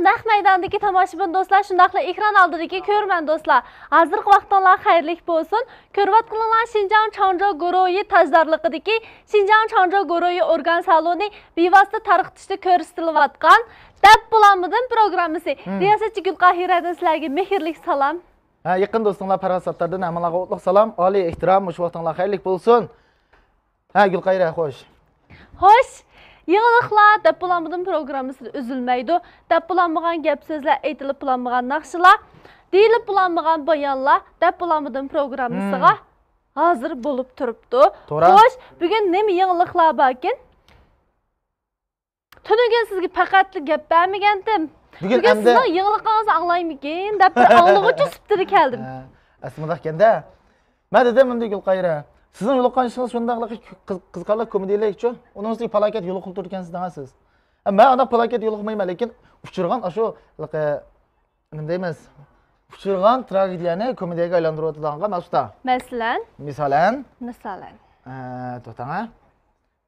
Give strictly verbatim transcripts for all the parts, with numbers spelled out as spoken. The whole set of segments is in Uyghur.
نەق مەيداندىكى تاماشىبىن دوستلار، شۇنداقلا ئېكران ئالدىدىكى كۆرۈرمەن دوستلار، ھازىرقى ۋاقتىڭلار خەيرلىك بولسۇن. كۆرۈۋاتقىنىڭلار شىنجاڭ چاڭجو گۇرۇھى تاجدارلىقىدىكى شىنجاڭ چاڭجو گۇرۇھى ئورگان سالونى بىۋاسىتە تارقىتىشتا كۆرسىتىلىۋاتقان دەپ بولامدىم پروگراممىسى. رىياسەتچى گۈلقاھىرەدىن سىلەرگە مېھىرلىك سالام. ھە، يېقىن دوستۇڭلار پەرھات ساتتاردىن ھەممىڭلارغا ئوتلۇق سالام، ئالىي ئېھتىرام، مۇشۇ ۋاقتىڭلار خەيرلىك بولسۇن. ھە، گۈلقاھىرە، خوش. خوش. يېڭىلىقلار دەپ بولامدىم پروگراممىسىدا ئۈزۈلمەيدۇ. دەپ بولامىغان گەپ سۆزلەر، ئېيتىلىپ بولامىغان ناخشىلار، دېيىلىپ بولامىغان بايانلار دەپ بولامدىم پروگراممىسىغا ھازىر بولۇپ تۇرۇپتۇ. توغرا. خوش، بۈگۈن نېمە يېڭىلىقلار باركىن؟ تۈنۈگۈن سىزگە پەقەتلا گەپ بەرمىگەنتىم. بۈگۈن بۈگۈن ئەمدى سىزنىڭ يېڭىلىقىڭىزنى ئاڭلايمىكىن دەپ بىر ئاڭلىغۇچى سۈپىتىدە كەلدىم. ھە، ئەسلى مۇنداق ئىكەن-دە. مەن دېدىم ئەمدى گۈلقاھىرە، سىزنىڭ يولۇققان ئىشىڭىز شۇنداقلا قىز-، قىزىقارلىق كومېدىيىلىكچۇ؟ ئۇنىڭ ئۈستىگە پالاكەت يولۇقۇپ تۇرىدىكەنسىز دەڭە سىز. ھە، مەن ئانداق پالاكەت يولۇقمايمەن، لېكىن ئۇچرىغان ئاشۇ، ھېلىقى، نېمە دەيمىز؟ ئۇچرىغان تراگېدىيەنى كومېدىيەگە ئايلاندۇرۇۋاتىدىغانغا مەن ئۇستا. مەسىلەن؟ مىسالەن؟ مىسالەن؟ ئە، توختاڭە.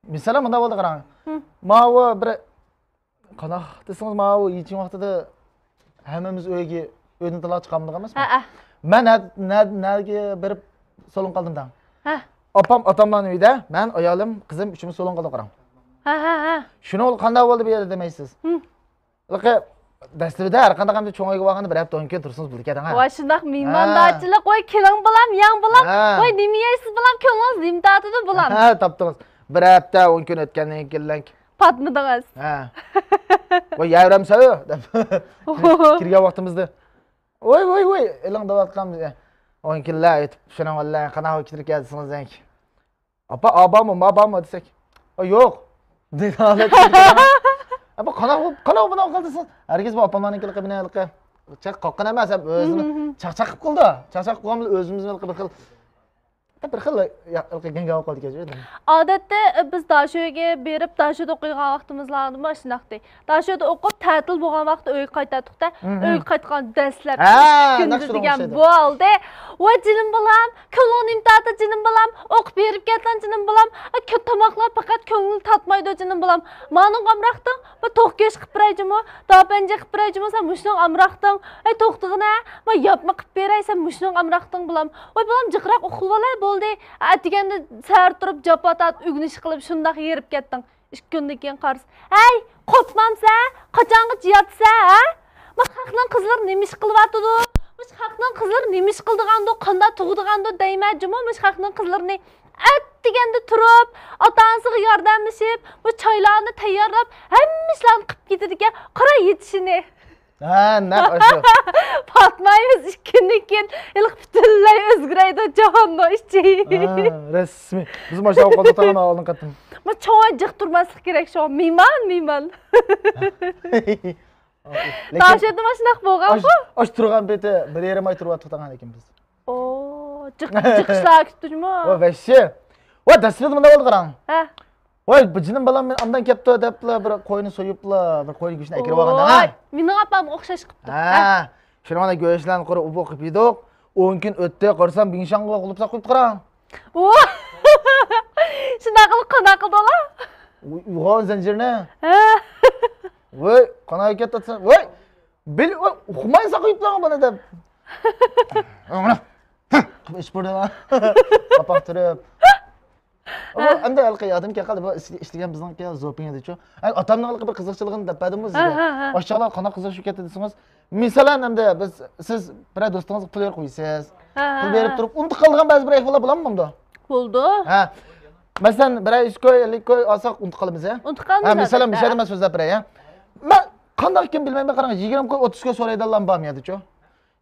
مىسالەن مۇنداق بولدى، قاراڭ. ماۋۇ بىر قانداق دېسىڭىز، ماۋۇ يېچىن ۋاقتىدا ھەممىمىز ئۆيگە، ئۆيدىن تالا چىقالمىدۇق ئەمەسمۇ؟ ھەئە. مەن نە-، نە-، نەگە بېرىپ سولۇن قالدىم دەڭ. ھە. ئاپام، ئاتاملارنىڭ ئۆيىدە، مەن، ئايالىم، قىزىم ئۈچىمىز سولۇن قالدۇق، قاراڭ. ھە، ھە، ھە. شۇنىڭ قانداق بولدى بۇ يەردە دېمەيسىز؟ ھىم. ھېلىقى دەسلىپىدە ھەر قانداق ئەمدى چوڭ ئۆيگە بارغاندا بىر ھەپتە ئون كۈن تۇرسىڭىز بولىدىكەن دەڭ. ۋاي، شۇنداق مېھماندارچىلىق. ھە. ۋاي، كېلىڭ بالام، يەڭ بالام. ھە. ۋاي، نېمە يەيسىز بالام، كۆڭلىڭىز نېمە تارتىدۇ بالام؟ ھە، تاپتىڭىز. بىر ھەپتە ئون كۈن ئۆتكەندىن كېيىن پاتمىدىڭىز. ھە. ۋاي، يەۋرەمسەن دەپ كىرگەن ۋاقتىمىزدا. ۋاي، ۋاي، ۋاي، ئېلىڭ دەۋاتقان بىزگە. ئون كۈنلەر ئۆتۈپ، شۇنىڭ بىلەن قانداق كېتىپ كەلدىڭىز دېسەك. ئاپا، ئا بارمۇ، ما بارمۇ دېسەك. ئا، يوق. دېگەن ھالەتتە. ئاپا، قانداق بولۇپ، قانداق بولۇپ بۇنداق قىلدىڭىز؟ ھەرگىز بۇ ئاپاملارنىڭكى ھېلىقى مېنى ھېلىقى چاق قاققان ئەمەس، ھەم ئۆزىنى چاقچاق قىلىپ قىلدى. چاقچاق قىلغان بىلەن ئۆزىمىزنى ھېلىقى بىر خىل بىر خىل يا-، يا-، گەڭگەۋ قىلدى كەچۈرۈڭ. ئادەتتە، ئە، بىز داشۆگە بېرىپ، داشۆدە ئوقۇيدىغان ۋاقتىمىزلاردىمۇ ئاشۇنداقتى. داشۆدە ئوقۇپ، تەتىل بولغان ۋاقىتتا ئۆيگە قايتاتتۇق-دە، ئۆيگە قايتقان دەسلەپكى ھە، ئىككى كۈندە نەق شۇنىڭغا دېگەن ئوخشايدۇ. بولدى. ۋاي جېنىم بالام، كۆڭلۈڭ نېمە تارتىدۇ جېنىم بالام، ئوقۇپ بېرىپ كەتسەڭ جېنىم بالام، ئا، كۆپ تاماقلار پەقەت كۆڭۈل تارتمايدۇ جېنىم بالام. مانىڭغا ئامراقتىڭ، بىر توك گۆش قىلىپ بېرەي جۇمۇ، داپەنجە قىلىپ بېرەي جۇمۇ، سەن مۇشۇنىڭغا ئامراقتىڭ. ئەي توختىغىنە، ما ياپما قىلىپ بېرەي، سەن مۇشۇنىڭغا ئامراقتىڭ بالام. ۋاي بالام، جىقراق ئۇخلىۋالاي بولدى. ئەتىگەندە سەھەر تۇرۇپ جاپا تارتىپ ئۆگىنىش قىلىپ شۇنداق ھېرىپ كەتتىڭ. ئىككى كۈندىن كېيىن قارىسا، ھەي، قورقمامسەن؟ قاچانغىچە ياتىسەن، ھە؟ ما خەقنىڭ قىزلىرى نېمە ئىش قىلىۋاتىدۇ؟ مۇشۇ خەقنىڭ قىزلىرى نېمە ئىش قىلىدىغاندۇ؟ قانداق تۇغىدىغاندۇ دەيمەن جۇمۇ مۇشۇ خەقنىڭ قىزلىرىنى. ئەتىگەندە تۇرۇپ، ئاتا-ئانىسىغا ياردەملىشىپ، بۇ چايلارنى تەييارلاپ، ھەممە ئىشلارنى قىلىپ كېتىدىكەن. قارا يېتىشىنى. ھە، نەق ئاشۇ. پاتمايمىز ئىككى كۈندىن كېيىن ھېلىقى پۈتۈنلەي ئۆزگىرەيدۇ جاھاننىڭ ئىچى. ھە، رەسمىي. بىز ماشۇنداق بولۇپ قالدۇق تاغام ئالدىنقى قېتىم. ما چوڭ جىق تۇرماسلىق كېرەك شۇ. مېھمان، مېھمان. لېكىن داشۆدە ماشۇنداق بولغانغۇ. ئاش، ئاش تۇرغان پېتى بىر يېرىم ئاي تۇرۇۋاتتۇق تاغام لېكىن بىز. ئوو، جىق، جىق ئىشلار كۈتتى جۇمۇ. ۋە ۋەھشىي. ۋە دەسلىدە مۇنداق بولدى قاراڭ. ھە. ۋاي، بۇ جېنىم بالام مېنى ئاندىن كەپتۇ دەپلا بىر قوينى سويۇپلا، بىر قوي گۆشىنى ئەكىرىپ ئالغان ھە. ۋاي، مېنىڭ ئاپامغا ئوخشاش قىپتۇ. ھە. ھە. شۇنىڭ بىلەن گۆشلەرنى قۇرۇپ ئۇبۇق قىلىپ يېدۇق. ئون كۈن ئۆتتى، قارىسام، بىڭشاڭغا قۇلۇپ ساقلاپ قويۇپتۇ قاراڭ. ۋو. شۇنداق قىلىپ قانداق قىلدىڭلار؟ ئۇ-، ئۇيغان زەنجىرنى. ھە. ۋاي، قانداق كەتتى دېسەم، ۋاي، بىل-، ۋاي، ئۇقماي ساقلاپ قويۇپتۇ بۇنى دەپ. ئىچ بۇرنىغا قاپاق تۈرۈپ. ئۇ ئەمدى ھېلىقى يادىم كەلدى، بۇ ئىش-، ئىشلىگەن بىزنىڭكى زوپىڭ ئىدىچۇ. ئەي، ئاتامنىڭ ھېلىقى بىر قىزىقچىلىقىنى دەپ بەردىمغۇ سىزگە. ھە، ھە، ھە. ئاشۇ چاغلار قانداق قىزىقىشىپ كەتتى دېسىڭىز، مىسالەن، ئەمدى بىز، سىز بىرەر دوستىڭىزغا پۇل بېرىپ قويىسىز. ھە، ھە، پۇل بېرىپ ھە. تۇرۇپ ئۇنتۇپ قالىدىغان بەزى بىر ئەھۋاللار بولامدۇ؟ بولىدۇ. ھە. مەسىلەن، بىرەر يۈز كوي، ئەللىك كوي ئالساق ئۇنتۇپ قالىمىز، ھە؟ ئۇنتۇپ قالىمىز، ھە، مىسالەن، ئەلۋەتتە. مۇشۇ يەردە مەن سۆزلەپ بېرەي، ھە؟ مەن قانداق ئىكەن بىلمەيمەن، قاراڭ، يىگىرمە كوي، ئوتتۇز كوي سورايدىغانلارمۇ بارمۇ يەردىچۇ؟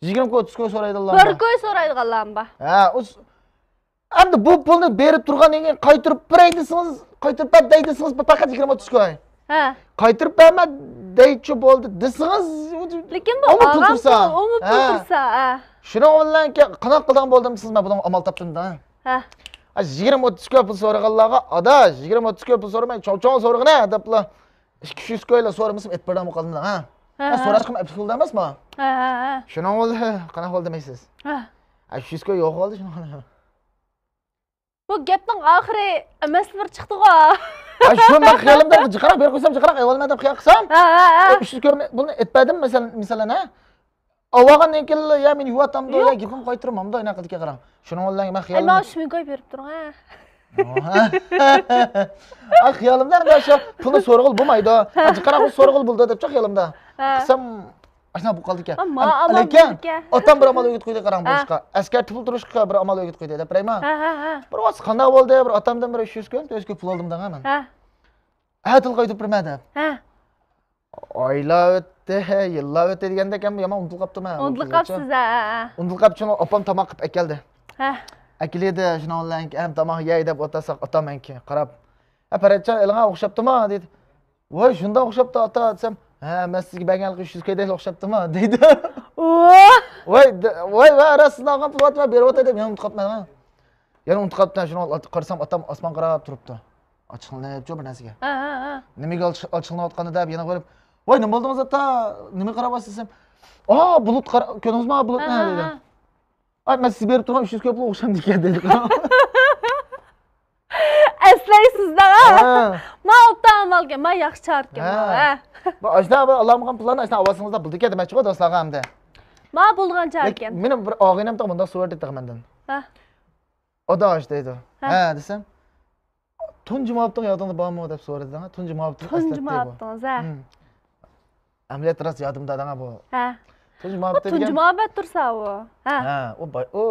يىگىرمە كوي، ئوتتۇز كوي سورايدىغانلار بار. بىر كوي سورايدىغانلارمۇ بار. ھە، ئۇ ئەمدى بۇ پۇلنى بېرىپ تۇرغاندىن كېيىن قايتۇرۇپ بېرەي دېسىڭىز، قايتۇرۇپ بەر دەي دېسىڭىز، پەقەت يىگىرمە ئوتتۇز كوي. ھە. قايتۇرۇپ بەرمە دەيچۇ بولدى دېسىڭىز، لېكىن بۇ ئۇمۇ پۇل ئالغان تۇرسا. پۇل، ئۇمۇ پۇل ھە. تۇرسا، ھە. شۇنىڭ بىلەن كە-، قانداق قىلىدىغان بولدۇم دېسىڭىز، مەن بۇنىڭغا ئامال تاپتىم-دە. ھە. ئا، يىگىرمە ئوتتۇز كوي پۇل سورىغانلارغا، ئاداش، يىگىرمە ئوتتۇز كوي پۇل سورىماي، چوڭ-چوڭ سورىغىنە دەپلا، ئىككى يۈز كويلا سورىمىسام، ئېتىپ بېرىدىغان بولۇپ قالدىم-دە، ھە. ھە، ھە. سوراشقىمۇ ئەپلىك بولدى ئەمەسمۇ؟ ھە، ھە، ھە. شۇنىڭ بىلەن، قانداق بولدى دېمەيسىز؟ ھە. ئا، ئىككى يۈز كوي يوق بولدى شۇنىڭ بىلەن. بۇ گەپنىڭ ئاخىرى ئەمەس بىر چىقتىغۇ. ئا، شۇ مەن خىيالىمدا جىقراق بېرىپ قويسام، جىقراق ئېلىۋالىمەن دەپ خىيال قىلسام، ھە، ھە، ھە. ئۇ ئۈچ يۈز كۆرمە-، بۇنى ئېيتىپ بەردىم، مەسىلەن، مەسىلەن، ھە. ئاۋارغاندىن كېيىنلا، يا مېنى يۇۋاتامدۇ، يا گېپىم قايتۇرمامدۇ، ئاينا قىلدىكى قاراڭ. شۇنىڭ بىلەن مەن ئەي، ماڭا خىيالىم. شۇ مېنى قويۇپ بېرىپ تۇرۇڭ، ھە. ئاي، خىيالىمدا ئەمدى شۇ پۇلنى سورىغىلى بولمايدۇ. ھە. جىقراق بولسا سورىغىلى بولىدۇ دەپ چاق خىيالىمدا. ھە. قىلسام، ئاشۇنداق بولۇپ قالدىكەن. ئەم، ئامال لېكىن بولىدىكەن. ئاتام بىر ئامال ئۆگىتىپ قويدى، قاراڭ، ھە. بولۇشقا. ئەسكەرتىپ تۇرۇشقا بىر ئامال ئۆگىتىپ قويدى، دەپ بېرەيمۇ؟ ھە، ھە، ھە. بىر ۋاقىت قانداق بولدى، بىر ئاتامدىن بىر ئۈچ يۈز كويۇن، تۆت يۈز كويۇن پۇل ئالدىم دەڭە مەن. ھە. ھە، تىل قايتۇرۇپ بېرىمەن دەپ. ھە. ئايلار ئۆتتى، يىللار ئۆتتى دېگەندەك، ھەم يامان ئۇنتۇلۇپ قاپتىمەن. ئۇنتۇلۇپ قاپسىز، ھە، ھە. ئۇنتۇلۇپ قاپتۇ، شۇڭا ئاپام تاماق قىلىپ ئەكەلدى. ھە. ئەكېلىدۇ، شۇنىڭ بىلەن ھەم تاماق يەي دەپ ئولتۇرساق، ئاتام مەنكى قاراپ، ھە، پەرەتجان، ئېلىڭا ئوخشاپتىما؟ دېدى. ۋاي، شۇنداق ئوخشاپتۇ، ئاتا، دېسەم، ھە، مەن سىزگە بەرگەن ھېلىقى ئۈچ يۈز كويدەكلا ئوخشاپتۇما؟ دەيدۇ. ۋاي، ۋاي، ۋاي، راست، سىزنىڭ ئالغان پۇلىڭىزنى مەن بېرىۋاتاي دەپ يەنە ئۇنتۇپ قاپتىمەن. يەنە ئۇنتۇپ قاپتىمەن، شۇنى قارىسام، ئاتام ئاسمانغا قاراپ تۇرۇپتۇ. ئاچچىقلىنىپچۇ بىر نەرسىگە. ھە، ھە، ھە. نېمىگە ئاچ-، ئاچچىقلىنىۋاتقاندا دەپ يەنە قويۇپ، ۋاي، نېمە بولدىڭىز، ئاتا؟ نېمىگە قاراۋاتىسىز دېسەم، ئا، بۇلۇت قارا-، كۆردىڭىزمۇ، بۇلۇتنى؟ ھە، ھە، دېدى. ھە. ئاي، مەن سىز بېرىپ تۇرغان ئۈچ يۈز كوي پۇلغا ئوخشامدىكەن، دېدى. ئەسلەيسىز-دە. ھە. ما ئوبدان ئامالكەن، ما ياخشى چارىكەن، ھە. ھە. بۇ ئاشۇنداق بىر ئالالمىغان پۇللارنى ئاشۇنداق ئاۋازىڭىزدا بىلدىكەن دېمەكچىغۇ، دوستلارغا ئەمدى. ما بولىدىغان چارىكەن. لېكىن مېنىڭ بىر ئاغىنەم تېخى مۇنداق سورىدى تېخى مەندىن. ھە. ئاداش دەيدۇ. ھە. ھە دېسەم، تۇنجى مۇھەببىتىڭ يادىڭدا بارمۇ دەپ سورىدى دەڭە. تۇنجى مۇھەببىتىم تۇنجى ئەسلەتتى بۇ. مۇھەببىتىڭىز، ھە. ھىم. ئەمەلىيەتتە راست يادىمدا دەڭە بۇ. ھە. تۇنجى بۇ مۇھەببىتى تۇنجى دېگەن مۇھەببەت تۇرسا ئۇ. ھە. ھە، ئۇ باي-، ئۇ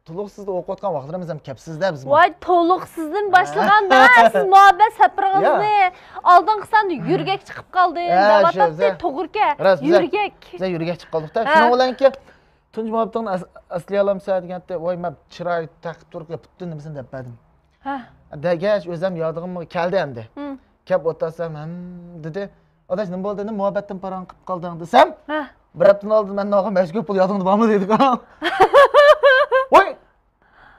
تولۇقسىزدا ئوقۇۋاتقان ۋاقىتلىرىمىز ھەم كەپسىز-دە بىزمۇ. ۋاي، تولۇقسىزدىن ھە. باشلىغاندا سىز مۇھەببەت سەپىرىڭىزنى يا. ئالدىنقى ساندا يۈرگەك چىقىپ قالدى ھە، دەۋاتاتتى، شۇ، توغرىكەن. راست، بىزە، يۈرگەك. بىزە يۈرگەك چىقىپ قالدۇق-دە. ھە. شۇنىڭ بىلەنكى تۇنجى مۇھەببىتىڭنى ئەس-، ئەسلىيەلەمسەن دېگەندە، ۋاي، مەن چىراي تەقىپ تۇرۇپ، پۈتۈن نېمىسىنى دەپ بەردىم. ھە. دەگەچ، ئۆزەم يادىغىمغا كەلدى ئەمدى. ھىم. كەپ ئولتۇرسام، ھىم، دېدى. ئاداش، نېمە بولدى؟ نېمە مۇھەببەتتىن پاراڭ قىپ قالدىڭ؟ دېسەم، ھە. بىر ھەپتىدىن ئالدىن مەن ئھازىر مەشھۇر پۇل يادىڭدا بارمۇ؟ دېدى. ۋاي!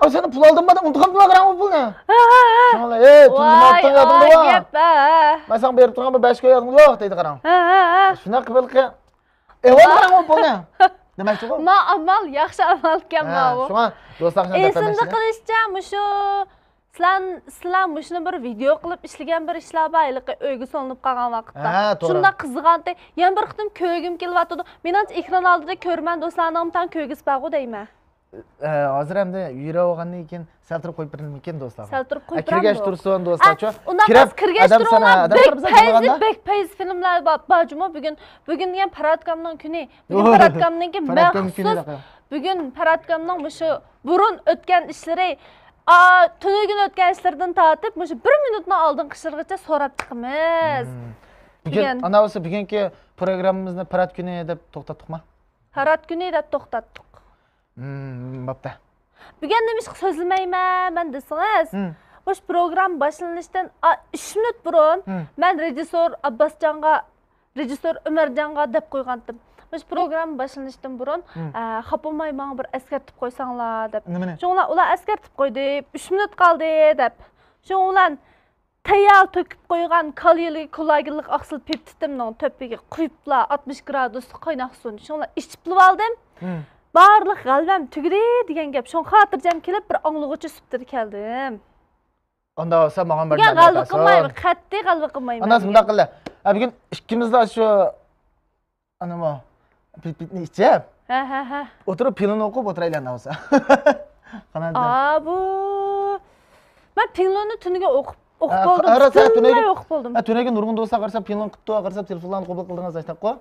ئا، سەن پۇل ئالدىڭمۇ دەپ ئۇنتۇپ قاپتىمەن قاراڭ بۇ پۇلنى. ھە، ھە، ھە. شۇڭا، ئەي، تۇنجى ۋاي، مۇھەببەتىڭ يادىڭدا ئاي، بار. گەپ، ھە، ھە. مەن ساڭا بېرىپ تۇرغان بىر بەش كوي يادىڭدا يوق دەيدۇ قاراڭ. ھە، ھە، ھە. شۇنداق قىلىپ ئېۋالغان ئۇ پۇلنى. دېمەكچىغۇ. ما ئامال، ياخشى ئامالكەن ھە، ماۋۇ. شۇڭا دوستلار، شۇنداق ئېسىمدە دەپمەيسىلەر. قىلىشىچە، مۇشۇ سىلەر، سىلەر مۇشۇنى بىر ۋىدېئو قىلىپ ئىشلىگەن بىر ئىشلار بار، ھېلىقى ئۆيگە سولىنىپ قالغان ۋاقىتتا. ھە، توغرا. شۇنداق قىزىغانتى. يەنە بىر قېتىم كۆرگۈم كېلىۋاتىدۇ. مېنىڭچە ئېكران ئالدىدا كۆرىمەن دوستلارنىڭ تەڭ كۆرگۈسى بارغۇ دەيمەن. ئە، ھازىر ئەمدى يۈرۈۋالغاندىن كېيىن سەل تۇرۇپ قويۇپ بېرىمىكىن دوستلارغا؟ سەل تۇرۇپ قويۇپ ئە، كىرگەچ بېرەمدۇ؟ تۇرسۇن دوستلارچۇ. ئە، ئۇنداق كىرىپ، ئەمەس، كىرگەچ ئادەم سانا، تۇرۇڭلار. ئادەم بەك سانا پەيزلىك، بەك پەيزلىك فىلىملار بار، بار جۇمۇ بۈگۈن. بۈگۈن دېگەن پەرھات ئاكامنىڭ كۈنى. بۈگۈن پەرھات ئاكامنىڭكى مەخسۇس. بۈگۈن پەرھات ئاكامنىڭ مۇشۇ بۇرۇن ئۆتكەن ئىشلىرى، ئا، تۈنۈگۈن ئۆتكەن ئىشلىرىدىن تارتىپ مۇشۇ بىر مىنۇتنىڭ ئالدىنقى ئىشلىرىغىچە سوراپ چىقىمىز. ھىم. بۈگۈن دېگەن. ئانا بولسا بۈگۈنكى پروگراممىمىزنى پەرھات كۈنى دەپ توختاتتۇقما؟ پەرھات كۈنى دەپ توختاتتۇق. ھىم، بوپتۇ. بۈگۈن نېمىشقا سۆزلىمەيمەن مەن دېسىڭىز، ھىم. مۇشۇ پروگرامما باشلىنىشتىن، ئا، ئۈچ مىنۇت بۇرۇن ھىم. مەن رېژىسسور ئابباسجانغا، رېژىسسور ئۆمەرجانغا دەپ قويغانتىم. مۇشۇ پروگرامما باشلىنىشتىن بۇرۇن، ھىم. ئە، خاپا بولماي ماڭا بىر ئەسكەرتىپ قويساڭلار دەپ. نېمىنى؟ شۇڭا ئۇلار ئەسكەرتىپ قويدى، ئۈچ مىنۇت قالدى دەپ. شۇنىڭ بىلەن تەييار تۆكۈپ قويغان كالىيلىك كولاگېنلىق ئاقسىل پېپتىدىمنىڭ تۆپىگە قۇيۇپلا ئاتمىش گرادۇسلۇق قايناق سۇنى شۇڭلا ئىچىپلا ئالدىم. ھىم. بارلىق غەلۋەم تۈگىدى دېگەن گەپ. شۇڭا خاتىرجەم كېلىپ بىر ئاڭلىغۇچى سۈپىتىدە كەلدىم. ئاندا بولسا ماڭا بىر دېگەن غەلۋە قىلمايمەن، قەتئىي غەلۋە قىلمايمەن. ئاندا مۇنداق قىلە. ھە، بۈگۈن ئىككىمىزلا شۇ ئانىمۇ پىلپىتنى ئىچىپ، ھە، ھە، ھە. ئولتۇرۇپ پىلىنى ئوقۇپ ئولتۇرايلى ئاندا بولسا. قانات بىلەن. ئا، بۇ. مەن پىلىنى تۈنۈگۈن ئوقۇپ، ئوقۇپ ھە، بولدۇم. ھە، راست، ھە، پۈتۈنلەي تۈنۈگۈن، ئوقۇپ بولدۇم. ھە، تۈنۈگۈن نۇرغۇن دوستلار قارىسا پىلىنى قىپتۇ، قارىسا تېلېفونلارنى قوبۇل قىلدىڭىز، ئاشتاققۇ.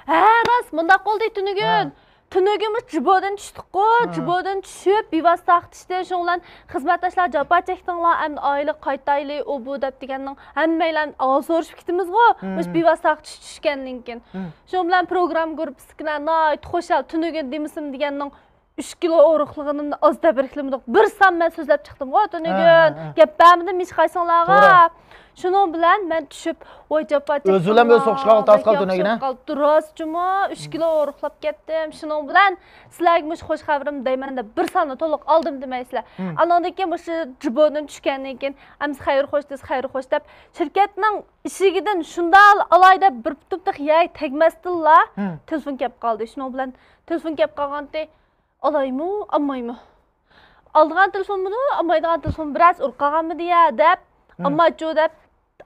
ھە، راست، مۇنداق بولدى تۈنۈگۈن. ھە. تۈنۈگۈن مۇشۇ جىبودىن چۈشتۇققۇ، ھە. جىبودىن چۈشۈپ، بىۋاسىتە تۇتۇشتى. شۇنىڭ بىلەن خىزمەتداشلار جاپا چەكتىڭلار، ئەمدى ئائىلىگە قايتايلى، ئۇ بۇ دەپ دېگەننىڭ ھەممەيلەن ئاۋۇ سورىشىپ كېتىمىزغۇ، ھە. مۇشۇ بىۋاسىتە تۇتۇش چۈشكەندىن كېيىن. ھە. شۇنىڭ بىلەن پروگرامما گۇرۇپپىسىدىكىلەر ناھايىتى خۇشال، تۈنۈگۈن دېمىسىم دېگەننىڭ ئۈچ كىلو ئورۇقلىغىنىمنى ئاز تەبرىكلىمىدۇق. بىر سان مەن سۆزلەپ چىقتىمغۇ تۈنۈگۈن. ھە، ھە، ھە. گەپ بەرمىدىم ھېچقايسىڭلارغا. توغرا. شۇنىڭ بىلەن مەن چۈشۈپ، ۋاي جاپا چەكتىڭلار. ئۆزى بىلەن بىر سوقۇشقا تاس قالدى تۈنۈگۈن، ھە؟ راست جۇمۇ، ئۈچ كىلو ئورۇقلاپ كەتتىم. شۇنىڭ بىلەن سىلەرگە مۇشۇ خوش خەۋىرىمنى دەيمەن دەپ بىر ساننى تولۇق ئالدىم دېمەيسىلەر. ھىم. ئانىڭدىن كېيىن مۇشۇ جىبودىن چۈشكەندىن كېيىن، ئەمسە خەير خوش دېسە خەير خوش دەپ، شىركەتنىڭ ئىشىكىدىن شۇنداق ئالاي دەپ بىر پۇتۇم تېخى يەرگە تەگمەستىنلا، ھىم. تېلېفون كەپ قالدى. شۇنىڭ بىلەن تېلېفون كەپ قالغانتى، ئالايمۇ، ئالمايمۇ؟ ئالىدىغان تېلېفونمىدۇ، ئالمايدىغان تېلېفون بىرەرسى ئۇرۇپ قالغانمىدى يا دەپ، ھىم. ئالمايچۇ دەپ،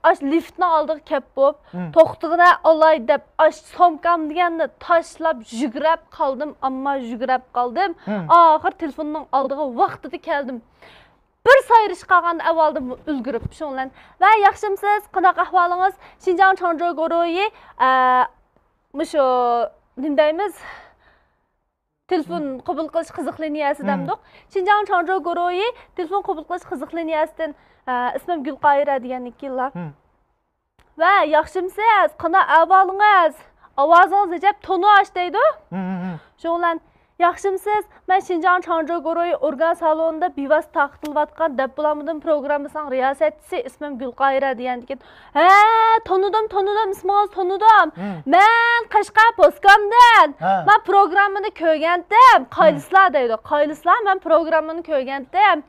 ئاش لىفتنىڭ ئالدىغا كەپ بوپ، توختىغىنە ئالاي دەپ، ئاش سومكام دېگەننى تاشلاپ يۈگرەپ قالدىم، ئامما يۈگرەپ قالدىم. ئاخىر تېلېفوننىڭ ئالدىغا ۋاقتىدا كەلدىم. بىر سايرىشىپ قالغان ئەھۋالدىن ئۈلگۈرۈپ، شۇنىڭ بىلەن. ۋە ياخشىمسىز؟ قانداق ئەھۋالىڭىز؟ شىنجاڭ چاڭجو گۇرۇھى، ئە، مۇشۇ نېمە دەيمىز؟ تېلېفون قوبۇل قىلىش قىزىق لىنىيەسى دەمدۇق. شىنجاڭ چاڭجو گۇرۇھى تېلېفون قوبۇل قىلىش قىزىق لىنىيەسىدىن، ئە، ئىسمىم گۈلقاھىرە دېگەننىكىنلا. ۋە ياخشىمسىز؟ قانداق ئەھۋالىڭىز؟ ئاۋازىڭىز ئەجەب تونۇش دەيدۇ. شۇنىڭ بىلەن ياخشىمسىز؟ مەن شىنجاڭ چاڭجو گۇرۇھى ئورگان سالونىدا بىۋاسىتە تارقىتىلىۋاتقان دەپ بولامدىم پروگراممىسىنىڭ رىياسەتچىسى، ئىسمىم گۈلقاھىرە دېگەندىكىن، ھە، تونۇدۇم، تونۇدۇم، ئىسمىڭىزنى تونۇدۇم. مەن قەشقەر پوسكامدىن. مەن پروگراممىنى كۆرگەنتىم. قايسىلار دەيدۇ. قايسىلار؟ مەن پروگراممىنى كۆرگەنتىم.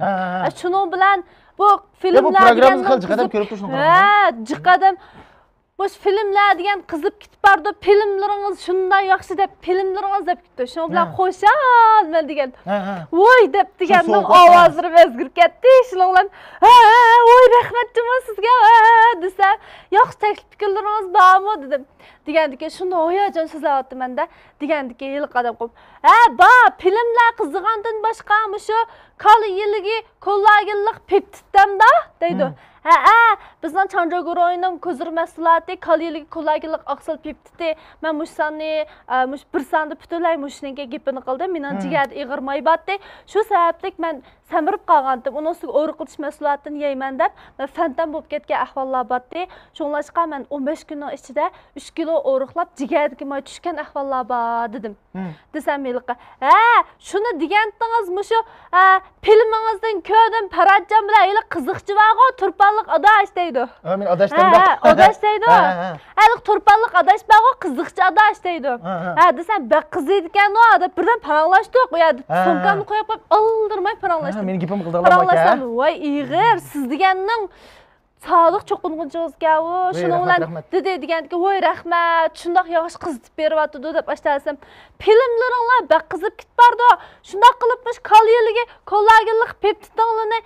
شۇنىڭ بىلەن بۇ فىلىملەر دېگەن قىزىق. ھە، جىق ئادەم. مۇشۇ فىلىملەر دېگەن قىزىپ كېتىپ بارىدۇ، فىلىملىرىڭىز شۇنداق ياخشى دەپ، فىلىملىرىڭىز دەپ كېتىپتۇ. شۇنىڭ بىلەن خۇشال مەن دېگەن. ۋوي دەپ دېگەننىڭ ئاۋازلىرى ئۆزگىرىپ كەتتى. شۇنىڭ بىلەن، ھە، ھە، ھە، ۋوي رەھمەت جۇمۇ سىزگە، ھە، ھە، دېسەم، ياخشى تەكلىپ پىكىرلىرىڭىز بارمۇ دېدىم. دېگەندىكىن شۇنداق ھاياجان سۆزلەۋاتىمەن-دە. دېگەندىكىن ھېلىقى ئادەم قوپۇپ، ھە، بار، فىلىملەر قىزىغاندىن باشقا مۇشۇ كالا يىلىگى كوللاگېنلىق پېپتىدتەمدا دەيدۇ. ھەئە، بىزنىڭ چاڭجو گۇرۇھىنىڭ كوزىر مەھسۇلاتى كالىيلىك كوللاگېنلىق ئاقسىل پېپتىدى. مەن مۇشۇ ساننى، ئە، مۇشۇ بىر ساندا پۈتۈنلەي مۇشۇنىڭكى گېپىنى قىلدىم. مېنىڭ جىگەردە ئېغىر ماي بارتتى. شۇ سەۋەبلىك مەن سەمرىپ قالغانتىم. ئۇنىڭ ئۈستىگە ئورۇقلىتىش مەھسۇلاتىنى يەيمەن دەپ، مەن فەنتەم بولۇپ كەتكەن ئەھۋاللار بارتتى. شۇڭلاشقا مەن ئون بەش كۈننىڭ ئىچىدە ئۈچ كىلو ئورۇقلاپ، جىگەردىكى ماي چۈشكەن ئەھۋاللار بار، دېدىم. دېسەم ھېلىقى، ھە، شۇنى دېگەنتىڭىز مۇشۇ، ھە، فىلىمىڭىزدىن كۆردۈم، پەرھاتجان بىلەن ھېلىقى قىزىقچى بارغۇ، تۇرپانلىق ئاداش دەيدۇ. ھە، مېنى ئاداش دەمدۇ. ھە، ئاداش دەيدۇ. ھە، ھە. ھېلىقى تۇرپانلىق ئاداش بارغۇ، قىزىقچى ئاداش دەيدۇ. ھە، ھە. ھە، دېسەم، بەك قىزىيدىكەنغۇ دەپ بىردەم پاراڭلاشتۇق. ئۇ يەردە سومكامنى قويۇپ قويۇپ، ئالدىرىماي پاراڭلاشتۇق. ھە، مېنىڭ گېپىمنى قىلدىڭلار. پاراڭلاشسام، ۋاي ئېغىر، سىز دېگەننىڭ سادىق چوقۇنغۇچىڭىزكەنغۇ، شۇنىڭ بىلەن دېدى دېگەندىكىن، ۋاي رەھمەت، شۇنداق ياخشى قىزىتىپ بېرىۋاتىدۇ دەپ ئاشتا دېسەم، فىلىملىرىڭلار بەك قىزىپ كېتىپ بارىدۇ. شۇنداق قىلىپ مۇشۇ كالىيلىكى كوللاگېنلىق پېپتىدىڭلارنى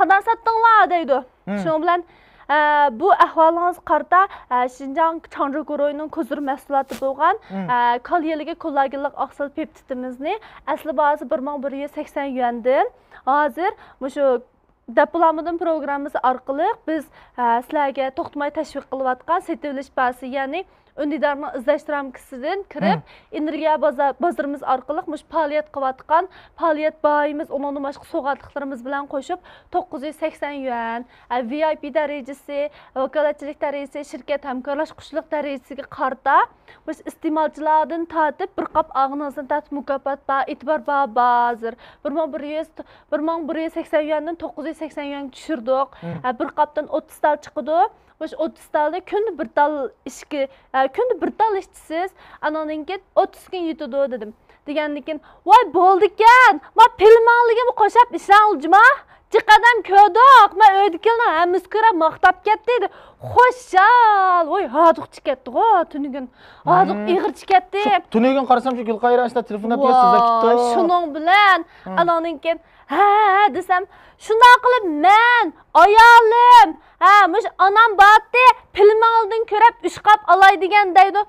قانداق ساتتىڭلار دەيدۇ. شۇنىڭ بىلەن، ئە، بۇ ئەھۋالىڭىزغا قارىتا، ئە، شىنجاڭ چاڭجو گۇرۇھىنىڭ كوزىر مەھسۇلاتى بولغان، ئە، كالىيلىكى كوللاگېنلىق ئاقسىل پېپتىدىمىزنى ئەسلى باھاسى بىر مىڭ بىر يۈز سەكسەن يۈەندىن ھازىر مۇشۇ دەپ بولامدىم پروگراممىسى ئارقىلىق بىز، ھە، سىلەرگە توختىماي تەشۋىق قىلىۋاتقان سېتىۋېلىش بازىسى، يەنى ئۈندىدارنىڭ ئىزدەش رامكىسىدىن كىرىپ، ئېنېرگىيە بازا-، بازىرىمىز ئارقىلىق مۇشۇ پائالىيەت قىلىۋاتقان پائالىيەت باھايىمىز، ئۇنىڭدىن باشقا سوۋغاتلىقلىرىمىز بىلەن قوشۇپ، توققۇز يۈز سەكسەن يۈەن، ھە، ۋىئايپى دەرىجىسى، ۋاكالەتچىلىك دەرىجىسى، شىركەت ھەمكارلاشقۇچىلىق دەرىجىسىگە قارىتا، مۇشۇ ئىستېمالچىلاردىن تارتىپ، بىر قاپ ئالغىنىڭىزدىن تارتىپ مۇكاپات بار، ئېتىبار بار، بار ھازىر. بىر مىڭ بىر يۈز، بىر مىڭ بىر يۈز سەكسەن يۈەندىن توققۇز يۈز سەكسەن يۈەنگە چۈشۈردۇق. ھە، بىر قاپتىن ئوتتۇز تال چىقىدۇ. مۇشۇ ئوتتۇز تالنى كۈندە بىر تال ئىچكى، ھە، كۈندە بىر تال ئىچىسىز. ئانىڭدىن كېيىن ئوتتۇز كۈن يېتىدۇ دېدىم. دېگەندىن كېيىن، ۋاي بولىدىكەن، ما فىلىمىڭلىگىمۇ قوشاپ ئىشەڭ جۇما. جىق ئادەم كۆردۇق، ما ئۆيدىكىلەرنىڭ ھەممىسى كۆرۈپ ماختاپ كەتتى. خۇشال، ۋاي ھاردۇق چىكەتتىغۇ تۈنۈگۈن. ھاردۇق ئېغىر چىكەتتى. تۈنۈگۈن قارىسام شۇ گۈلقاھىرە ئاشۇنداق تېلېفوندا سۆزلەپ كېتىپتۇ. شۇنىڭ بىلەن ئاناڭدىن كېيىن، ھە، ھە دېسەم، شۇنداق قىلىپ مەن، ئايالىم، ھە، مۇشۇ ئانام بارتتى، فىلىمىڭدىن كۆرۈپ ئۈچ قاپ ئالاي دېگەن دەيدۇ.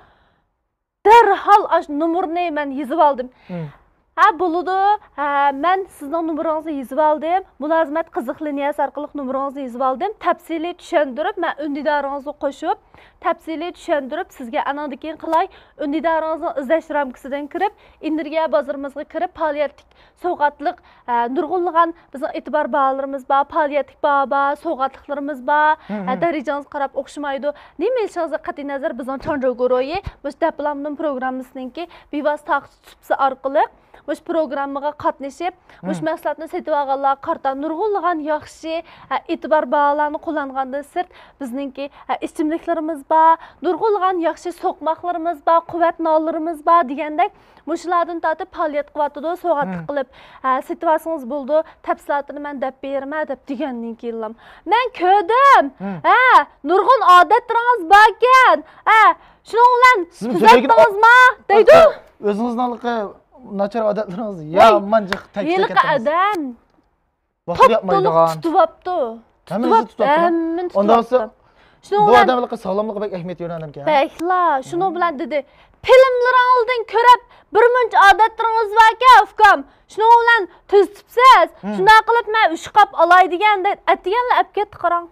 دەرھال ئاشۇ نومۇرنى مەن يېزىۋالدىم. ھە، بولىدۇ. ھە، مەن سىزنىڭ نومۇرىڭىزنى يېزىۋالدىم. مۇلازىمەت قىزىق لىنىيەسى ئارقىلىق نومۇرىڭىزنى يېزىۋالدىم. تەپسىلىي چۈشەندۈرۈپ، مەن ئۈندىدارىڭىزنى قوشۇپ، تەپسىلىي چۈشەندۈرۈپ، سىزگە ئاناندىن كېيىن قىلاي. ئۈندىدارىڭىزنىڭ ئىزدەش رامكىسىدىن كىرىپ، ئېنېرگىيە بازىرىمىزغا كىرىپ، پائالىيەتلىك سوۋغاتلىق، ئە، نۇرغۇنلىغان بىزنىڭ ئېتىبار باھالىرىمىز بار، پائالىيەتلىك باھا بار، سوۋغاتلىقلىرىمىز بار. ئە، دەرىجىڭىزگە قاراپ ئوخشىمايدۇ. نېمە ئېلىشىڭىزغا قەتئىي نەزەر، بىزنىڭ چاڭجو گۇرۇھى مۇشۇ دەپلامنىڭ پروگراممىسىنىڭكى بىۋاسىتە تارقىتىش سۇپىسى ئارقىلىق مۇشۇ پروگراممىغا قاتنىشىپ، مۇشۇ مەھسۇلاتنى سېتىۋالغانلارغا قارىتا نۇرغۇنلىغان ياخشى، ئە، ئېتىبار باھالارنى قوللانغاندىن سىرت، بىزنىڭكى، ئە، ئىچىملىكلىرىمىز بار، نۇرغۇنلىغان ياخشى سوقماقلىرىمىز بار، قۇۋۋەت نانلىرىمىز بار دېگەندەك، مۇشۇلاردىن تارتىپ پائالىيەت قىلىۋاتىدۇ، سوۋغاتلىق قىلىپ، ھە، سېتىۋالسىڭىز بولىدۇ، تەپسىلاتىنى مەن دەپ بېرىمەن دەپ دېگەندىن كېيىنلا، مەن كۆردۈم، ھە، نۇرغۇن ئادەتلىرىڭىز باركەن، ھە، شۇنىڭ بىلەن تۈزەتتىڭىزما؟ دەيدۇ. ئۆزىڭىزنىڭ ناچار ئادەتلىرىڭىز يامان جىق تەكىتلەپ كەتتىڭىز. ھېلىقى ئادەم توپ تولۇق تۇتۇۋاپتۇ. ھەممىنى تۇتۇۋاپتۇ. ئۇنداق بولسا، شۇنىڭ بۇ بىلەن ئادەم ھېلىقى ساغلاملىققا بەك ئەھمىيەت بېرىدىكەن. بەكلا. شۇنىڭ بىلەن دېدى، فىلىملىرىڭلاردىن كۆرۈپ، بىر مۇنچە ئادەتلىرىڭىز باركەن، ئۇكام. شۇنىڭ بىلەن تۈزىتىپسىز. شۇنداق قىلىپ مەن ئۈچ قاپ ئالاي دېگەندە، ئەتىگەنلا ئەپ كەتتى، قاراڭ.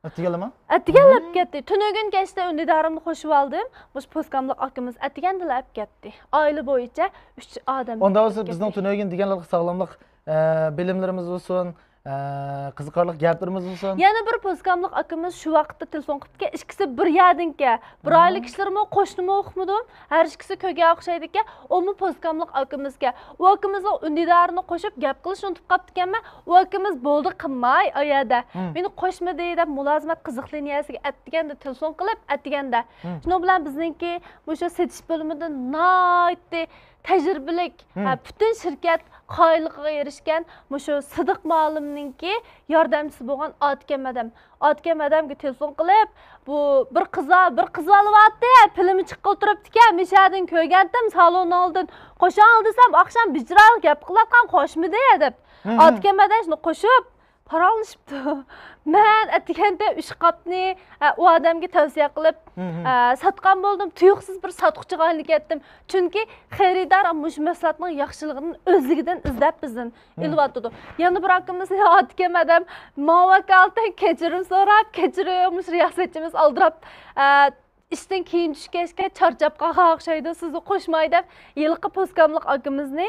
ئەتىگەنلىمۇ؟ ئەتىگەنلا ئەپ كەتتى. تۈنۈگۈن كەچتە ئۈندىدارىمنى قوشۇۋالدىم. مۇشۇ پوسكاملىق ئاكىمىز ئەتىگەندىلا ئەپ كەتتى. ئائىلە بويىچە ئۈچ ئادەم ئوندا بولسا ئەپ بىزنىڭ كەتتى. تۈنۈگۈن دېگەنلىك ساغلاملىق، ئە، بىلىملىرىمىز بولسۇن، ئە، قىزىقارلىق گەپلىرىمىز بولسۇن. يەنە بىر پوسكاملىق ئاكىمىز شۇ ۋاقىتتا تېلېفون قىپتىكەن، ئىككىسى بىر يەردىنكەن. بىر ئائىلە كىشىلىرىمۇ، قوشنىمۇ ئۇقمىدىم. ھەر ئىككىسى كۆرگەن ئوخشايدىكەن. ئۇمۇ پوسكاملىق ئاكىمىزكەن. ئۇ ئاكىمىزنىڭ ئۈندىدارىنى قوشۇپ گەپ قىلىشنى ئۇنتۇپ قاپتىكەنمەن. ئۇ ئاكىمىز بولدى قىلماي ئايەردە. مېنى قوشمىدى دەپ مۇلازىمەت قىزىق لىنىيەسىگە ئەتىگەندە تېلېفون قىلىپ، ئەتىگەندە. شۇنىڭ بىلەن بىزنىڭكى مۇشۇ سېتىش بۆلۈمىدىن ناھايىتى تەجرىبىلىك، ھە، پۈتۈن شىركەت قايىللىقىغا ئېرىشكەن مۇشۇ سىدىق مۇئەللىمنىڭكى ياردەمچىسى بولغان ئاتىكەم ھەدەم. ئاتىكەم ھەدەمگە تېلېفون قىلىپ، بۇ بىر قىز، بىر قىز بالا بارتى، فىلىمى چىققىلى تۇرۇپتىكەن، مۇشەدىن كۆرگەنتىم، سالوننىڭ ئالدىدىن قوشاڭ دېسەم، ئاخشام بىچارىلىك گەپ قىلىۋاتقان قوشمىدى دەپ. ئاتىكەم ھەدەم شۇنى قوشۇپ، پاراڭلىشىپتۇ. مەن ئەتىگەندە ئۈچ قاپنى، ئە، ئۇ ئادەمگە تەۋسىيە قىلىپ، ئە، ساتقان بولدۇم. تۇيۇقسىز بىر ساتقۇچىغا ئايلىنىپ كەتتىم. چۈنكى خېرىدار مۇشۇ مەھسۇلاتنىڭ ياخشىلىقىنى ئۆزلۈكىدىن ئىزدەپ بىزدىن ئېلىۋاتىدۇ. يەنە بىر ئاكىمىز ئاتىكەم ئادەم ماڭا ۋاكالىتەن كەچۈرۈم سوراپ، كەچۈرۈم، مۇشۇ رىياسەتچىمىز ئالدىراپ، ئە، ئىشتىن كېيىن چۈشكەچكە چارچاپ قالغان ئوخشايدۇ، سىزنى قوشماي دەپ، ھېلىقى پوسكاملىق ئاكىمىزنى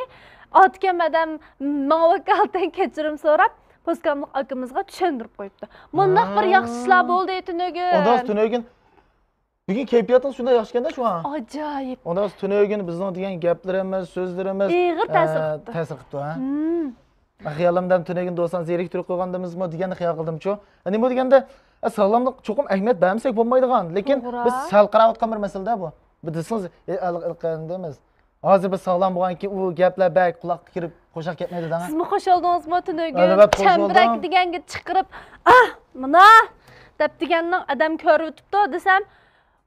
ئاتىكەم ئادەم ماڭا ۋاكالىتەن كەچۈرۈم سوراپ، پوسكاملىق ئاكىمىزغا چۈشەندۈرۈپ قويۇپتۇ. مۇنداق بىر ياخشى ئىشلار بولدى تۈنۈگۈن. ئۇنداق تۈنۈگۈن بۈگۈن كەيپىياتىڭىز شۇنداق ياخشىكەندە شۇڭا. ئاجايىپ. ئۇنداق تۈنۈگۈن بىزنىڭ دېگەن گەپلىرىمىز، سۆزلىرىمىز، ئېغىر تەسىر ئە، قىپتۇ. تەسىر قىپتۇ، ھە؟ مەن خىيالىمدا تۈنۈگۈن دوستان زېرىكتۈرۈپ قويغاندىمىزمۇ دېگەننى خىيال قىلدىمچۇ. ئەنە نېمە دېگەندە، ئە، ساغلاملىق چوقۇم ئەھمىيەت بەرمىسەك بولمايدىغان، لېكىن توغرا. بىز سەل قاراۋاتقان بىر مەسىلىدە بۇ. بىر دېسىڭىز، ئە، ئەمەس. ھازىر بىز ساغلام بولغانكىن، ئۇ گەپلەر بەك قۇلاققا كىرىپ، قوشاق كەتمەيدۇ دەڭە. سىزمۇ خۇش بولدىڭىزمۇ تۈنۈگۈن؟ ئەلۋەتتە، خۇش چەمبىرەك بولدۇم. دېگەنگە چىقىرىپ، ئاھ، مانا دەپ دېگەننىڭ ئادەم كۆرۈۋېتىپتۇ دېسەم،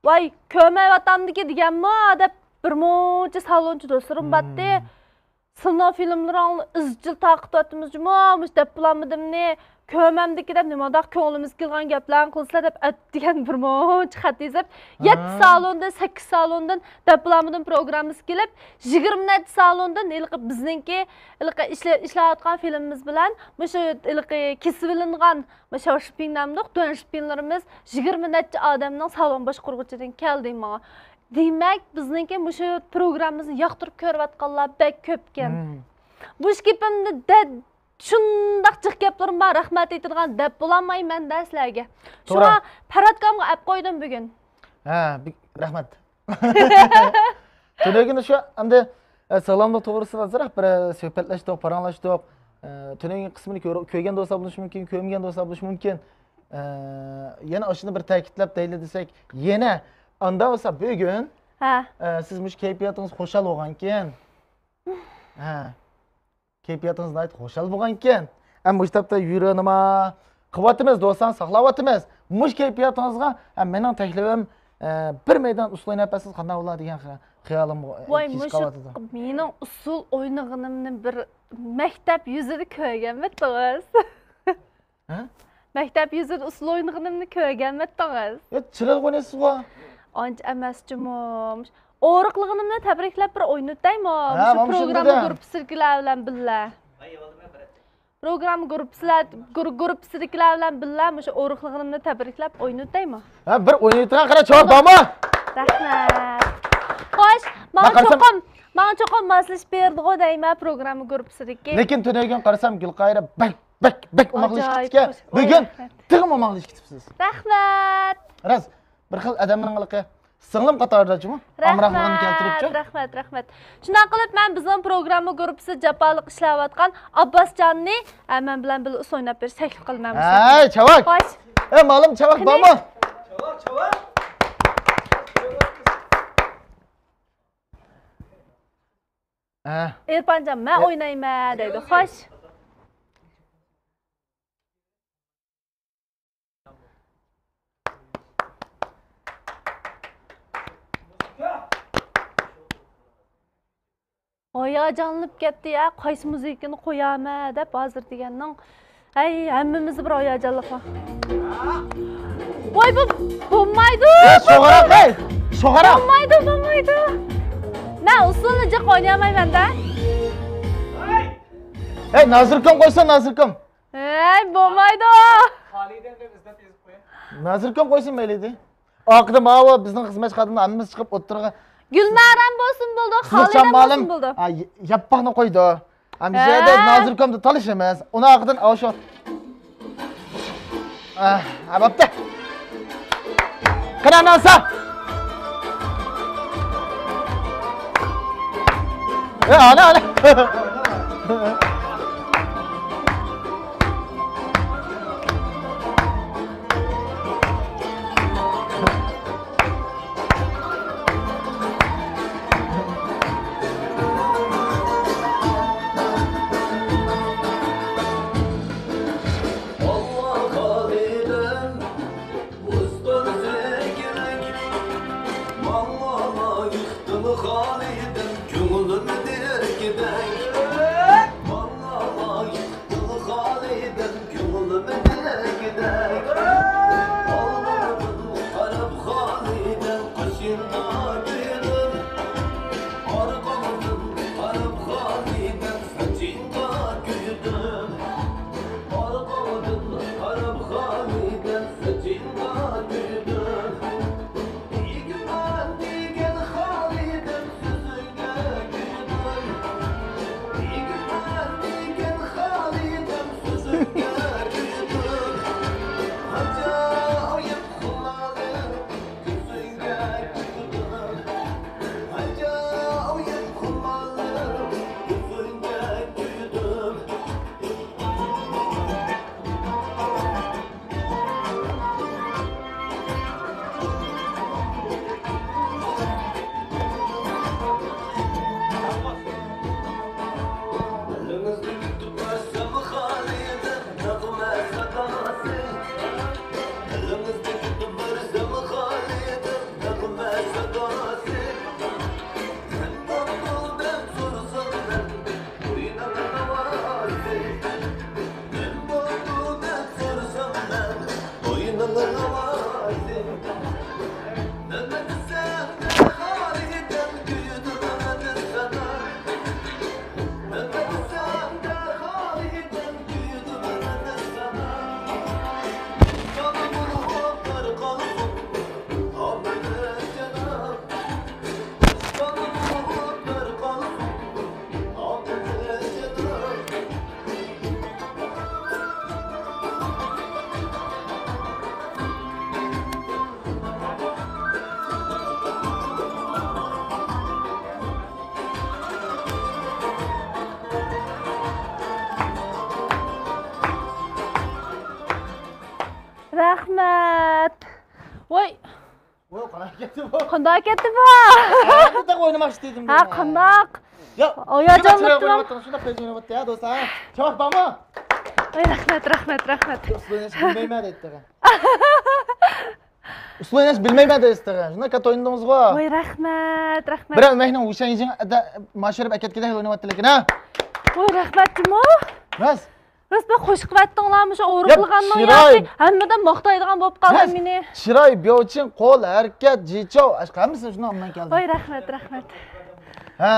ۋاي، كۆرمەيۋاتامدىكى دېگەنمۇ دەپ بىر مۇنچە سالونچى دوستلىرىم بارتتى. سىلىنىڭ فىلىملىرىڭلارنى ئىزچىل تارقىتىۋاتىمىز جۇمۇ، مۇشۇ دەپ بولالمىدىمنى، كۆرمەمدىكى دەپ نېمانداق كۆڭلىمىزگە كېلىدىغان گەپلەرنى قىلىسىلەر دەپ ئەتىگەن بىر مۇنچە خەت يېزىپ، يەتتە سالوندىن، سەككىز سالوندىن دەپ بولالمىدىم پروگراممىسى كېلىپ، يىگىرمە نەچچە سالوندىن ھېلىقى بىزنىڭكى، ھېلىقى ئىشلە-، ئىشلەۋاتقان فىلىمىمىز بىلەن مۇشۇ ھېلىقى كېسىۋېلىنغان مۇشۇ شاۋشىپىڭ ناملىق تۈەنشىپىڭلىرىمىز يىگىرمە نەچچە ئادەمنىڭ سالون باشقۇرغۇچىدىن كەلدى ماڭا. دېمەك، بىزنىڭكى مۇشۇ پروگراممىمىزنى ياقتۇرۇپ كۆرۈۋاتقانلار بەك كۆپكەن. بۇ ئىش گېپىمنى دە-، شۇنداق جىق گەپلىرىم بار، رەھمەت ئېيتىدىغان دەپ بولالمايمەن-دە سىلەرگە. شۇڭا پەرھاتكامغا ئەپ قويدۇم بۈگۈن. ھە، بىك-، رەھمەت. تۈنۈگۈن شۇ ئەمدى، ئە، ساغلاملىق توغرىسىدا ئازراق بىر، ئە، سۆھبەتلەشتۇق، پاراڭلاشتۇق. ئە، تۈنۈگۈن قىسمىنى كۆر-، كۆرگەن دوستلار بولۇشى مۇمكىن، كۆرمىگەن دوستلار بولۇشى مۇمكىن. ئە، يەنە ئاشۇنى بىر تەكىتلەپ دەيلى دېسەك، يەنە ئاندا بولسا بۈگۈن، ھە. ئە، سىز مۇشۇ كەيپىياتىڭىز خۇشال بولغانكەن. ھە. كەيپىياتىڭىز ناھايىتى خۇشال بولغانكەن. ئەمما مۇشۇ تاپتا يۈرۈنما قىلىۋاتىمىز، دوستان ساقلاۋاتىمىز. مۇشۇ كەيپىياتىڭىزغا، ھە، مېنىڭ تەكلىپىم، ئە، بىر مەيدان ئۇسسۇل ئويناپ بەرسىڭىز قانداق بولا دېگەن خى-، خىيالىم، ئە، ۋاي، كېلىشىپ مۇشۇ قالىۋاتىدۇ. مېنىڭ ئۇسسۇل ئوينىغىنىمنى بىر مەكتەپ يۈزىدە كۆرگەنمىدىڭىز؟ ھە؟ مەكتەپ يۈزىدە ئۇسسۇل ئوينىغىنىمنى كۆرگەنمىدىڭىز؟ يا، چىرايلىق ئوينايسىزغۇ. ئانچە ئەمەس جۇمۇ. ئورۇقلىغىنىمنى تەبرىكلەپ بىر ئوينىتايمۇ؟ ھە، مۇشۇ مانا شۇنداق پروگرامما دە. گۇرۇپپىسىدىكىلەر بىلەن بىللە. پروگرامما گۇرۇپپىسىلەر، گۇر-، گۇرۇپپىسىدىكىلەر بىلەن بىللە مۇشۇ ئورۇقلىغىنىمنى تەبرىكلەپ ئوينىتايمۇ؟ ھە، بىر ئوينىتىڭ، قارا، جاۋاب بارمۇ؟ رەھمەت. خوش، ماڭا مەن قارىسام چوقۇم، ماڭا چوقۇم ماسلىشىپ بېرىدىغۇ دەيمەن پروگرامما گۇرۇپپىسىدىكى. لېكىن تۈنۈگۈن قارىسام، گۈلقاھىرە بەك بەك، بەك ئوماقلىشىپ ئاجايىپ كېتىپتىكەن. خوش. بۈگۈن تېخىمۇ ئوماقلىشىپ كېتىپسىز. رەھمەت. راست، بىر خىل ئادەمنىڭ ھېلىقى سىڭلىم قاتارىدا جۇمۇ. ئامراقلىقىنى كەلتۈرۈپچۇ. رەھمەت، رەھمەت. شۇنداق قىلىپ، مەن بىزنىڭ پروگرامما گۇرۇپپىسى جاپالىق ئىشلەۋاتقان ئابباسجاننى، ئە، مەن بىلەن بىللە ئۇسسۇل ئويناپ بېرىش تەكلىپ قىلىمەن. ھەي، چاۋاك. خوش. ئەي، مالىم، چاۋاك بارمۇ؟ ھە. ئېرپانجان، مەن ئوينايمەن دەيدۇ. خوش. ھاياجانلىنىپ كەتتى يا، قايسى مۇزىكىنى قويامەن دەپ ھازىر دېگەننىڭ. ھەي، ھەممىمىزدە بىر ھاياجانلىق بار. ۋاي، بۇ بولمايدۇ. ئەي، شوغاراق، ئەي، شوغاراق. بولمايدۇ، بولمايدۇ. مەن ئۇسسۇلنى جىق ئوينىيالمايمەن-دە. ئەي، نازىركوم قويسا، نازىركوم. ئەي، بولمايدۇ. نازىركوم قويسا مەيلى ئىدى. ئارقىدا ماۋۇ بىزنىڭ خىزمەتچى خادىملار ھەممىسى چىقىپ ئوتتۇرىغا. گۈلنارەم بولسۇن بولدى، خالىدەم بولسۇن بولدى. ئا، ي-، ياپپاقنى قويدى. ھە، مۇشۇ يەردە ھە. نازىركومدا تالىشىمىز. ئۇنىڭ ئارقىدىن ئاۋۇ شۇ. ئا، ھە، بوپتۇ. قېنى، ئانا، ئانا. ئە، ئانا، ئانا. رەھمەت. ۋاي. ۋاي، قانداق كەتتى بۇ؟ قانداق كەتتى بۇ؟ ھە، بۇنداق ئوينىماقچى دېدىم ھە، دېمە. قانداق؟ يا، ھاياجانلىق شۇنداق تۇرۇڭ. ئويناۋاتىدىغان، شۇنداق پەيزى ئويناۋاتتى ھە، دوستلار. چاۋاك بارمۇ؟ ۋاي، رەھمەت، رەھمەت، رەھمەت. ئۇسسۇل ئويناش بىلمەيمەن دەيتتىغە. ئۇسسۇل ئويناش بىلمەيمەن دەيتتىغە. شۇنداق كاتتا ئوينىدىڭىزغۇ. ۋاي، رەھمەت، رەھمەت. بىر ئەمەكنىڭ ۋۇشەنجىڭ ئەدە ماشۇ يەرگە ئەكەتكىدە ئويناۋاتتى لېكىن ھە. ۋاي، رەھمەت جۇمۇ. راست. راست بەك خوش قىلىۋەتتىڭلار مۇشۇ ئورۇقلىغاننىڭ ياكى ھەممىدىن ماختايدىغان بولۇپ قالدىم مېنى. چىراي، بياۋچىڭ، قول، ھەرىكەت، جىچاۋ، ئاشۇ ھەممىسى شۇنىڭ بىلەن كەلدى. ۋاي، رەھمەت، رەھمەت. ھە،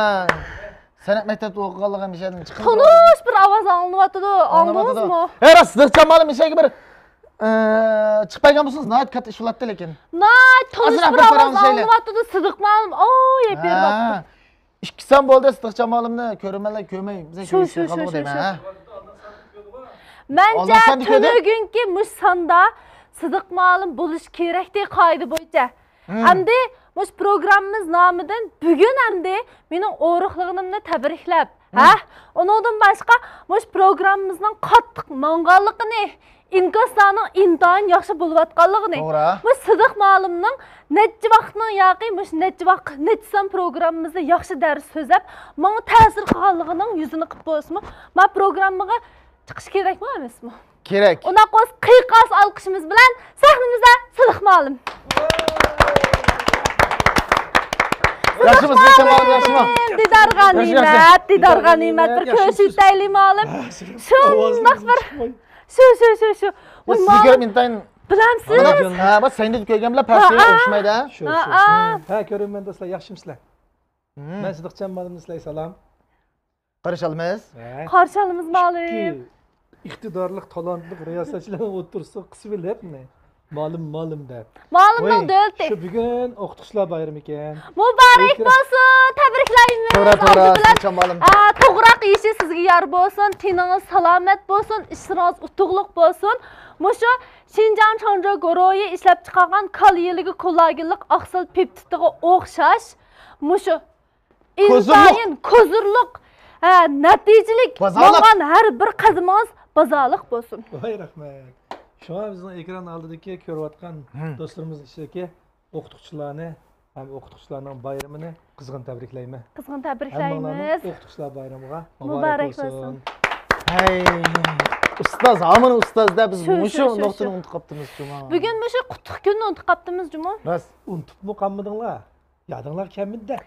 سەنئەت مەكتەپتە ئوقۇغانلىقىم مىشەدىن چىقىپ تونۇش بىر ئاۋاز ئاڭلىنىۋاتىدۇ، ئاڭلىدىڭىزمۇ؟ ھە، راست، سىدىقجان مۇئەللىم مىشەگە بىر، ئە، چىقىپ بەرگەن بولسىڭىز ناھايىتى كاتتا ئىش بولاتتى لېكىن. ناھايىتى تونۇش بىر ئاۋاز ئاڭلىنىۋاتىدۇ، سىدىق مۇئەللىم، ئوي، يەپ بېرىۋاتىدۇ. ئىككى سان بولدى، سىدىقجان مۇئەللىمنى كۆرۈرمەنلەر كۆرمەي، بىزنى شۇ، شۇ، شۇ، شۇ، شۇ. ھە؟ مەنچە تۈنۈگۈنكى مۇشۇ ساندا سىدىق مۇئەللىم بولۇشى كېرەكتى قائىدە بويىچە. ھىم. ئەمدى مۇشۇ پروگراممىمىز نامىدىن بۈگۈن ئەمدى مېنىڭ ئورۇقلىغىنىمنى تەبرىكلەپ، ھە؟ ئۇنىڭدىن باشقا مۇشۇ پروگراممىمىزنىڭ قاتتىق ماڭغانلىقىنى، ئىنكاسلارنىڭ ئىنتايىن ياخشى بولۇۋاتقانلىقىنى، توغرا. مۇشۇ سىدىق مۇئەللىمنىڭ نەچچە ۋاقىتنىڭ ياقى مۇشۇ نەچچە ۋاق-، نەچچە سان پروگراممىمىزدا ياخشى دەرس سۆزلەپ، ماڭا تەسىر قىلغانلىقىنىڭ يۈزىنى قىپ بولسىمۇ، ما پروگراممىغا چىقىش كېرەكمۇ ئەمەسمۇ؟ كېرەك. ئۇنداق بولسا قىيقاس ئالقىشىمىز بىلەن سەھنىمىزدە سىدىق مۇئەللىم. ياخشىمۇ، سىدىق مۇئەللىم، ياخشىمۇ؟ دىدارغا نېمەت، دىدارغا نېمەت، بىر كۆرۈشۈۋېتەيلى مۇئەللىم. شۇنداق بىر، شۇ، شۇ، شۇ، شۇ. ۋاي، سىزنى كۆرۈپ ئىنتايىن بىلەمسىز؟ ھە، بۇ سەھنىدە كۆرگەن بىلەن پەرقى ئوخشىمايدۇ. شۇ، شۇ. ھە، كۆرۈرمەن دوستلار، ياخشىمۇسىلەر؟ مەن سىدىقجان مۇئەللىمدىن سىلەرگە سالام. قارشى ئالىمىز. ھە. قارشى ئالىمىز، مۇئەللىم. ئىقتىدارلىق، تالانتلىق رىياسەتچىلەرنىڭ ئوتتۇرىسىغا قىسىۋېلىپ، مۇئەللىم، مۇئەللىم دەپ. مۇئەللىمنىڭ دۆلىتى. شۇ بۈگۈن ئوقۇتقۇچىلار بايرىمى ئىكەن. مۇبارەك بولسۇن، تەبرىكلەيمىز. توغرا، توغرا، ئالدى بىلەن، سىدىقجان مۇئەللىم. ئە، توغراق يېشى سىزگە يار بولسۇن، تېنىڭىز سالامەت بولسۇن، ئىشلىرىڭىز ئۇتۇقلۇق بولسۇن. مۇشۇ شىنجاڭ چاڭجيو گۇرۇھى ئىشلەپچىقارغان كالا يېلىگە كولاگېنلىق ئاقسىل پېپتىدىغا ئوخشاش، مۇشۇ ئىنتايىن كوزۇرلۇق، ھە، نەتىجىلىك ماڭغان ھەر بىر قەدىمىڭىز بازارلىق بولسۇن. ۋاي، رەھمەت. شۇڭا بىزنىڭ ئېكران ئالدىدىكى كۆرۈۋاتقان دوستلىرىمىز ئىچىدىكى ئوقۇتقۇچىلارنى ھەم ئوقۇتقۇچىلارنىڭ بايرىمىنى قىزغىن تەبرىكلەيمەن. قىزغىن تەبرىكلەيمىز. ھەممىڭلارنىڭ ئوقۇتقۇچىلار بايرىمىغا مۇبارەك بولسۇن. ھەي، ئۇستاز، ھامان ئۇستاز دە، بىز مۇشۇ نۇقتىنى ئۇنتۇپ قاپتىمىز جۇما. بۈگۈن مۇشۇ قۇتلۇق كۈننى ئۇنتۇپ قاپتىمىز جۇما. راست. ئۇنتۇپمۇ قالمىدىڭلار؟ يادىڭلار كەلمىدى-دە.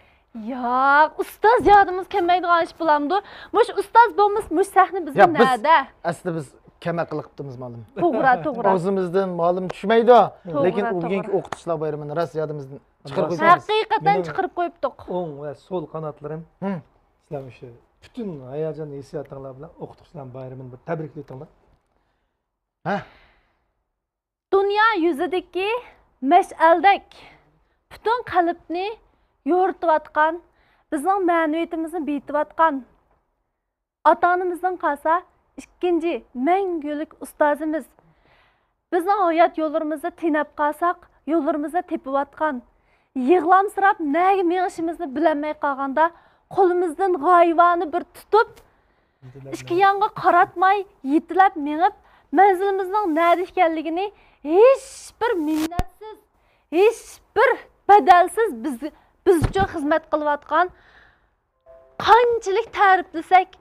ياق، ئۇستاز يادىمىز كەلمەيدىغان ئىش بولامدۇ؟ مۇشۇ ئۇستاز بولمىسا، مۇشۇ سەھنە بىزگە نەدە؟ ئەسلى بىز كەم ئەقىل قىپتىمىز، مالىم. توغرا، توغرا. ئاغزىمىزدىن مالىم چۈشمەيدۇ. لېكىن بۈگۈنكى ئوقۇتقۇچىلار بايرىمىنى راست يادىمىزدىن چىقىرىپ قويسىڭىز. ھەقىقەتەن چىقىرىپ قويۇپتۇق. ئوڭ ۋە سول قاناتلىرىم. سىلەر مۇشۇ پۈتۈن ھاياجان ھېسسىياتىڭلار بىلەن ئوقۇتقۇچىلارنىڭ بايرىمىنى بىر تەبرىكلىۋېتىڭلار. ھە؟ دۇنيا يۈزىدىكى مەشئەلدەك پۈتۈن قەلبنى يورۇتۇۋاتقان، بىزنىڭ مەنىۋىيىتىمىزنى بېيىتىۋاتقان ئاتا-ئانىمىزدىن قالسا ئىككىنچى مەڭگۈلۈك ئۇستازىمىز، بىزنىڭ ھايات يوللىرىمىزدا تېنەپ قالساق، يوللىرىمىزدا تېپىۋاتقان، يىغلامسىراپ نەگە مېڭىشىمىزنى بىلەلمەي قالغاندا، قولىمىزدىن غايىۋانە بىر تۇتۇپ، ئىككى يانغا قاراتماي يېتىلەپ مېڭىپ، مەنزىلىمىزنىڭ نەدە ئىكەنلىكىنى ھېچبىر مىننەتسىز، ھېچبىر بەدەلسىز بىز، بىز ئۈچۈن خىزمەت قىلىۋاتقان، قانچىلىك تەرىپلىسەك،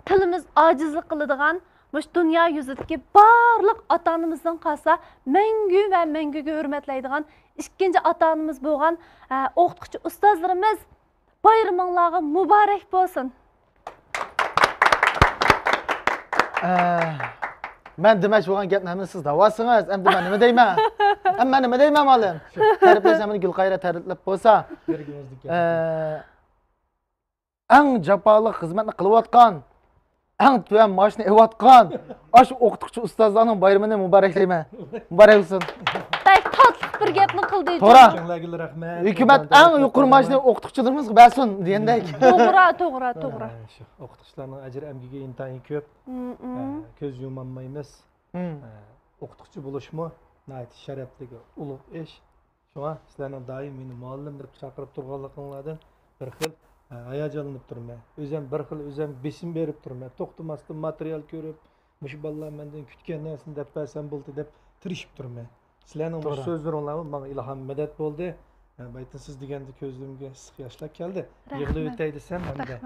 تىلىمىز ئاجىزلىق قىلىدىغان، مۇشۇ دۇنيا يۈزىدىكى بارلىق ئاتا-ئانىمىزدىن قالسا مەڭگۈ ۋە مەڭگۈگە ھۆرمەتلەيدىغان ئىككىنچى ئاتا-ئانىمىز بولغان، ئە، ئوقۇتقۇچى ئۇستازلىرىمىز، بايرىمىڭلارغا مۇبارەك بولسۇن! ئە، مەن دېمەكچى بولغان گەپنى ھەممىسى سىز دەۋالسىڭىز، ئەمدى مەن نېمە دەيمەن؟ ئەمدى مەن نېمە دەيمەن، مالىم؟ شۇ تەرىپلەش ھەممىنى گۈلقايرا تەرىپلەپ بولسا، ئە، ئەڭ جاپالىق خىزمەتنى قىلىۋاتقان، ئەڭ تۆۋەن مائاشنى ئېلىۋاتقان ئاشۇ ئوقۇتقۇچى ئۇستازلارنىڭ بايرىمىنى مۇبارەكلەيمەن. مۇبارەك بولسۇن. بەك تاتلىق بىر گەپنى قىلدى. توغرا. ھۆكۈمەت ئەڭ يۇقىرى مائاشنى ئوقۇتقۇچىلىرىمىزغا بەرسۇن دېگەندەك. توغرا، توغرا، توغرا. ئوقۇتقۇچىلارنىڭ ئەجرى ئەمگىكى ئىنتايىن كۆپ. كۆز يۇمالمايمىز. ئوقۇتقۇچى بولۇشمۇ ناھايىتى شەرەپلىك، ئۇلۇغ ئىش. شۇڭا سىلەرنىڭ دائىم مېنى مۇئەللىم دەپ چاقىرىپ تۇرغانلىقىڭلاردىن بىر خىل، ھە، ھاياجانلىنىپ تۇرىمەن. ئۆزۈم بىر خىل، ئۆزۈم بېسىم بېرىپ تۇرىمەن. توختىماستىن ماتېرىيال كۆرۈپ، مۇشۇ بالىلار مەندىن كۈتكەن نەرسىنى دەپ بەرسەم بولدى دەپ تىرىشىپ تۇرىمەن. سىلەرنىڭ بۇ سۆزلىرىڭلارمۇ ماڭا ئىلھام، مەدەت بولدى. ھە، بەلكىم سىز دېگەندە كۆزلىرىمگە ئىسسىق ياشلار كەلدى. يىغلىۋېتەي دېسەم ھەمدە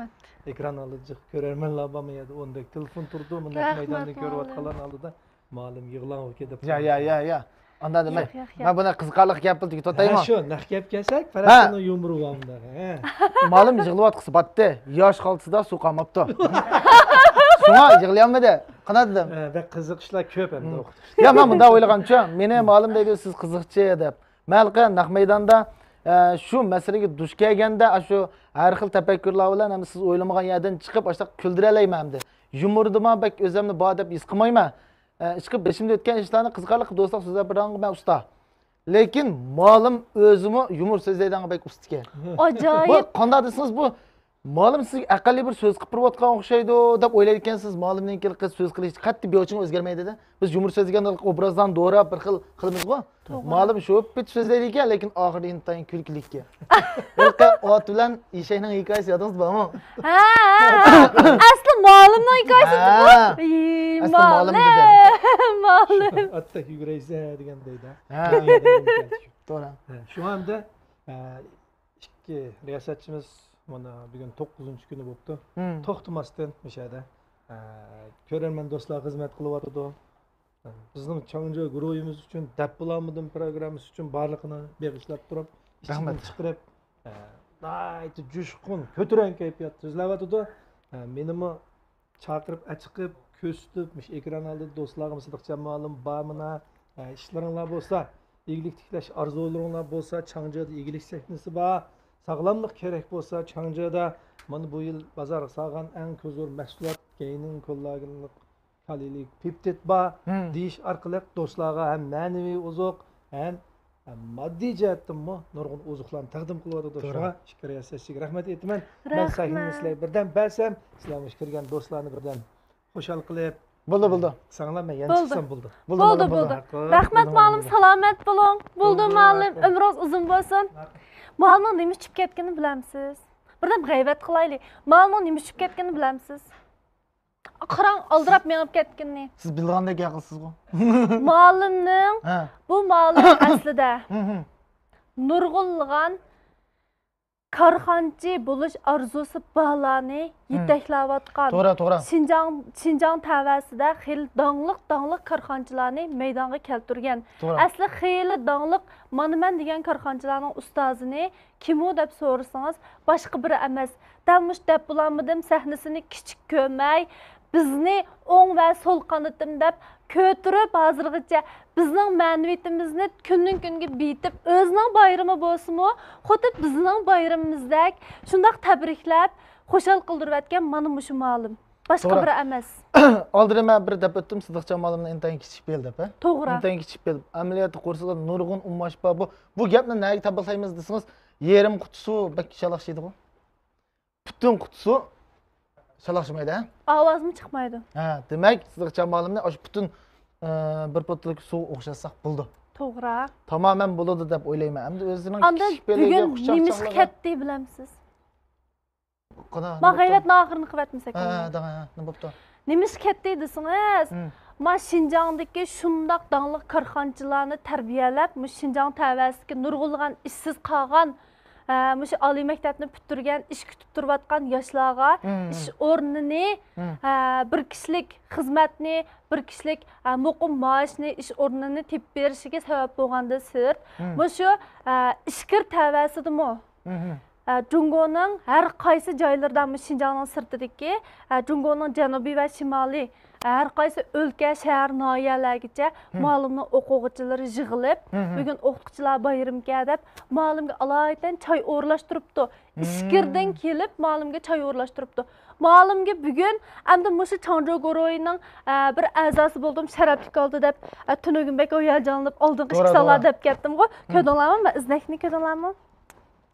ئېكران ئالدىدىكى كۆرەرمەنلەر بارمۇ يەردە ئوندەك تېلېفون تۇرىدۇ، مۇنداق مەيداندىن كۆرۈۋاتقانلارنىڭ ئالدىدا. مۇئەللىم يىغلاڭغۇ دەپ. يا، يا، يا، يا. ئاندا دېمەك. ياق، ياق، ياق. مەن بۇنى قىزىقارلىق گەپ قىلدىكى توتايمۇ؟ ھە، شۇ نەق گەپ كەلسەك، پەرەزنىڭ يۇمۇرى بار مۇنداق. ھە. مۇئەللىم يىغلىۋاتقۇسى باتتى. ياش خالتىسىدا سۇ قالماپتۇ. شۇڭا يىغلىيالمىدى. قانداق دېدىم؟ ھە، بەك قىزىق ئىشلار كۆپ ئەمدى ئوقۇتۇشتا. يا، مەن مۇنداق ئويلىغانچۇ، مېنى مۇئەللىم دەيدۇ، سىز قىزىقچى دەپ. مەن ھېلىقى نەق مەيداندا، ئە، شۇ مەسىلىگە دۇچ كەلگەندە، ئاشۇ ھەر خىل تەپەككۇرلار بىلەن ھەم سىز ئويلىمىغان يەردىن چىقىپ، ئاشۇنداق كۈلدۈرەلەيمەن ئەمدى. يۇمۇردىمۇ بەك ئۆزۈمنى بار دەپ ھېس قىلمايمەن. ئە، ئىشقىلىپ بېشىمدىن ئۆتكەن ئىشلارنى قىزىقارلىق دوستلار سۆزلەپ بېرىدىغانغا مەن ئۇستا. لېكىن مۇئەللىم ئۆزىمۇ يۇمۇر سۆزلەيدىغانغا بەك ئۇستىكەن. ئاجايىپ. بۇ قانداق دېسىڭىز، بۇ مۇئەللىم سىزگە ئەقەللىي بىر سۆز قىلىپ بېرىۋاتقان ئوخشايدۇ دەپ ئويلايدىكەنسىز. مۇئەللىمنىڭكى سۆز قىلىشى قەتئىي بىر ئوچۇق ئۆزگەرمەيدۇ. بىز يۇمۇر سۆزلىگەندە ئوبرازلارنى دوراپ بىر خىل قىلىمىزغۇ. توغرا. مۇئەللىم شۇ پېتى سۆزلەيدىكەن، لېكىن ئاخىرى ئىنتايىن كۈلكىلىككەن. ھېلىقى ئات بىلەن ئېشەكنىڭ ھېكايىسى يادىڭىزدا بارمۇ؟ ھە، ھە، ھە. ئەسلى مۇئەللىمنىڭ ھېكايىسى. ھە. ئى، ئەسلى مۇئەللىم دېدى. مۇئەللىم. ئاتتەك يۈگۈرەيسەن دېگەن دەيدۇ. ھە. توغرا. ھە، شۇ ئەمدى، ئە، ئىككى رىياسەتچىمىز مانا بۈگۈن توققۇزىنچى كۈنى بوپتۇ. توختىماستىن مۇشۇ يەردە، ئە، كۆرەرمەن دوستلار خىزمەت قىلىۋاتىدۇ. بىزنىڭ چاڭجيو گۇرۇھىمىز ئۈچۈن، دەپ بولالمىدىم پروگراممىسى ئۈچۈن بارلىقىنى بېغىشلاپ تۇرۇپ، ئىچىدىن چىقىرىپ، ئە، ناھايىتى جۇشقۇن، كۆتۈرەڭگۈ كەيپىياتتا سۆزلەۋاتىدۇ. ئە، مېنىمۇ چاقىرىپ، ئەچىقىپ، كۆرسىتىپ، مۇشۇ ئېكران ئالدىدا دوستلارغىمۇ سىدىق جامالىم بارمىنا، ئە، ئىشلىرىڭلار بولسا، ئىگىلىك تىكلەش ئارزۇلىرىڭلار بولسا، چاڭجىدا ئىگىلىك سەھنىسى بار. ساغلاملىق كېرەك بولسا، چاڭجىدا مانا بۇ يىل بازارغا سالغان ئەڭ كۆزۇر مەھسۇلات، گەينىڭ كوللاگېنلىق كالىيلىك پېپتىد بار، دېيىش ئارقىلىق دوستلارغا ھەم مەنىۋى ئوزۇق، ھەم ماددىي جەھەتتىنمۇ نۇرغۇن ئوزۇقلارنى تەقدىم قىلىۋاتىدۇ. شۇڭا ئىككى رىياسەتچىگە رەھمەت ئېيتىمەن. مەن سەھنىنى سىلەرگە بىردەم بەرسەم، سىلەر مۇشۇ كىرگەن دوستلارنى بىردەم خۇشال قىلىپ، بولدى، بولدى. ساڭلار مەن يەنە چىقسام بولدى. بولدى، بولدى. رەھمەت مۇئەللىم، سالامەت بولۇڭ. بولدى مۇئەللىم، ئۆمرىڭىز ئۇزۇن بولسۇن. مۇئەللىمنىڭ نېمە ئىچىپ كەتكىنىنى بىلەمسىز؟ بىردەم غەيۋەت قىلايلى. مۇئەللىمنىڭ نېمە ئىچىپ كەتكىنىنى بىلەمسىز؟ قاراڭ، ئالدىراپ مېڭىپ كەتكىنىنى. سىز بىلغاندەك گەپ قىلىسىزغۇ. مۇئەللىمنىڭ، بۇ مۇئەللىم ئەسلىدە نۇرغۇنلىغان كارخانىچى بولۇش ئارزۇسى بارلارنى يېتەكلەۋاتقان، توغرا، توغرا، شىنجاڭ، شىنجاڭ تەۋەسىدە خېلى داڭلىق، داڭلىق كارخانىچىلارنى مەيدانغا كەلتۈرگەن. توغرا. ئەسلى خېلى داڭلىق مانا مەن دېگەن كارخانىچىلارنىڭ ئۇستازىنى كىمۇ دەپ سورىسىڭىز، باشقا بىرى ئەمەس. دەل مۇشۇ دەپ بولالمىدىم سەھنىسىنى كىچىك كۆرمەي، بىزنى ئوڭ ۋە سول قانىتىم دەپ كۆتۈرۈپ، ھازىرغىچە بىزنىڭ مەنىۋىيىتىمىزنى كۈندىن كۈنگە بېيىتىپ، ئۆزىنىڭ بايرىمى بولسىمۇ، خۇددى بىزنىڭ بايرىمىمىزدەك شۇنداق تەبرىكلەپ، خۇشال قىلدۇرۇۋەتكەن مانا مۇشۇ مۇئەللىم. باشقا بىرى ئەمەس. ئالدىدا مەن بىر دەپ ئۆتتۈم، سىدىقجان مۇئەللىمنى ئىنتايىن كىچىك بىل دەپ، ھە؟ توغرا. ئىنتايىن كىچىك بىل. ئەمەلىيەتتە قورسىقىدا نۇرغۇن ئۇماش بار. بۇ، بۇ گەپنى نەگە تاپالايمىز دېسىڭىز، يېرىم قۇتىسى بەك شالاقشىيدىغۇ. پۈتۈن قۇتىسى شالاقشىمايدۇ، ھە؟ ئاۋازمۇ چىقمايدۇ. ھە، دېمەك، سىدىق جامالىمنى ئاشۇ پۈتۈن، ئە، بىر پوتىلىك سۇغا ئوخشاتساق بولىدۇ. توغرا. تامامەن بولىدۇ دەپ ئويلايمەن. ئەمدى ئۆزىنىڭ ئاندىن كىچىك بېلىگە بۈگۈن نېمە ئىش كەتتى بىلەمسىز؟ ما غەيۋەتنىڭ ئاخىرىنى قىلىۋەتمىسەك بولمايدۇ. ھە، داڭ، ھە، نېمە بوپتۇ؟ نېمە ئىش كەتتى دېسىڭىز، ما شىنجاڭدىكى شۇنداق داڭلىق كارخانىچىلارنى تەربىيەلەپ، مۇشۇ شىنجاڭ تەۋەسىدىكى نۇرغۇنلىغان ئىشسىز قالغان، ئە، مۇشۇ ئالىي مەكتەپنى پۈتتۈرگەن، ئىش كۈتۈپ تۇرۇۋاتقان ياشلارغا ئىش ئورنىنى، ئە، بىر كىشىلىك خىزمەتنى، بىر كىشىلىك، ئە، مۇقىم مائاشنى، ئىش ئورنىنى تېپىپ بېرىشىگە سەۋەب بولغاندىن سىرت، مۇشۇ، ئە، ئىچكىرى تەۋەسىدىمۇ، ئە، جۇڭگونىڭ ھەر قايسى جايلىرىدا، مۇشۇ شىنجاڭنىڭ سىرتىدىكى، ئە، جۇڭگونىڭ جەنۇبىي ۋە شىمالىي، ئە، ھەر قايسى ئۆلكە، شەھەر، ناھىيەلەرگىچە مۇئەللىمنىڭ ئوقۇغۇچىلىرى يىغىلىپ، بۈگۈن ئوقۇتقۇچىلار بايرىمىكەن دەپ، مۇئەللىمگە ئالايىتەن چاي ئورۇنلاشتۇرۇپتۇ. ئىچكىرىدىن كېلىپ، مۇئەللىمگە چاي ئورۇنلاشتۇرۇپتۇ. مۇئەللىمگە بۈگۈن ئەمدى مۇشۇ چاڭجو گۇرۇھىنىڭ، ئە، بىر ئەزاسى بولدۇم، شەرەپلىك ھالدا دەپ، ئە، تۈنۈگۈن بەك ھاياجانلىنىپ، ئالدىنقى ئىككى سانلار دەپ كەتتىمغۇ. كۆردۈڭلارمۇ؟ مەن ئىزنەكنى كۆردۈڭلارمۇ؟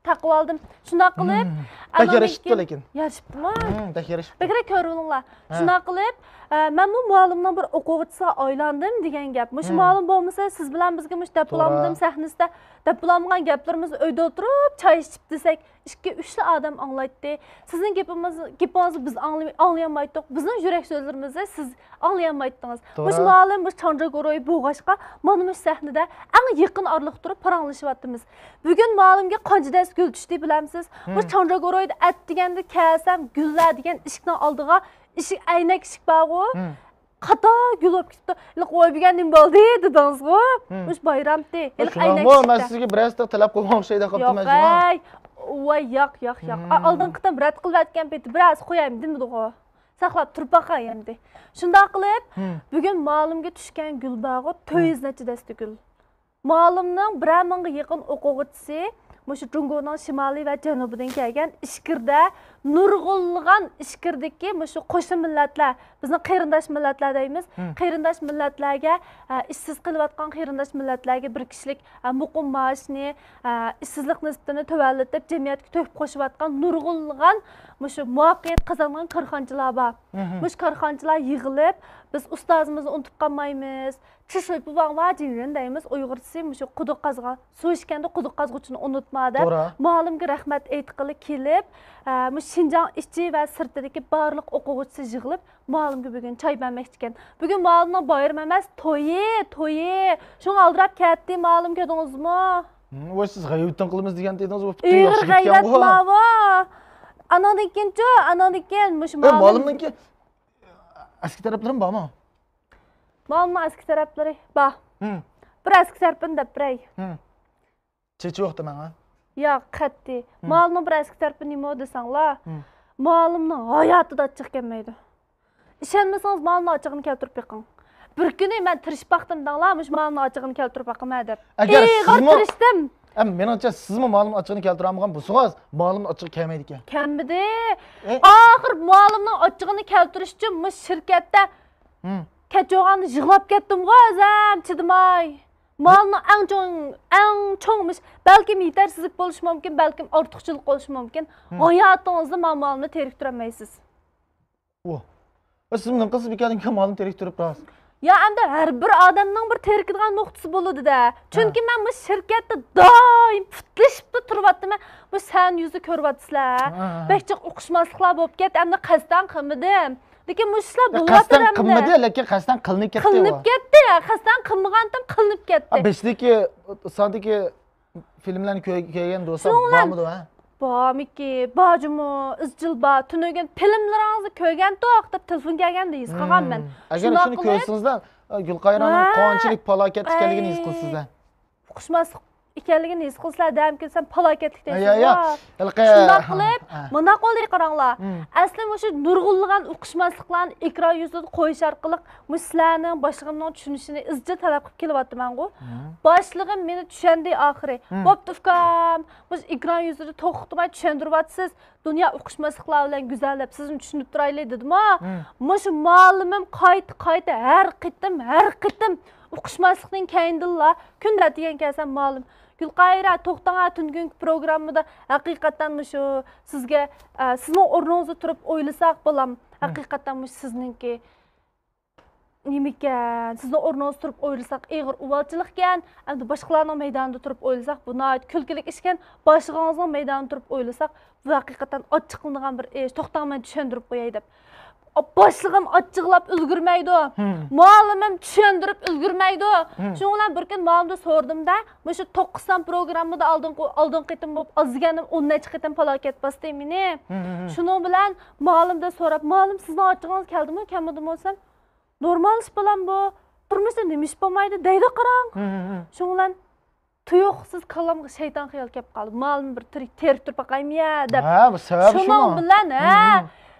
تاقىۋالدىم. شۇنداق قىلىپ، بەك يارىشىپتۇ لېكىن. يارىشىپتىمۇ؟ بەك يارىشىپتۇ. بەكرەك كۆرۈۋېلىڭلار. شۇنداق قىلىپ، ئە، مەنمۇ مۇئەللىمنىڭ بىر ئوقۇغۇچىسىغا ئايلاندىم دېگەن گەپ. مۇشۇ مۇئەللىم بولمىسا، سىز بىلەن بىزگە مۇشۇ دەپ بولالمىدىم سەھنىسىدە دەپ بولالمىغان گەپلىرىمىزنى ئۆيدە ئولتۇرۇپ چاي ئىچىپ دېسەك، ئىككى، ئۈچلا ئادەم ئاڭلايتتى. سىزنىڭ گېپىڭىز، گېپىڭىزنى بىز ئاڭلىماي-، ئاڭلىيالمايتتۇق. بىزنىڭ يۈرەك سۆزلىرىمىزنى سىز ئاڭلىيالمايتتىڭىز. مۇشۇ مۇئەللىم، مۇشۇ چاڭجا گۇرۇھى بولغاچقا، مانا مۇشۇ سەھنىدە ئەڭ يېقىن ئارىلىقتا تۇرۇپ پاراڭلىشىۋاتىمىز. بۈگۈن مۇئەللىمگە قانچە دەس گۈل چۈشتى بىلەمسىز؟ مۇشۇ چاڭجا گۇرۇھىدا ئەتىگەندە كەلسەم، گۈللەر دېگەن ئىشىكنىڭ ئالدىغا، ئىشىك، ئەينەك ئىشىك بارغۇ. قاتار گۈل بولۇپ كېتىپتۇ. ۋوي، بۈگۈن نېمە بولدى دېدىڭىزغۇ؟ مۇشۇ بايرامتى. ھېلىقى ئەينەك ئىشىكتە. مەن سىزگە بىرەرسىدە تەلەپ قىلماقچى دەپ قاپتىمەن. ياق، ۋاي، ياق، ياق، ياق. ئالدىنقى قېتىم رەت قىلىۋەتكەن پېتى بىرەرسى قويايمۇ دېمىدىغۇ. ساقلاپ تۇرۇپ باقاي ئەمدى. شۇنداق قىلىپ، بۈگۈن مۇئەللىمگە چۈشكەن گۈل بارغۇ، تۆت يۈز نەچچە دەستە گۈل. مۇئەللىمنىڭ بىرەر مىڭغا يېقىن ئوقۇغۇچىسى مۇشۇ جۇڭگونىڭ شىمالى ۋە جەنۇبىدىن كەلگەن ئىچكىرىدە نۇرغۇنلىغان ئىچكىرىدىكى مۇشۇ قوشنا مىللەتلەر، بىزنىڭ قېرىنداش مىللەتلەر دەيمىز، قېرىنداش مىللەتلەرگە، ئە، ئىشسىز قېلىۋاتقان قېرىنداش مىللەتلەرگە بىر كىشىلىك، ئە، مۇقىم مائاشنى، ئە، ئىشسىزلىق نىسبىتىنى تۆۋەنلىتىپ، جەمئىيەتكە تۆھپە قوشۇۋاتقان نۇرغۇنلىغان مۇشۇ مۇۋەپپەقىيەت قازانغان كارخانىچىلار بار. مۇشۇ كارخانىچىلار يىغىلىپ، بىز ئۇستازىمىزنى ئۇنتۇپ قالمايمىز، چىشۇيپۇۋاڭ ۋاجىنرېن دەيمىز، ئۇيغۇرچىسى مۇشۇ قۇدۇق قازغان، سۇ ئىچكەندە قۇدۇق قازغۇچىنى ئۇنتۇما دەپ، مۇئەللىمگە رەھمەت ئېيتقىلى كېلىپ، ئە، مۇشۇ شىنجاڭ ئىچى ۋە سىرتىدىكى بارلىق ئوقۇغۇچىسى يىغىلىپ، مۇئەللىمگە بۈگۈن چاي بەرمەكچىكەن. بۈگۈن مۇئەللىمنىڭ بايرىمى ئەمەس، تويى، تويى. شۇڭا ئالدىراپ كەتتى مۇئەللىم، كۆردىڭىزمۇ؟ ھىم، ۋاي، سىز غەيۋىتىڭ قىلىمىز دېگەنتى ئىدىڭىز، بۇ پۈتۈن ئېغىر ياخشى كەتكەنغۇ. غەيۋەت ماۋۇ. ئاناندىن كېيىنچۇ، ئاناندىن كېيىن مۇشۇ ئەي، مۇئەللىم. مۇئەللىمنىڭكى ئەسكى تەرەپلىرىمۇ بارمۇ؟ مۇئەللىمنىڭ ئەسكى تەرەپلىرى بار. ھىم. بىر ئەسكى تەرىپىنى دەپ بېرەي. ھىم. چېچىۋاقتى ماڭا. ياق، قەتئىي. مۇئەللىمنىڭ بىر ئەسكى تەرىپى نېمە دېسەڭلار، مۇئەللىمنىڭ ھاياتىدا ئاچچىقى كەلمەيدۇ. ئىشەنمىسىڭىز، مۇئەللىمنىڭ ئاچچىقىنى كەلتۈرۈپ بېقىڭ. بىر كۈنى مەن تىرىشىپ باقتىم دەڭلار، مۇشۇ مالىمنىڭ ئاچچىقىنى كەلتۈرۈپ باقىمەن دەپ. ئەگەر ئېغىر سىزمۇ، تىرىشتىم. ئەم، مېنىڭچە سىزمۇ مالىمنىڭ ئاچچىقىنى كەلتۈرەلمىگەن بولسىڭىز، مالىمنىڭ ئاچچىقى كەلمەيدىكەن. كەلمىدى. ئاخىر مالىمنىڭ ئاچچىقىنى كەلتۈرۈش ئۈچۈن مۇشۇ شىركەتتە كەچۈرگەندە يىغلاپ كەتتىمغۇ ئۆزۈم، چىدىماي. مالىمنىڭ ئەڭ چوڭ، ئەڭ چوڭ مۇش-، بەلكىم يېتەرسىزلىك بولۇشى مۇمكىن، بەلكىم ئارتۇقچىلىق بولۇشى مۇمكىن. ھاياتىڭىزدا مانا مالىمنى تېرىكتۈرەلمەيسىز. ۋو. ئە، سىز نېمە قىلسىز بىكاردىن كېيىن مالىمنى تېرىكتۈرۈپ تۇراسىز؟ يا، ئەمدى ھەر بىر ئادەمنىڭ بىر تېرىكىدىغان نۇقتىسى بولىدۇ-دە. چۈنكى مەن مۇشۇ شىركەتتە دائىم پۇتلىشىپلا تۇرۇۋاتىمەن. مۇشۇ سەھنە يۈزىدە كۆرۈۋاتىسىلەر. بەك جىق ئۇقۇشماسلىقلار بولۇپ كەتتى. ئەمدى قەستەن قىلمىدىم. لېكىن مۇشۇ ئىشلار بولۇۋاتىدۇ قەستەن ئەمدى. قىلمىدى، لېكىن قەستەن قىلىنىپ كەتتى. قىلىنىپ كەتتى، يا، قەستەن قىلمىغانتىم، قىلىنىپ كەتتى. بېشىدىكى، ساندىكى فىلىملەرنى كۆ-، كۆرگەن دوستلار شۇنىڭ بىلەن بارمىدۇ، ھە؟ بارمىكى، بار جۇمۇ، ئىزچىل بار. تۈنۈگۈن فىلىملىرىڭىزنى كۆرگەنتۇق دەپ تېلېفون كەلگەندە ھېس قىلغان مەن. ئەگەر شۇنداق شۇنى قىلىپ كۆرسىڭىزلەر، گۈلقايرانىڭ ھە. قانچىلىك پالاكەتتە ئىكەنلىكىنى ھېس ئەي. قىلىسىزلەر. ئۇقۇشماسلىق ئىكەنلىكىنى ھېس قىلسىلەر، دەم كەلسەم پالاكەتلىك يا، يا، يا. دەيسىز. ھېلىقى شۇنداق قىلىپ، ھە. مۇنداق بولدى، قاراڭلار. ئەسلى مۇشۇ نۇرغۇنلىغان ئۇقۇشماسلىقلارنى ئېكران يۈزىدە قويۇش ئارقىلىق مۇشۇ سىلەرنىڭ باشلىقىمنىڭ چۈشىنىشىنى ئىزچىل تەلەپ قىلىپ كېلىۋاتىمەنغۇ. باشلىقىم مېنى چۈشەندى ئاخىرى. بوپتۇ، ئۇكام، مۇشۇ ئېكران يۈزىدە توختىماي چۈشەندۈرۈۋاتىسىز. دۇنيا ئۇقۇشماسلىقلار بىلەن گۈزەل دەپ سىزنى چۈشىنىپ تۇرايلى دېدىمۇ. مۇشۇ مۇئەللىمىم قايتا، قايتا ھەر قېتىم، ھەر قېتىم ئۇقۇشماسلىقتىن كەينىدىنلا كۈندە ئەتىگەن كەلسەم مۇئەللىم، گۈلقاھىرە، توختاڭا، تۈنۈگۈنكى پروگراممىدا ھەقىقەتەن مۇشۇ سىزگە، ئە، سىزنىڭ ئورنىڭىزدا تۇرۇپ ئويلىساق، بالام، ھەقىقەتەن مۇشۇ سىزنىڭكى نېمىكەن، سىزنىڭ ئورنىڭىزدا تۇرۇپ ئويلىساق ئېغىر ئۇۋالچىلىقكەن، ئەمدى باشقىلارنىڭ مەيدانىدا تۇرۇپ ئويلىساق بۇ ناھايىتى كۈلكىلىك ئىشكەن، باشلىقىڭىزنىڭ مەيدانىدا تۇرۇپ ئويلىساق بۇ ھەقىقەتەن ئاچچىقلىنىدىغان بىر ئىش. توختاڭ، مەن چۈشەندۈرۈپ قوياي دەپ. باشلىقىم ئاچچىقلاپ ئۈلگۈرمەيدۇ. مۇئەللىمىم چۈشەندۈرۈپ ئۈلگۈرمەيدۇ. شۇنىڭ بىلەن بىر كۈنى مۇئەللىمدىن سورىدىم-دە، مۇشۇ توققۇز سان پروگراممىدا ئالدىنقى، ئالدىنقى قېتىم بولۇپ ئاز دېگەندىمۇ ئون نەچچە قېتىم پالاكەت باستى مېنى. شۇنىڭ بىلەن مۇئەللىمدىن سوراپ، مۇئەللىم، سىزنىڭ ئاچچىقىڭىز كەلدىمۇ، كەلمىدىمۇ دېسەم، نورمال ئىش بالام بۇ. تۇرمۇشتا نېمە ئىش بولمايدۇ دەيدۇ قاراڭ. شۇنىڭ بىلەن تۇيۇقسىز كاللامغا شەيتان خىيال كەپ قالدى. مۇئەللىمنى بىر تىرىك تېرىكتۈرۈپ باقايمۇ يا دەپ. ھە، بۇ سەۋەب شۇنىڭ شۇمۇ؟ بىلەن، ھە،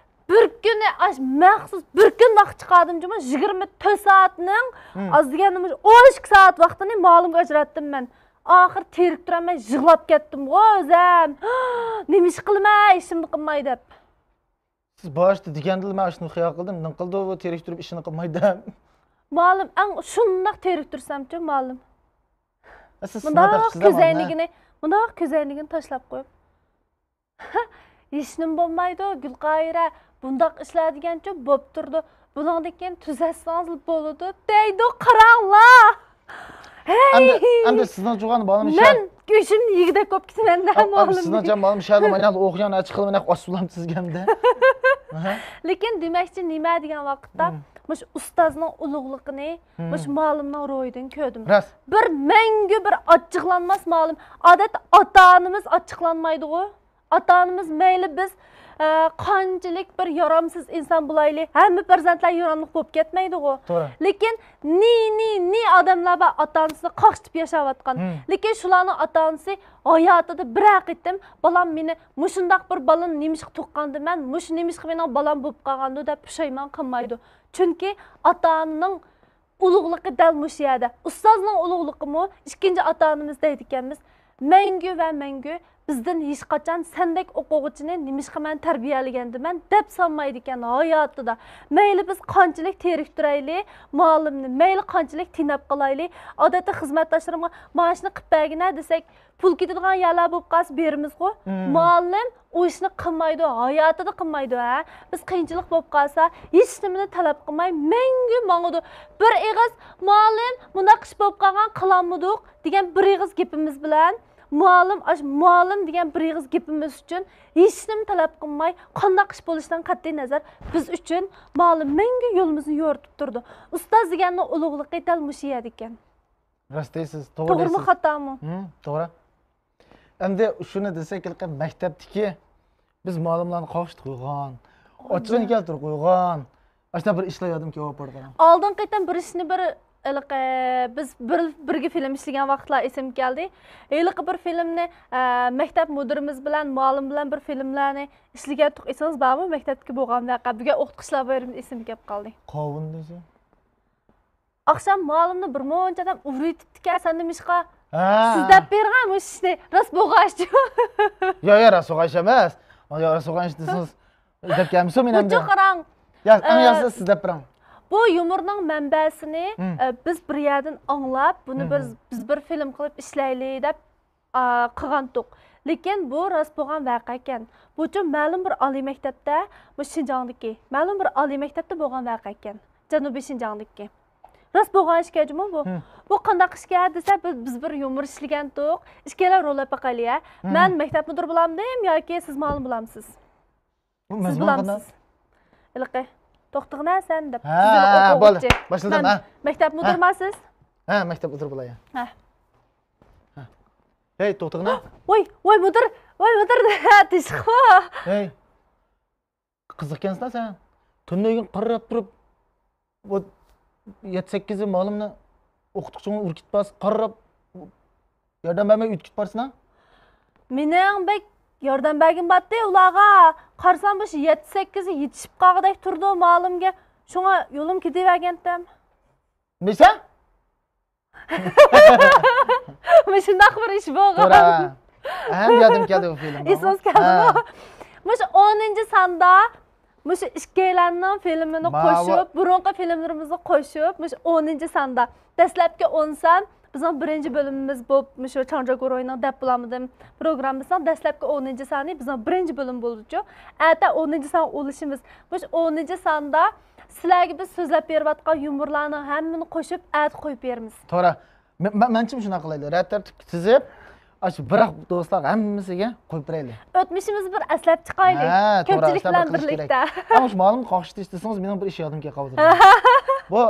بىر كۈنى ئاش مەخسۇس بىر كۈن ۋاقىت چىقاردىم جۇمۇ، يىگىرمە تۆت سائەتنىڭ ئاز دېگەندىمۇ ئون ئىككى سائەت ۋاقتىنى مۇئەللىمگە ئاجراتتىم مەن. ئاخىر تېرىكتۈرەلمەي يىغلاپ كەتتىمغۇ ئۆزۈم. نېمە ئىش قىلىمەن، ئىشىمنى قىلماي دەپ. سىز باشتا دېگەندىلا مەن شۇنى خىيال قىلدىم، نېمە قىلدى بۇ تېرىكتۈرۈپ ئىشىنى قىلماي دەپ. مۇئەللىم، ئەڭ شۇنداق تېرىكتۈرسەمچۇ مۇئەللىم. ئە، سىز شۇنداق سىناپ بېقىپسىز-دە كۆزەينىكىنى، مۇنداق كۆزەينىكىنى تاشلاپ قويۇپ. ھېچنېمە بولمايدۇ، گۈلقاھىرە، بۇنداق ئىشلار دېگەنچۇ بولۇپ تۇرىدۇ. بۇنىڭدىن كېيىن تۈزەتسىڭىزلا بولىدۇ دەيدۇ، قاراڭلار. ھەي! ئەمدى، ئەمدى سىزنىڭچە بولغان بالىم شە- مەن گۆشۈمنى يېگۈدەك بولۇپ كېتىمەن-دە، ئەم-، ئەمدى مۇئەللىم. سىزنىڭچە بالىم شەللا مانا ئوخيان ئاچ قىلىمەن، ئاس بولام سىزگە ئەمدى. ئەھە. لېكىن دېمەكچى نېمە دېگەن ۋاقىتتا، مۇشۇ ئۇستازنىڭ ئۇلۇغلۇقىنى مۇشۇ مۇئەللىمنىڭ روھىدىن كۆردۈم. راست. بىر مەڭگۈ بىر ئاچچىقلانماس مۇئەللىم. ئادەتتە ئاتا-ئانىمىز ئاچچىقلانمايدىغۇ. ئاتا-ئانىمىز مەيلى بىز، ئە، قانچىلىك بىر يارامسىز ئىنسان بولايلى، ھەممە پەرزەنتلەر ياراملىق بولۇپ كەتمەيدىغۇ. توغرا. لېكىن نى، نى، نى ئادەملەر بار ئاتا-ئانىسىنى قاقشىتىپ ياشاۋاتقان. لېكىن شۇلارنىڭ ئاتا-ئانىسى ھاياتىدا بىرەر قېتىم، بالام، مېنى مۇشۇنداق بىر بالىنى نېمىشقا تۇغقاندىمەن، مۇشۇ نېمىشقا مېنىڭ بالام بولۇپ قالغاندۇ دەپ پۇشايمان قىلمايدۇ. چۈنكى ئاتا-ئانىنىڭ ئۇلۇغلۇقى دەل مۇشۇ يەردە. ئۇستازنىڭ ئۇلۇغلۇقىمۇ، ئىككىنچى ئاتا-ئانىمىز دەيدىكەنمىز. مەڭگۈ ۋە مەڭگۈ بىزدىن ھېچقاچان سەندەك ئوقۇغۇچىنى نېمىشقا مەن تەربىيەلىگەندىمەن دەپ سالمايدىكەن ھاياتىدا. مەيلى بىز قانچىلىك تېرىكتۈرەيلى مۇئەللىمنى، مەيلى قانچىلىك تېنەپ قالايلى. ئادەتتە خىزمەتداشلىرىمغا مانا شۇنى قىلىپ بەرگىنە دېسەك، پۇل كېتىدىغان يەرلەر بولۇپ قالسا بېرىمىزغۇ. مۇئەللىم ئۇ ئىشنى قىلمايدۇ، ھاياتىدا قىلمايدۇ، ھە. بىز قىيىنچىلىق بولۇپ قالسا، ھېچنېمىنى تەلەپ قىلماي، مەڭگۈ ماڭىدۇ. بىر ئېغىز، مۇئەللىم، مۇنداق ئىش بولۇپ قالغان، قىلالمىدۇق، دېگەن بىر ئېغىز گېپىمىز بىلەن، مۇئەللىم، ئاش-، مۇئەللىم دېگەن بىر ئېغىز گېپىمىز ئۈچۈن ھېچنېمە تەلەپ قىلماي، قانداق ئىش بولۇشىدىن قەتئىينەزەر، بىز ئۈچۈن مۇئەللىم مەڭگۈ يولىمىزنى يورۇتۇپ تۇرىدۇ. ئۇستاز دېگەننىڭ ئۇلۇغلۇقى دەل مۇشۇ يەردە ئىكەن. راست دەيسىز، توغرا دەيسىز. توغرىمۇ، خاتامۇ؟ ھىم، توغرا. ئەمدى شۇنى دېسەك، ھېلىقى مەكتەپتىكى بىز مۇئەللىملارنى قاقشىتىپ قويغان، ئاچچىقىنى كەلتۈرۈپ قويغان، ئاشۇنداق بىر ئىشلار يادىمغا كېلىپ بارىدۇ. ئالدىنقى قېتىم بىر ئىشنى بىر، ھېلىقى، بىز بىر، بىرگە فىلىم ئىشلىگەن ۋاقىتلار ئېسىمگە كەلدى. ھېلىقى بىر فىلىمنى، ئە، مەكتەپ مۇدىرىمىز بىلەن، مۇئەللىم بىلەن بىر فىلىملەرنى ئىشلىگەنتۇق، ئېسىڭىز بارمۇ؟ مەكتەپتىكى بولغان ۋەقە. بۈگۈن ئوقۇتقۇچىلار بايرىمىدا ئېسىمگە كەپ قالدى. قاۋۇن دېسە؟ ئاخشام مۇئەللىمنى بىر مۇنچە ئادەم ئۇرۇۋېتىپتىكەن، سەن نېمىشقا؟ ھە. سىز دەپ بېرىڭە مۇشۇ ئىشنى، راست بولغان ئىشچۇ. ياق، ياق، راست بولغان ئىش ئەمەس. ياق، راست بولغان ئىش دېسىڭىز، دەپ كەلمىسۇن مېنى ئەمدى. بۇچۇ قاراڭ. ياق، ئەڭ ئە، ياخشىسى سىز دەپ بېرىڭ. بۇ يۇمۇرنىڭ مەنبەسىنى، ھىم. ئە، بىز بىر يەردىن ئاڭلاپ، بۇنى ھىم، بىر، ھىم. بىز بىر فىلىم قىلىپ ئىشلەيلى دەپ، ئا، قىلغانتۇق. لېكىن بۇ راست بولغان ۋەقە ئىكەن. بۇچۇ مەلۇم بىر ئالىي مەكتەپتە، مۇشۇ شىنجاڭدىكى، مەلۇم بىر ئالىي مەكتەپتە بولغان ۋەقە ئىكەن. جەنۇبىي شىنجاڭدىكى. راست بولغان ئىشكەن جۇمۇ بۇ. ھىم. بۇ قانداق ئىشكەن دېسە، بىز، بىز بىر يۇمۇر ئىشلىگەنتۇق. ئىككىيلەن رول ئېلىپ باقايلى، ھە. ھىم. مەن مەكتەپ مۇدىرى بولامدىم ياكى سىز مۇئەللىم بولامسىز؟ بۇ سىز مەزمۇن بولامسىز؟ قانداق؟ ھېلىقى، توختىغىنە سەن دەپ. ھە، تىزىلىپ ھە، ئوقۇغۇچى. بولدى. باشلىدىم، مەن ھە. مەكتەپ ھە. مۇدىرىما سىز؟ ھە، مەكتەپ مۇدىرى بولاي. ھە. ھە. ھەي، توختىغىنە. ۋاي، ۋاي، مۇدىر، ۋاي، مۇدىر، تىشقا. ھەي. قىزىقكەنسىلا سەن. تۈنۈگۈن قارراپ تۇرۇپ، بۇ يەتتە سەككىزى مالىمنى ئوقۇتقۇچىڭنى ئۇركىتىپ بارسا، قارراپ، ياردەم بەرمەي ئۆتكۈت بارسىنا؟ مېنىڭ بەك ياردەم بەرگۈم بارتتى ئۇلارغا. قارىسام، مۇشۇ يەتتە سەككىزى يېتىشىپ قالغۇدەك تۇرىدۇ مالىمگە. شۇڭا يولۇم كېتىۋەرگەنتىم. مىسا؟ مۇشۇنداق بىر ئىش بولغان. توغرا. ئەھەم يادىم كەلدى بۇ فىلىم. ئېسىڭىز كەلدىمۇ؟ ھە. مۇشۇ ئونىنچى ساندا مۇشۇ ئىككىيلەننىڭ فىلىمىنى ماۋۇ قوشۇپ، بۇرۇنقى فىلىملىرىمىزنى قوشۇپ، مۇشۇ ئونىنچى ساندا دەسلەپكى ئون سان بىزنىڭ بىرىنچى بۆلۈمىمىز بولۇپ، مۇشۇ چاڭجا گۇرۇھىنىڭ دەپ بولامدىم پروگراممىسىنىڭ دەسلەپكى ئونىنچى سانى بىزنىڭ بىرىنچى بۆلۈم بولىدۇچۇ. ئەتە ئونىنچى سانغا ئۇلىشىمىز. مۇشۇ ئونىنچى ساندا سىلەرگە بىز سۆزلەپ بېرىۋاتقان يۇمۇرلارنىڭ ھەممىنى قوشۇپ، ئەتە قويۇپ بېرىمىز. توغرا. مەن، مەن، مەنچىمۇ شۇنداق قىلايلى. رەت تەرتىپكە تىزىپ، ئاشۇ بىراق دوستلارغا ھەممىسىگە قويۇپ بېرەيلى. ئۆتمۈشىمىزنى بىر ئەسلەپ چىقايلى. ھە، توغرا، كۆپچىلىك ئەسلەپ بىلەن بىر قىلىش بىرلىكتە. كېرەك. ئەمما شۇ مالىم قاقشىتىش دېسىڭىز، مېنىڭ بىر ئىش يادىمغا كېلىپ قاپتۇ. بۇ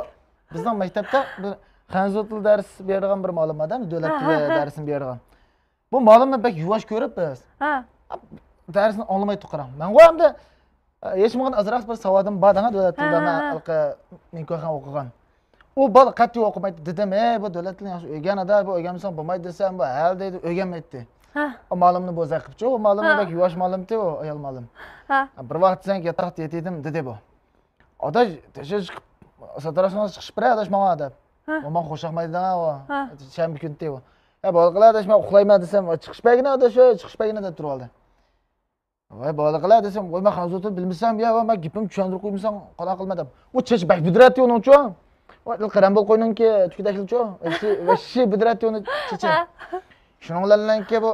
بىزنىڭ مەكتەپتە بىر خەنزۇ تىل دەرس بېرىدىغان بىر مالىم بار-دە، دۆلەت ھە، تىلى ھە، ھە. دەرسىنى بېرىدىغان. بۇ مالىمنى بەك يۇۋاش كۆرۈپ بىز. ھە. دەرسنى ئاڭلىماي تۇرۇپ قاراڭ. مەنغۇ ئەمدى، ئە، ھېچ بولمىغاندا ئازراق بىر ساۋادىم بار دەڭە، دۆلەت ھە، تىلىدا ھە، مەن ھە. ھېلىقى نىڭكۆخەن ئوقۇغان. ئۇ بالا قەتئىي ئوقۇمايتتى. دېدىم، ھەي، بۇ دۆلەت تىلىنى ياخشى ئۆگەن ئادا، بۇ ئۆگەنمىسەڭ بولمايدۇ دېسەم، بۇ ھەل دەيدۇ، ئۆگەنمەيتتى. ھە. ئۇ مالىمنى بوزەك قىپچۇ، ئۇ مالىمنى ھە. بەك يۇۋاش مالىمتى، ئۇ ئايال مالىم. ھە. بىر ۋاقىت دېسەڭ ياتاقتا يېتىدىم، دېدى بۇ. ئاداش، تېشى چىقىپ، ساتىراشىڭىز چىقىشىپ بېرە، ئاداش، ماڭا، دەپ. ھە. ئۇ ماڭا خوشاقمايدىغان ئۇ. ھە. شەنبە كۈنتى ئۇ. ھە، بولدى قىلە، ئاداش، مەن ئۇخلايمەن دېسەم، چىقىش بەرگىنە، ئاداش، چىقىش بەرگىنە، دەپ تۇرۇۋالدى. ۋاي، بولدى قىلە، دېسەم، ۋاي، مەن خەنزۇ تىل بىلمىسەم، يا، ۋاي، مەن گېپىمنى چۈشەندۈرۈپ قويمىساڭ، قانداق قىلىمەن، دەپ. ئۇ چېچى بەك بۈدرەتتى ئۇنىڭچۇ. ۋاي، قەرەمبۇل قوينىڭكى تۈكىدەكلىچۇ. ۋەھشىي، ۋەھشىي بۈدرەتتى ئۇنىڭ چېچى. ھە. شۇنىڭ بىلەنكى بۇ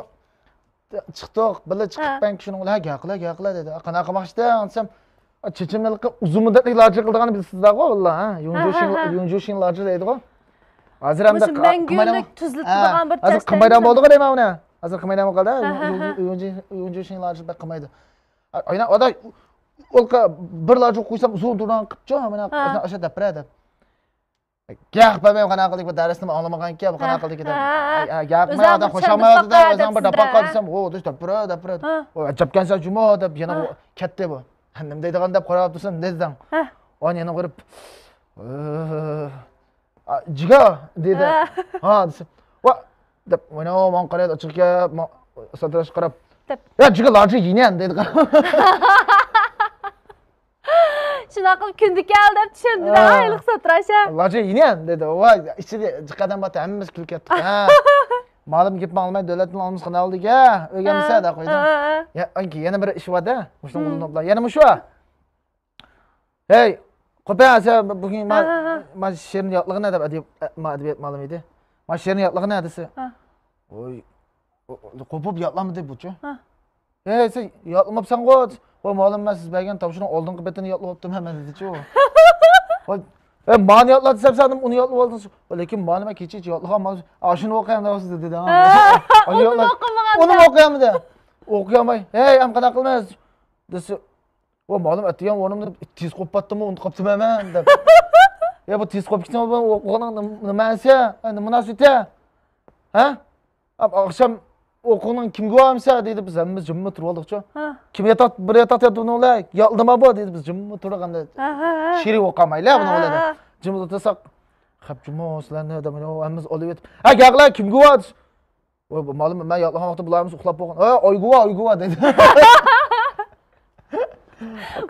چىقتۇق، بىللە چىقىپ ھە. مەن شۇنىڭ بىلەن، ھە، گەپ قىلە، گەپ قىلە دېدى. قانداق قىلماقچىدىڭ دېسەم، چېچىمنى ئۇزۇن مۇددەتلىك لاجىر قىلىدىغاننى بىلىسىزداغۇ، ۋاللا، ھە؟ ھە، ھە، ھە. يۇڭجۇشىڭ، يۇڭجۇشىڭ لاجىر دەيدىغۇ. ھازىر ئەمدى مۇشۇ مەڭگۈلۈك تۈزۈلىدىغان بىر، ھازىر قىلمايدىغان بولدىغۇ دەيمەن ئۇنى. ھازىر قىلمايدىغان بولدىغۇ دەيمەن ئۇنى. ھە، ھە، ھە. يۇڭجۇشىڭ لاجىر بەك قىلمايدۇ. ئاينا، ئادا، ئۇ بىر لاجىر قويسام ئۇزۇن تۇرىدىغان قىپچۇ، مانا، ھە. ئاشۇ دەپ بېرە دەپ. گەپ بەرمەي قانداق قىلدى، بۇ دەرسنىمۇ ئاڭلىمىغانكەن، بۇ قانداق قىلدى دەپ. ھە، ھە. ئاي، ئاي، گەپ قىلماي، ئادەم خۇشالمايۋاتىدۇ، ئۆزۈڭ بىر دەپ باققا دېسەم، ھو، دەپ بېرە، دەپ بېرە. ھە. ئەجەبكەنسەن جۇمۇ دەپ يەنە كەتتى بۇ. نېمە دەيدىغان دەپ قاراپ تۇرسام، نېمە دېدىڭ؟ ھە. ئانا يەنە قاراپ، جىگا دېدى. ھە. ھا دېسەم، ۋا دەپ، مانا ماڭا قارايدۇ، ئاچچىقى كەپ، ساتىراشقا قاراپ. يا جىگا لاجىر يىنەن دەيدۇ. شۇنداق قىلىپ كۈندە كەل دەپ چۈشەندۈرە، ھېلىقى ساتىراش. لاجىر يىنەن دېدى. ۋاي، ئىچىدە جىق ئادەم بارتى، ھەممىمىز كۈلۈپ كەتتۇق. ھە. مالىم گېپىنى ئاڭلىماي، دۆلەتنى ئالمىسا قانداق بولىدىكەن؟ ئۆگەنمىسە دەپ قويدى. يەنە بىر ئىش بار-دە، مۇشۇنىڭ ئۇلىنىپ، يەنە مۇشۇ. ھەي، قوپە، سەن بۈگۈن ما-، ھە، ھە، ھە. ما شېئىرنى يادلىغىنە دەپ، ئەدەب-، ما ئەدەبىيات مۇئەللىمى ئىدى. ما شېئىرنى يادلىغىنە دېسە. ھە. ۋوي، قوپۇپ يادلامىدى بۇچۇ. ھە. ھەي، سەن يادلىماپسەنغۇ؟ ۋاي مۇئەللىم، مەن سىز بەرگەن تاپشۇرۇقنىڭ ئالدىنقى بېتىنى يادلاۋاپتىمەن مەن دېدىچۇ. ۋاي، ھەي، مانى يادلا دېسەم، سەن ئۇنى يادلىۋالدىڭ. ۋاي، لېكىن مانى مەن كېچىچە يادلىغان، مانا، ئاشۇنى ئوقۇيمەن دەۋاتىسىز دېدى. ھە. ئاشۇنى ئۇنى يادلا-، ئوقۇمىغان ئۇنىمۇ ئوقۇيالمىدى. ئوقۇيالماي، ھەي، ئەمما قانداق قىلىمىز؟ دېسە، ۋا مالىم، ئەتىگەن ئورنۇمدا تېز قوپۇپ باتتىمۇ، ئۇنتۇپ قاپتىمەن مەن دەپ. يا بۇ تېز قوپۇپ كېتىڭ، بۇ ئوقۇغىنىڭ نېمە مەنىسى؟ نېمە مۇناسىۋىتى؟ ھە؟ ئاخشام ئوقۇغىنىڭ كىمگە بارمىسا دېدى، بىز ھەممىمىز جىممىدە تۇرۇۋالدۇقچۇ. ھە. كىم ياتاق، بىر ياتاقتا ياتىدۇ ئۇنىڭ بىلەن؟ ياتلىما بۇ دېدى، بىز جىممىدە تۇردۇق ئەمدى. ھە، ھە، ھە. شېرىك بولۇپ قالمايلى بۇنىڭ بىلەن. ھە، ھە. جىممىدە ئولتۇرساق، خەپ جۇمۇ سىلەرنى دەپ ھەممىمىز ئولىۋېتىپ، ھە، گەپ قىلە، كىمگە بار؟ ۋاي، مالىم، مەن ياتلىغان ۋاقىتتا بۇلار ھەممىسى ئۇخلاپ بولغان. ھە، ئايگۇۋا، ئايگۇۋا دەيدۇ.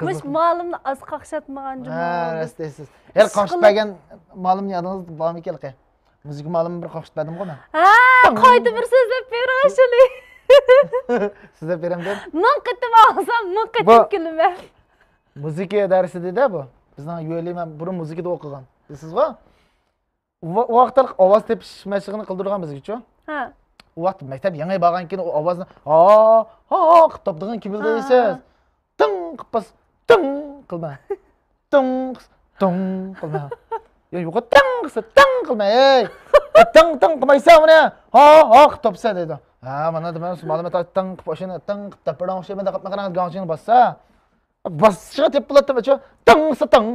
مۇش مالىمنى ئاز قاقشاتمىغان جۇمۇ. ھە، راست دەيسىز. ھېلى قاقشىتىپ بەرگەن مالىمنى يادىڭىزدا بارمىكىن ھېلىقى؟ مۇزىكا مالىمنى بىر قاقشىتىپ بەردىمغۇ مەن. ھە، قايتا بىر سۆزلەپ بېرىڭ شۇنى. سۆزلەپ بېرەمدىم. مىڭ قېتىم ئاڭلىسام، مىڭ قېتىم كۈلىمەن. مۇزىكا دەرسىدە بۇ. بىزنىڭ يۆلى مەن بۇرۇن مۇزىكىدا ئوقۇغان. بىلىسىزغۇ؟ ئۇ ۋاقىتلار ئاۋاز تېپىش مەشىقىنى قىلدۇرغان بىزگىچۇ. ھە. ئۇ ۋاقىت مەكتەپ يېڭى بارغانكىن ئۇ ئاۋازنى ھا، ھا، ھا قىلىپ تاپىدىغان كىم بىلدى دەيسىز. تىڭ قىلىپ باس، تىڭ قىلما. تىڭ، تىڭ قىلما. يا يوق، تىڭ قىلسا، تىڭ قىلما، ئەي. تىڭ، تىڭ قىلمايسەن ئۇنى. ھا، ھا قىلىپ تاپسەن دەيدۇ. ھە، مانا دېمە، مالىمەن تىڭ قىلىپ، ئاشۇنى تىڭ قىلىپ تاپىدىغان ئوخشايمەن دەپ قاپمەن قاراڭ، گاڭشىنى باسسا. باسسىغا تېپىپ بولاتتىم، چۇ. تىڭسا تىڭ.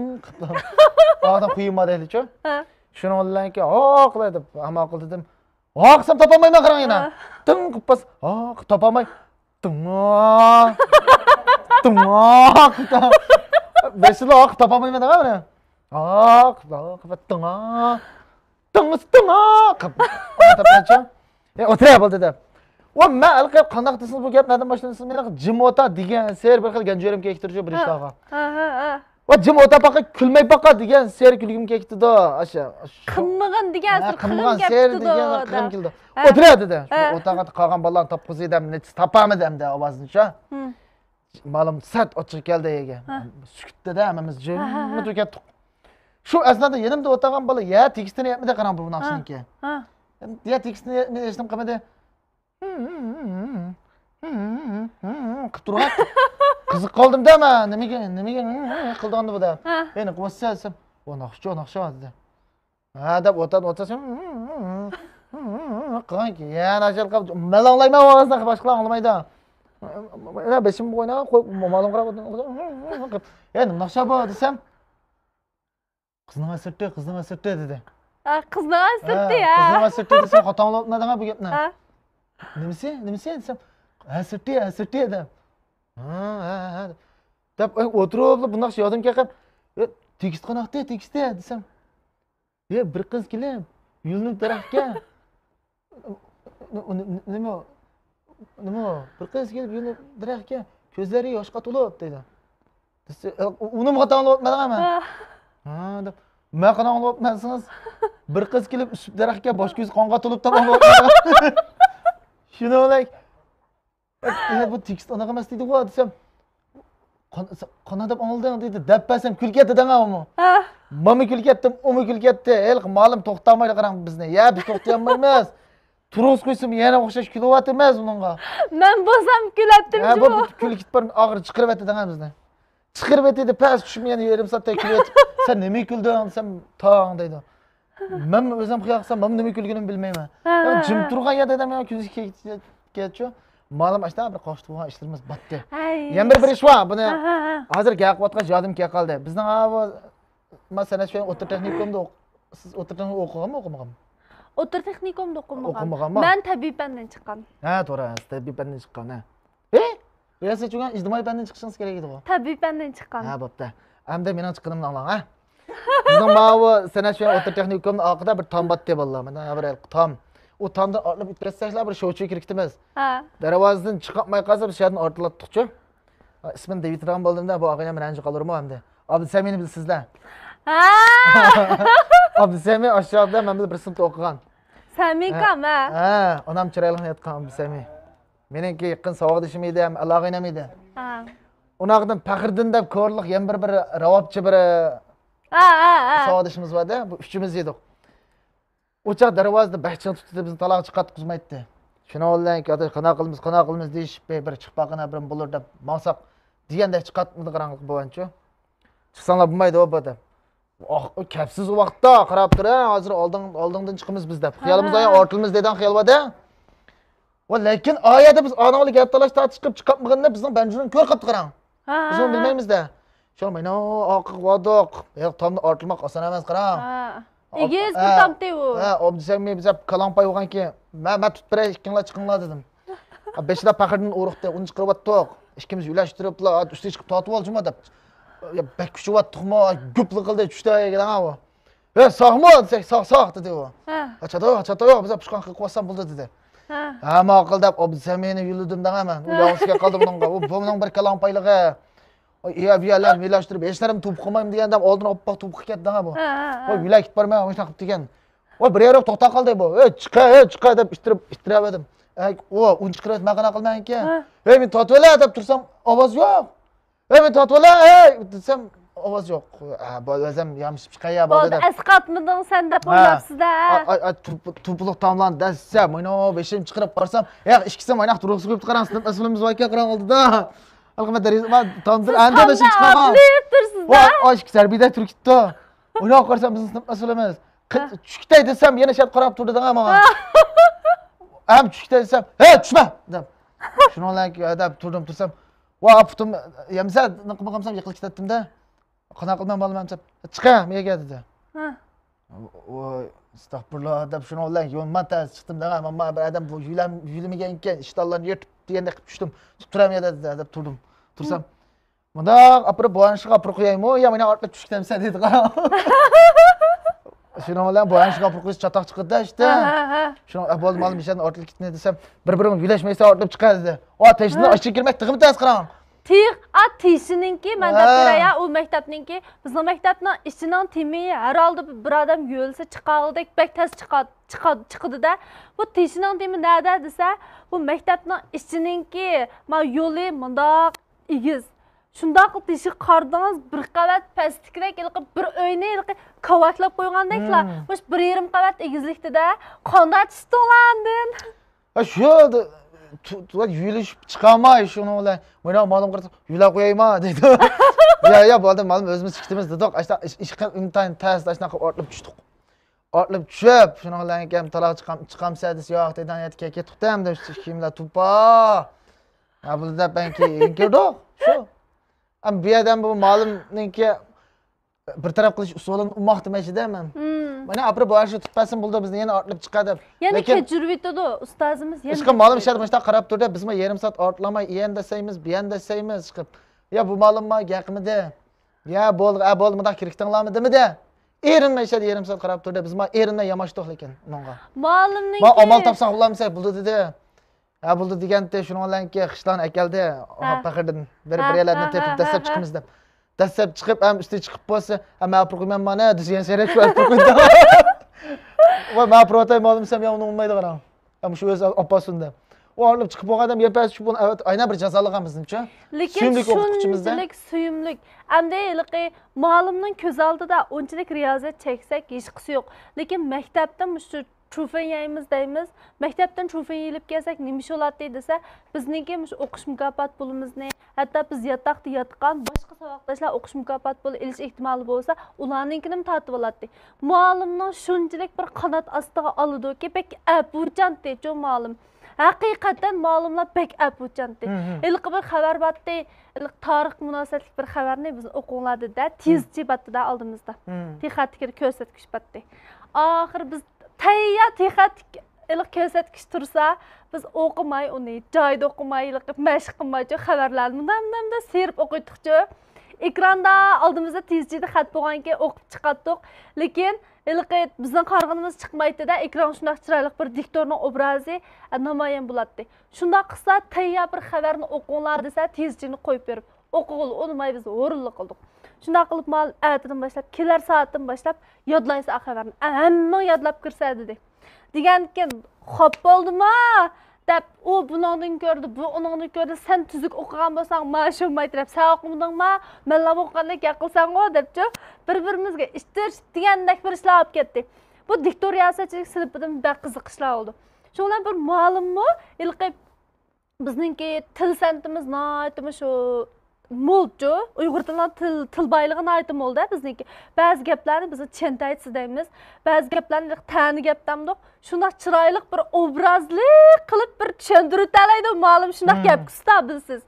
ئادەم قۇيۇما دەيلىچۇ. ھە. شۇنىڭ بىلەن كېيىن، ھا قىلاي دەپ، ئاما قىل دېدىم. ھا قىلسام تاپالمايمەن قاراڭ يەنە. ھە. تىڭ قىلىپ باس. ھا، تاپالماي. تىڭا. تىڭا. بېشىدا ھا تاپالمايمەن دەڭە مانا. ھا، ھا، تىڭا. تىڭسا تىڭا قىلىپ. ئانا تاپقانچۇ. ئە، ئولتۇرە بولدى دەپ. ۋە مەن ھېلىقى قانداق دېسىڭىز بۇ گەپ نەدىن باشلىنىسىز؟ مېنىڭ جىم ئوتا دېگەن سېرى بىر خىل گەنجۈرۈم كېلىپ كېتىدۇ بىر ئىشلارغا. ھە، ھە، ھە. ۋە جىم ئوتا باقا كۈلمەي باقا دېگەن سېرى كۈلگۈم كېلىپ كېتىدۇ. ئاشۇ. قىلمىغىن دېگەن سېرى قىلغۇم كېلىپ كېتىدۇ. قىلغان سېرى دېگەن قىلغۇم كېلىدۇ. ئولتۇرە دېدى. ئوتاغا قالغان بالىلارنى تاپقۇزدى دەم نېچە تاپامىدى ئەمدى ئاۋازىنى شۇ. مالىم سەت ئوتچىغا كەلدى يەرگە. سۈكۈتتىدە ھەممىمىز جىممىدە كەتتۇق. شۇ ئەسنادا يېنىمدا ئولتۇرغان بالا يا تېكىستىنى يەتمىدى قاراڭ بۇ ناخشىنىڭكى. يا تېكىستىنى يەتمىدى، ھېچنېمە قىلمىدى. قىلىپ تۇرغان. قىزىقىپ قالدىم-دە مەن، نېمىگە، نېمىگە قىلىدىغاندۇ بۇ دەپ. يەنە قىلىۋاتسا دېسەم، ئۇ ناخشىچۇ، ناخشا دېدى. ھە دەپ ئولتۇرۇپ ئولتۇرسام، قىلغانكى. يەنە ئاشۇ مەن ئاڭلايمەن ئاۋازنى، باشقىلار ئاڭلىمايدۇ. يەنە بېشىمنى ئويناپ قويۇپ مالىم قاراپ ئولتۇرۇپ، يا نېمە ناخشا بۇ دېسەم، قىزنىڭ ھەسرىتى، قىزنىڭ ھەسرىتى دېدى. ھە، قىزنىڭ ھەسرىتى، ھە، ھە. قىزنىڭ ھەسرىتى دېسەم، خاتا ئاڭلاۋاتىمەن دەڭە بۇ گەپنى. ھە. نېمىسى، نېمىسى دېسەم، ھەسرىتى، ھەسرىتى دەپ. ھە، ھە، ھە. دەپ ئولتۇرۇپلا بۇنداق يادىم كەلگەن. تېكىست قاناقتى، تېكىستى دېسەم. يا بىر قىز كېلىپ يۈزلىنىپ دەرەخكە. نېمە، نېمە، بىر قىز كېلىپ يۈزلىنىپ دەرەخكە، كۆزلىرى ياشقا تولۇپ دەيدۇ. ئۇنىمۇ خاتا ئاڭلاۋاتىمەن مەن. ھە دەپ، مەن قانداق ئاڭلاۋاتىمەن دېسىڭىز، بىر قىز كېلىپ ئۈسۈپ دەرەخكە، باش كۆزى قانغا تولۇپ دەپ ئاڭلاۋاتىمەن. شۇنىڭ بىلەن ئە، بۇ تېكىست ئاناق ئەمەس دېدىغۇ دېسەم، قانداق دەپ ئاڭلىدىڭ دېدى. دەپ بەرسەم كۈلۈپ كەتتى دەڭە ئۇمۇ. مانا كۈلۈپ كەتتىم، ئۇمۇ كۈلۈپ كەتتى. ھېلىقى مالىم توختىمايلا قاراڭ بىزنى. يا بىز توختىيالمايمىز. تۇرغۇزۇپ قويسام يەنە ئوخشاش كۈلۈۋاتىمىز ئۇنىڭغا. مەن بولسام كۈلەتتىم جۇمۇ. بۇ كۈلۈپ كېتىپ بار ئاخىرى چىقىرىۋەتتى دەڭە بىزنى. چىقىرىۋەتتى دەپ پەس چۈشۈپ يەنە يېرىم سائەت كۈلۈۋېتىپ، سەن نېمە كۈلدۈڭ دېسەم، تاڭ دەيدۇ. مەنمۇ ئۆزۈم قىياقسام، مەنمۇ نېمە كۈلگىنىمنى بىلمەيمەن. جىم تۇرغان يەردە دەم كۈلۈش كەتچۇ. مالىم ئاشتا بىر قوشتۇرغان ئىشلىرىمىز باتتى. يەنە بىر، بىر ئىش بار. بۇنى ھازىر گەپ قىلىۋاتقان يادىم كېلىپ قالدى. بىزنىڭ ھا بۇ، ما سەنئەت شۇ ئوتتۇرا تېخنىكومدا ئوق-، سىز ئوتتۇرا تېخنىكوم ئوقۇغانمۇ، ئوقۇمىغانمۇ؟ ئوتتۇرا تېخنىكومدا ئوقۇمىغان. ئوقۇمىغانمۇ؟ مەن تەبىئىي پەندىن چىققان. ھە، توغرا، سىز تەبىئىي پەندىن چىققان، ھە. ھە؟ رىياسەت چۈشۈرگەن ئىجتىمائىي پەندىن چىقىشىڭىز كېرەك ئىدىغۇ. تەبىئىي پەندىن چىققان. ھە، بوپتۇ. ئەمدى مېنىڭ چىققىنىمنى ئاڭلاڭ، ھە. بىزنىڭ ماۋۇ سەنئەت شۇ ئوتتۇرا تېخنىكومنىڭ ئارقىدا بىر تام بارتى بالىلار. مانا بىر تام. ئۇ تامدىن ئارتىلىپ ئۆتۈپ كەتسەكلا بىر شوۋچۇ كىرىپ كېتىمىز. ھە. دەرۋازىدىن چىقالماي قالسا بىز شۇ يەردىن ئارتىلاتتۇقچۇ. ئىسمىنى دەۋېتىدىغان بولدۇم-دە، بۇ ئاغىنەم رەنجىپ قالۇرمۇ ئەمدى. ئابدۇسەمىنى بىلىسىز-دە. ھە. ئابدۇسەمى ئاشۇ چاغدا مەن بىلەن بىر سىنىپتا ئوقۇغان. سەمىكام، ھە. ھە، ئانام چىرايلىق ياتقان ئابدۇسەمى. مېنىڭكى يېقىن ساۋاقدىشىم ئىدى ھەم ئاغىنەم ئىدى. ھە. ئۇنىڭدىن پەخرىدىن دەپ كورلۇق يەنە بىر، بىر راۋابچى بىر، ھە، ھە، ھە، ساۋاقدىشىمىز بار-دە، بۇ ئۈچىمىز ئىدۇق. ئۇ چاغ دەرۋازىدا بەك چىڭ تۇتتى، بىزنى تالاغا چىقارتقۇزمايتتى. شۇنىڭ بىلەن كاتاش قانداق قىلىمىز، قانداق قىلىمىز دېيىشىپ، بىر چىقىپ باققىنا بىر بولۇر دەپ ماڭساق، دېگەندەك چىقارتمىدى قاراڭلىق بوۋانچۇ. چىقساڭلار بولمايدۇ بۇ دەپ. ئاھ، ئۇ كەپسىز ۋاقىتتا قاراپ تۇرۇڭ، ھازىر ئالدىڭ، ئالدىڭدىن چىقىمىز بىز دەپ. خىيالىمىزدا يا ئارتىلىمىز دەيدىغان خىيال بار-دە. ۋە لەكىن ئا يەردە بىز ئانىڭ بىلەن گەپ تالاش تارتىشىپ چىقىپ چىقارتمىغىنىنى بىزنىڭ بەنجۇنىڭ كۆرۈپ قاپتۇ قاراڭ. بىزمۇ بىلمەيمىز-دە. شۇڭا مانا ئارقىغا باردۇق. ھېلىقى تامنى ئارتىلماق ئاسان ئەمەس قاراڭ. ئېگىز بىر تامتى ئۇ. ھە، ئابدۇسەمى بىزگە كالاڭپاي بولغانكى، مەن، مەن تۇتۇپ بېرەي، ئىككىڭلار چىقىڭلار دېدىم. بېشىدا پەخرىدىن ئۇرۇقتى، ئۇنى چىقىرىۋەتتۇق. ئىككىمىز يۆلەشتۈرۈپلا ئۈستىگە چىقىپ تارتىۋالچىمۇ دەپ. يا بەك كۈچىۋەتتۇقمۇ، گۈپلا قىلدى، چۈشتى يەرگە دەڭا ئۇ. ھە، ساقمۇ دېسەك، ساق، ساق دېدى ئۇ. ھە. چاتاق يوق، چاتاق يوق، بىز پۇشقان قىلىپ قويسام بولدى دېدى. ھە، ماقۇل دەپ ئابدۇسەمىنى يۆلىدىم دەڭا مەن. ئۇ يالغۇز كەپ قالدى بۇنىڭغا. ئۇ، بۇ مېنىڭ بىر كالاڭپايلىقى. ئۇ يە بۇ يەرلەرنى ۋىلاشتۇرۇپ، ھېچلىرىمنى توپا قىلمايمەن دېگەندە، ئالدىن ئاپپاق توپا قىلىپ كەتتىڭ ھە بۇ. ھە، ھە، ھە. ۋاي، ۋىلا كېتىپ بارماي، مۇشۇنداق قىلىپ دېگەن. ۋاي، بىر يەرگە توختاپ قالدى بۇ. ۋاي، چىقە، ۋاي، چىقە دەپ ئىتتىرىپ، ئىتتىرىۋەردىم. ئەي، ئۇ، ئۇنى چىقىرىۋەت، مەن قانداق قىلىمەن ئىكەن؟ ھە. ھەي، مېنى تارتىۋەلە دەپ تۇرسام، ئاۋاز يوق. ھەي، مېنى تارتىۋالە، ھەي! دېسەم، ئاۋاز يوق. ھە، بولدى، ئۆزۈم يامىشىپ چىقاي يا، بولدى بولدى، دەپ. ئەسقاتمىدىڭ سەن دەپ ھە. ئويلاپسىز-دە. ئاي، ئاي، ئاي، توپ-، توپىلىق تاملان دەسسە، ماينا بېشىم چىقىرىپ قارىسام، ياق، ئىككىسى مايناق تۇرۇقسى كۆيۈپ قاراڭ، سىنىپ مەسئۇلىمىز باركەن، قاراڭ ئالدىدا. ھالقىما دەرىزە، ما، تامدىن ئەندە بېشىم چىقارغان. بىلىپ تۇرسىز-دە. ۋا، ئاي، ئىككىسى ھەربىيدە تۇرۇپ كېتىپتۇ. ئويناپ قارىسام، بىزنىڭ سىنىپ مەسئۇلىمىز. قى-، ھە. چۈشۈپ كېتەي دېسەم، يەنە شەرت قاراپ تۇردى دەڭە ماڭا. ھە. ھەم چۈشۈپ كېتەي دېسەم، ھە، چۈشمە! دەپ. شۇنىڭ بىلەن دەپ تۇردۇم، تۇرسام، ۋا، پۇتۇم يەمسە، نېمە قىلماي قالسام، يىقىلىپ كېتەتتىم-دە. قانداق قىلىمەن، بالام، دەپ. چىقە، مېگە، دېدى. ھە. ۋوي، ئەستەغپۇرۇللا، دەپ شۇنىڭ بىلەن يولمان تەس چىقتىم دەڭە، ماما، بىر ئادەم بۇ يۆلەم-، يۆلىمىگەن ئىكەن، ئىشتانلارنى يىرتىپ دېگەندەك قىلىپ چۈشتۈم. تۇرام يەردە، دەپ تۇردۇم. تۇرسام، مۇنداق ئاپىرىپ بوغانشىغا ئاپىرىپ قويايمۇ يا مېنى ئارتىلىپ چۈشۈپ كېتەمسەن دېدى. شۇنىڭ بىلەن بوغانشىغا ئاپىرىپ قويسا چاتاق چىقىدۇ ئىشتە. ھە، ھە، ھە. شۇنىڭ، ئە، بولدى، مانا مىشەدىن ئارتىلىپ كېتىنى دېسەم، بىر بىرىڭ يۆلەشمەيسەن ئارتىلىپ چىقە دېدى. ۋا، تېشىنى ھە. ئاشىغا كىرمەك تېخىمۇ تەس قاراڭ. تېخ-، ئا، تېشىنىڭكى، مەن دەپ ھە. بېرەي يا، ئۇ مەكتەپنىڭكى، بىزنىڭ مەكتەپنىڭ ئىچىنىڭ تېمى ھەر ھالدا بىر ئادەم يۆلىسە چىقالغۇدەك بەك تەس چىقا-، چىقا-، چىقىدۇ-دە. بۇ تېشىنىڭ تېمى نەدە دېسە، بۇ مەكتەپنىڭ ئىچىنىڭكى، ما، يولى مۇنداق ئېگىز. شۇنداق قىلىپ تېشىغا قارىدىڭىز، بىر قەۋەت پەستىكىدەك ھېلىقى بىر ئۆينى ھېلىقى كاۋاكلاپ قويغاندەكلا، مۇشۇ بىر يېرىم قەۋەت ئېگىزلىكتە-دە، قانداق چۈشتۈڭلار ئاندىن؟ ھە، شۇ يولدا تۇ-، تۇ-، يۆلىشىپ چىقالماي، شۇنىڭ بىلەن، مانا مالىم قارىسا، يۆلەپ قويايما دەيدۇ. يا، يا، بولدى، مالىم، ئۆزىمىز چىقىمىز دېدۇق. ئاشۇنداق ئىش، ئىش قىلىپ ئىنتايىن تەس، ئاشۇنداق قىلىپ ئارتىلىپ چۈشتۇق. ئارتىلىپ چۈشۈپ، شۇنىڭ بىلەن كېيىن تالاغا چىقام-، چىقامسە دېسە، ياق دەيدۇ، يەتتە كەتتۇق دەمدە، شۇ كىيىملەر توپا. ھە، بۇ دەپ مەن كېيىن كىردۇق. شۇ. ئەم، بۇ يەردە بۇ مالىمنىڭكى بىر تەرەپ قىلىش ئۇسۇلىنى ئۇماقتىم ئەشىدە مەن. مانا ئاپىرىپ بۇ ئاشۇ تۇتۇپ بەرسۇن بولدى، بىزنى يەنە ئارتىلىپ چىقار دەپ. يەنە لېكىن كەچۈرۈۋېتىدۇ ئۇستازىمىز، يەنە ئىشقىلىپ مالىم كەچۈرۈۋېتىدۇ. شەدە مۇشۇنداق قاراپ تۇردى، بىزمۇ يېرىم سائەت ئارتىلاماي، ئىيەن دەسەيمىز، بىيەن دەسەيمىز، ئىشقىلىپ. يا بۇ مالىمما گەقمىدى. يا بولدى، ئە بولدى، مۇنداق كىرىكتىڭلارمۇ دېمىدى. ئېرىنمەي شەدە يېرىم سائەت قاراپ تۇردى، بىزمۇ ئېرىنمەي ياماشتۇق لېكىن ئۇنىڭغا. مالىمنىڭكى ما ئامال تاپساق بولامسەك بولدى دېدى. ھە، بولدى دېگەنتى، شۇنىڭ بىلەن كېيىن خىشلارنى ئەكەلدى. ھە. پەخىردىن بىر، ھە، بىر يەرلەردىن ھە، تېپىپ ھە، دەسسەپ ھە، چىقىمىز دەپ. دەسسەپ چىقىپ، ھەم ئۈستىگە چىقىپ بولسا، ھە، مەن ئاپىرىپ قويمەن مانا، دېسە يەنە سەيرەپ شۇ ئاپىرىپ قويدى. ۋاي، مەن ئاپىرىۋاتاي مالىم دېسەم، يا ئۇنى ئۇنىمايدۇ قاراڭ. ھە، مۇشۇ ئۆزى ئاپارسۇن دەپ. ئۇ ئارىلىپ چىقىپ بولغان ئادەم يەنە پەس چۈشۈپ، ئۇنى ئاينا بىر جازالىغان بىزنىچۇ. لېكىن سۆيۈملۈك ئوقۇتقۇچىمىزدە. شۇنچىلىك سۆيۈملۈك. ئەمدى ھېلىقى مالىمنىڭ كۆز ئالدىدا ئۇنچىلىك رىيازەت چەكسەك ھېچقىسى يوق. لېكىن مەكتەپتە مۇشۇ چۇفېن يەيمىز دەيمىز. مەكتەپتىن چۇفېن يېيىپ كەلسەك نېمە ئىش بولاتتى دېسە، بىزنىڭكى مۇشۇ ئوقۇش مۇكاپات پۇلىمىزنى، ھەتتا بىز ياتاقتا ياتقان باشقا ساۋاقداشلار ئوقۇش مۇكاپات پۇلى ئېلىش ئېھتىمالى بولسا، ئۇلارنىڭكىنىمۇ تارتىۋالاتتى. مۇئەللىمنىڭ شۇنچىلىك بىر قانات ئاستىغا ئالىدۇكى، بەك ئەپۇچانتى چۇ مۇئەللىم. ھەقىقەتەن مۇئەللىملار بەك ئەپۇچانتى. ھېلىقى بىر خەۋەر بارتتى، ھېلىقى تارىخقا مۇناسىۋەتلىك بىر خەۋەرنى بىزنى ئوقۇڭلار دېدى-دە، تېزچى باتتى-دە ئالدىمىزدا. تېخى تېخى كۆرسەتكۈچ باتتى. ئاخىرى بىز تەييار تېخى ھېلىقى كۆرسەتكۈچ تۇرسا، بىز ئوقۇماي ئۇنى، جايىدا ئوقۇماي، ھېلىقى مەشىق قىلمايچۇ، خەۋەرلەرنى مۇنداق مۇنداق سىيرىپ ئوقۇيتتۇقچۇ. ئېكراندا ئالدىمىزدا تېزچىدە خەت بولغانكەن ئوقۇپ چىقاتتۇق. لېكىن ھېلىقى بىزنىڭ قارىغىنىمىز چىقمايتتى-دە، ئېكرانغا شۇنداق چىرايلىق بىر دىكتورنىڭ ئوبرازى، ئە، نامايان بولاتتى. شۇنداق قىلسا، تەييار بىر خەۋەرنى ئوقۇڭلار دېسە، تېزچىنى قويۇپ بېرىپ، ئوقۇغىلى ئۇنىماي بىز ھۇرۇنلا قىلدۇق. شۇنداق قىلىپ، مال ئەتىدىن باشلاپ، كېلەر سائەتتىن باشلاپ يادلايسەن ئا خەۋەرنى. ئە، ھەممىڭ يادلاپ كىرسە دېدى. دېگەندىكىن، خوپ بولدىما؟ دەپ، ئۇ بۇنىڭدىن كۆردى، بۇ ئۇنىڭدىن كۆردى، سەن تۈزۈك ئوقۇغان بولساڭ، مانا شۇ مايتىرەپ، سەن ئوقۇمىدىڭما؟ مەنلا ئوقۇغاندەك گەپ قىلساڭغۇ، دەپچۇ، بىر-بىرىمىزگە ئىتتىرىشىپ دېگەندەك بىر ئىشلار بولۇپ كەتتى. بۇ دىكتور رىياسەتچىلىك سىنىپىدىمۇ بەك قىزىق ئىشلار بولدى. شۇنىڭ بىلەن بىر مۇئەللىممۇ ھېلىقى بىزنىڭكى تىل سەنئىتىمىز ناھايىتىمۇ شۇ مولچۇ، ئۇيغۇر تىلىنىڭ تىل، تىل بايلىقى ناھايىتى مولدا بىزنىڭكى. بەزى گەپلەرنى بىز چيەنتەيتسى دەيمىز، بەزى گەپلەرنى تەنە گەپ دەمدۇق. شۇنداق چىرايلىق بىر ئوبرازلىق قىلىپ بىر چۈشەندۈرۈۋېتەلەيدۇ مۇئەللىم، شۇنداق گەپكە ئۇستا بىلسىز.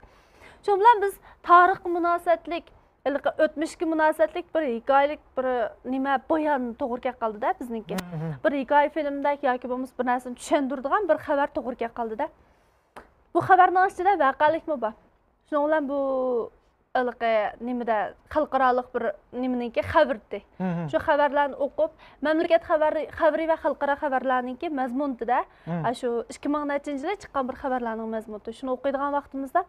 شۇنىڭ بىلەن بىز تارىخقا مۇناسىۋەتلىك، ھېلىقى ئۆتمۈشكە مۇناسىۋەتلىك بىر ھېكايىلىك بىر نېمە بايان توغرا كەپ قالدىدا بىزنىڭكى. بىر ھېكايە فىلىمدەك ياكى بولمىسا بىر نەرسىنى چۈشەندۈرىدىغان بىر خەۋەر توغرا كەپ قالدىدا. بۇ خەۋەرنىڭ ئىچىدە ۋەقەلىكمۇ بار. شۇنىڭ بىلەن بۇ ھېلىقى نېمىدە خەلقئارالىق بىر نېمىنىڭكى خەۋىرىتى. شۇ خەۋەرلەرنى ئوقۇپ، مەملىكەت خەۋەر-، خەۋىرى ۋە خەلقئارا خەۋەرلەرنىڭكى مەزمۇنىتىدە، ئاشۇ ئىككى مىڭ نەچچىنچى يىلى چىققان بىر خەۋەرلەرنىڭ مەزمۇنىتى. شۇنى ئوقۇيدىغان ۋاقتىمىزدا،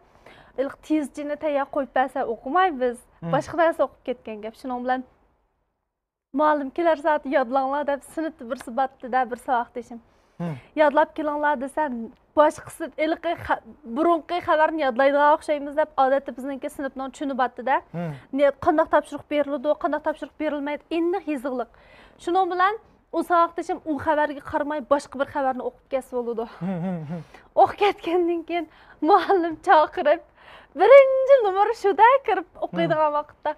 ھېلىقى تېزچىنى تەييار قويۇپ بەرسە ئوقۇماي بىز. باشقا نەرسە ئوقۇپ كەتكەن گەپ. شۇنىڭ بىلەن مۇئەللىم، كېلەر سائەت يادلاڭلار دەپ سىنىپتا بىرسى باتتى-دە، بىر ساۋاقدىشىم. يادلاپ كېلىڭلار دېسە، باشقىسى ھېلىقى خە-، بۇرۇنقى خەۋەرنى يادلايدىغان ئوخشايمىز دەپ، ئادەتتە بىزنىڭكى سىنىپنىڭ چۈنى باتتى-دە. نى-، قانداق تاپشۇرۇق بېرىلىدۇ، قانداق تاپشۇرۇق بېرىلمەيدۇ، ئېنىق يېزىقلىق. شۇنىڭ بىلەن ئۇ ساۋاقدىشىم ئۇ خەۋەرگە قارىماي، باشقا بىر خەۋەرنى ئوقۇپ كەتسە بولىدۇ. ئوقۇپ كەتكەندىن كېيىن مۇئەللىم چاقىرىپ، بىرىنچى نومۇر شۇ-دە كىرىپ ئوقۇيدىغان ۋاقىتتا.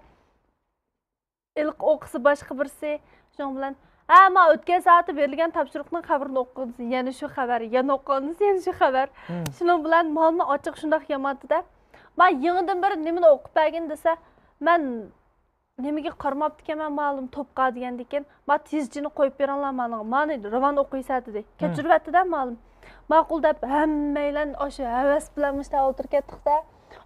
ھېلىقى ئوقۇسا باشقا بىرسى، شۇنىڭ بىلەن، ھە، ما ئۆتكەن سائەتتە بېرىلگەن تاپشۇرۇقنىڭ خەۋىرىنى ئوقۇغىنىسى، يەنە شۇ خەۋەر، يەنە ئوقۇغىنىسى، يەنە شۇ خەۋەر. شۇنىڭ بىلەن مالنىڭ ئاچچىقى شۇنداق يامانتى-دە. ما يېڭىدىن بىر نېمىنى ئوقۇپ بەرگىن دېسە، مەن نېمىگە قارىماپتىكەنمەن، مالىم توپقا دېگەندىكىن، ما تېزچىنى قويۇپ بېرىڭلار مانىڭغا، مانى راۋان ئوقۇيسەن دېدى. كەچۈرۈۋەتتى-دە مالىم. ماقۇل دەپ ھەممەيلەن ئاشۇ ھەۋەس بىلەن مۇشۇنداق ئولتۇرۇپ كەتتۇق-دە.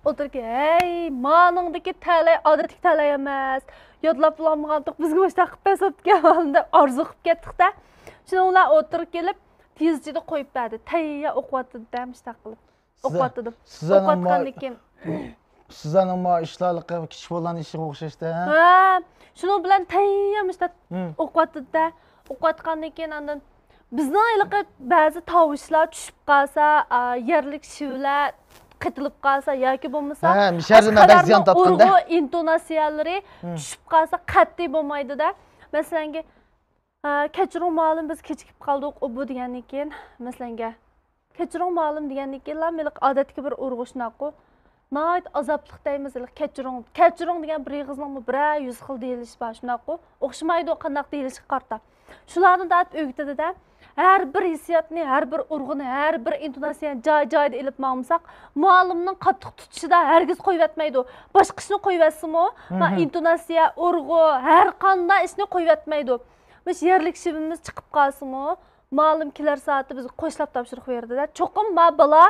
ئولتۇرۇپ كېلىپ، ھەي، مانىڭدىكى تەلەي ئادەتتىكى تەلەي ئەمەس. يادلاپ بولالمىغانتۇق، بىزگە مۇشۇنداق قىلىپ بەرسەپتىكەن دەپ ئارزۇ قىلىپ كەتتۇق-دە. شۇنىڭ بىلەن ئولتۇرۇپ كېلىپ، تېزچىدە قويۇپ بەردى. تەييار ئوقۇۋاتىدۇ-دە، مۇشۇنداق قىلىپ. ئوقۇۋاتىدۇ. ئوقۇۋاتقاندىن كېيىن. سىزلەرنىڭ ما ئىشلارلىقى كىچىك بالىلارنىڭ ئىشىغا ئوخشاش-دە، ھە؟ ھە، شۇنىڭ بىلەن تەييار مۇشۇنداق ئوقۇۋاتىدۇ-دە. ئوقۇۋاتقاندىن كېيىن ئاندىن بىزنىڭ ھېلىقى بەزى تاۋۇشلار چۈشۈپ قالسا، ئا، يەرلىك شىۋىلەر قېتىلىپ قالسا ياكى بولماسا، ھە، مىشەردىن بەك زىيان تارتقان-دە. ئۇيغۇر ئىنتوناتسىيەلىرى چۈشۈپ قالسا قەتئىي بولمايدۇ-دە. مەسىلەنكى، ھە، كەچۈرۈڭ مۇئەللىم، بىز كېچىكىپ قالدۇق، ئۇ بۇ دېگەندىن كېيىن، مەسىلەنگە، كەچۈرۈڭ مۇئەللىم دېگەندىن كېيىنلا ھېلىقى ئادەتتىكى بىر ئۇرغۇ شۇنداققۇ. ناھايىتى ئازابلىق دەيمىز، ھېلىقى كەچۈرۈڭ، كەچۈرۈڭ دېگەن بىر ئېغىزنىڭمۇ بىرەر يۈز خىل دېيىلىشى بار شۇنداققۇ. ئوخشىمايدۇ قانداق دېيىلىشىگە قارىتا. شۇلاردىن تارتىپ ئۆگىتىدۇ-دە. ھەر بىر ھېسسىياتنى، ھەر بىر ئۇرغۇنى، ھەر بىر ئىنتوناتسىيەنى جاي-جايىدا ئېلىپ ماڭمىساق، مۇئەللىمنىڭ قاتتىق تۇتۇشىدا ھەرگىز قويۇۋەتمەيدۇ. باشقا ئىشنى قويۇۋەتسىمۇ، ما ئىنتوناتسىيە، ئۇرغۇ، ھەر قانداق ئىشنى قويۇۋەتمەيدۇ. مۇشۇ يەرلىك شىۋىمىز چىقىپ قالسىمۇ، مۇئەللىم كېلەر سائەتتە بىزگە قوشلاپ تاپشۇرۇق بېرىدۇ-دە، چوقۇم ما بالا،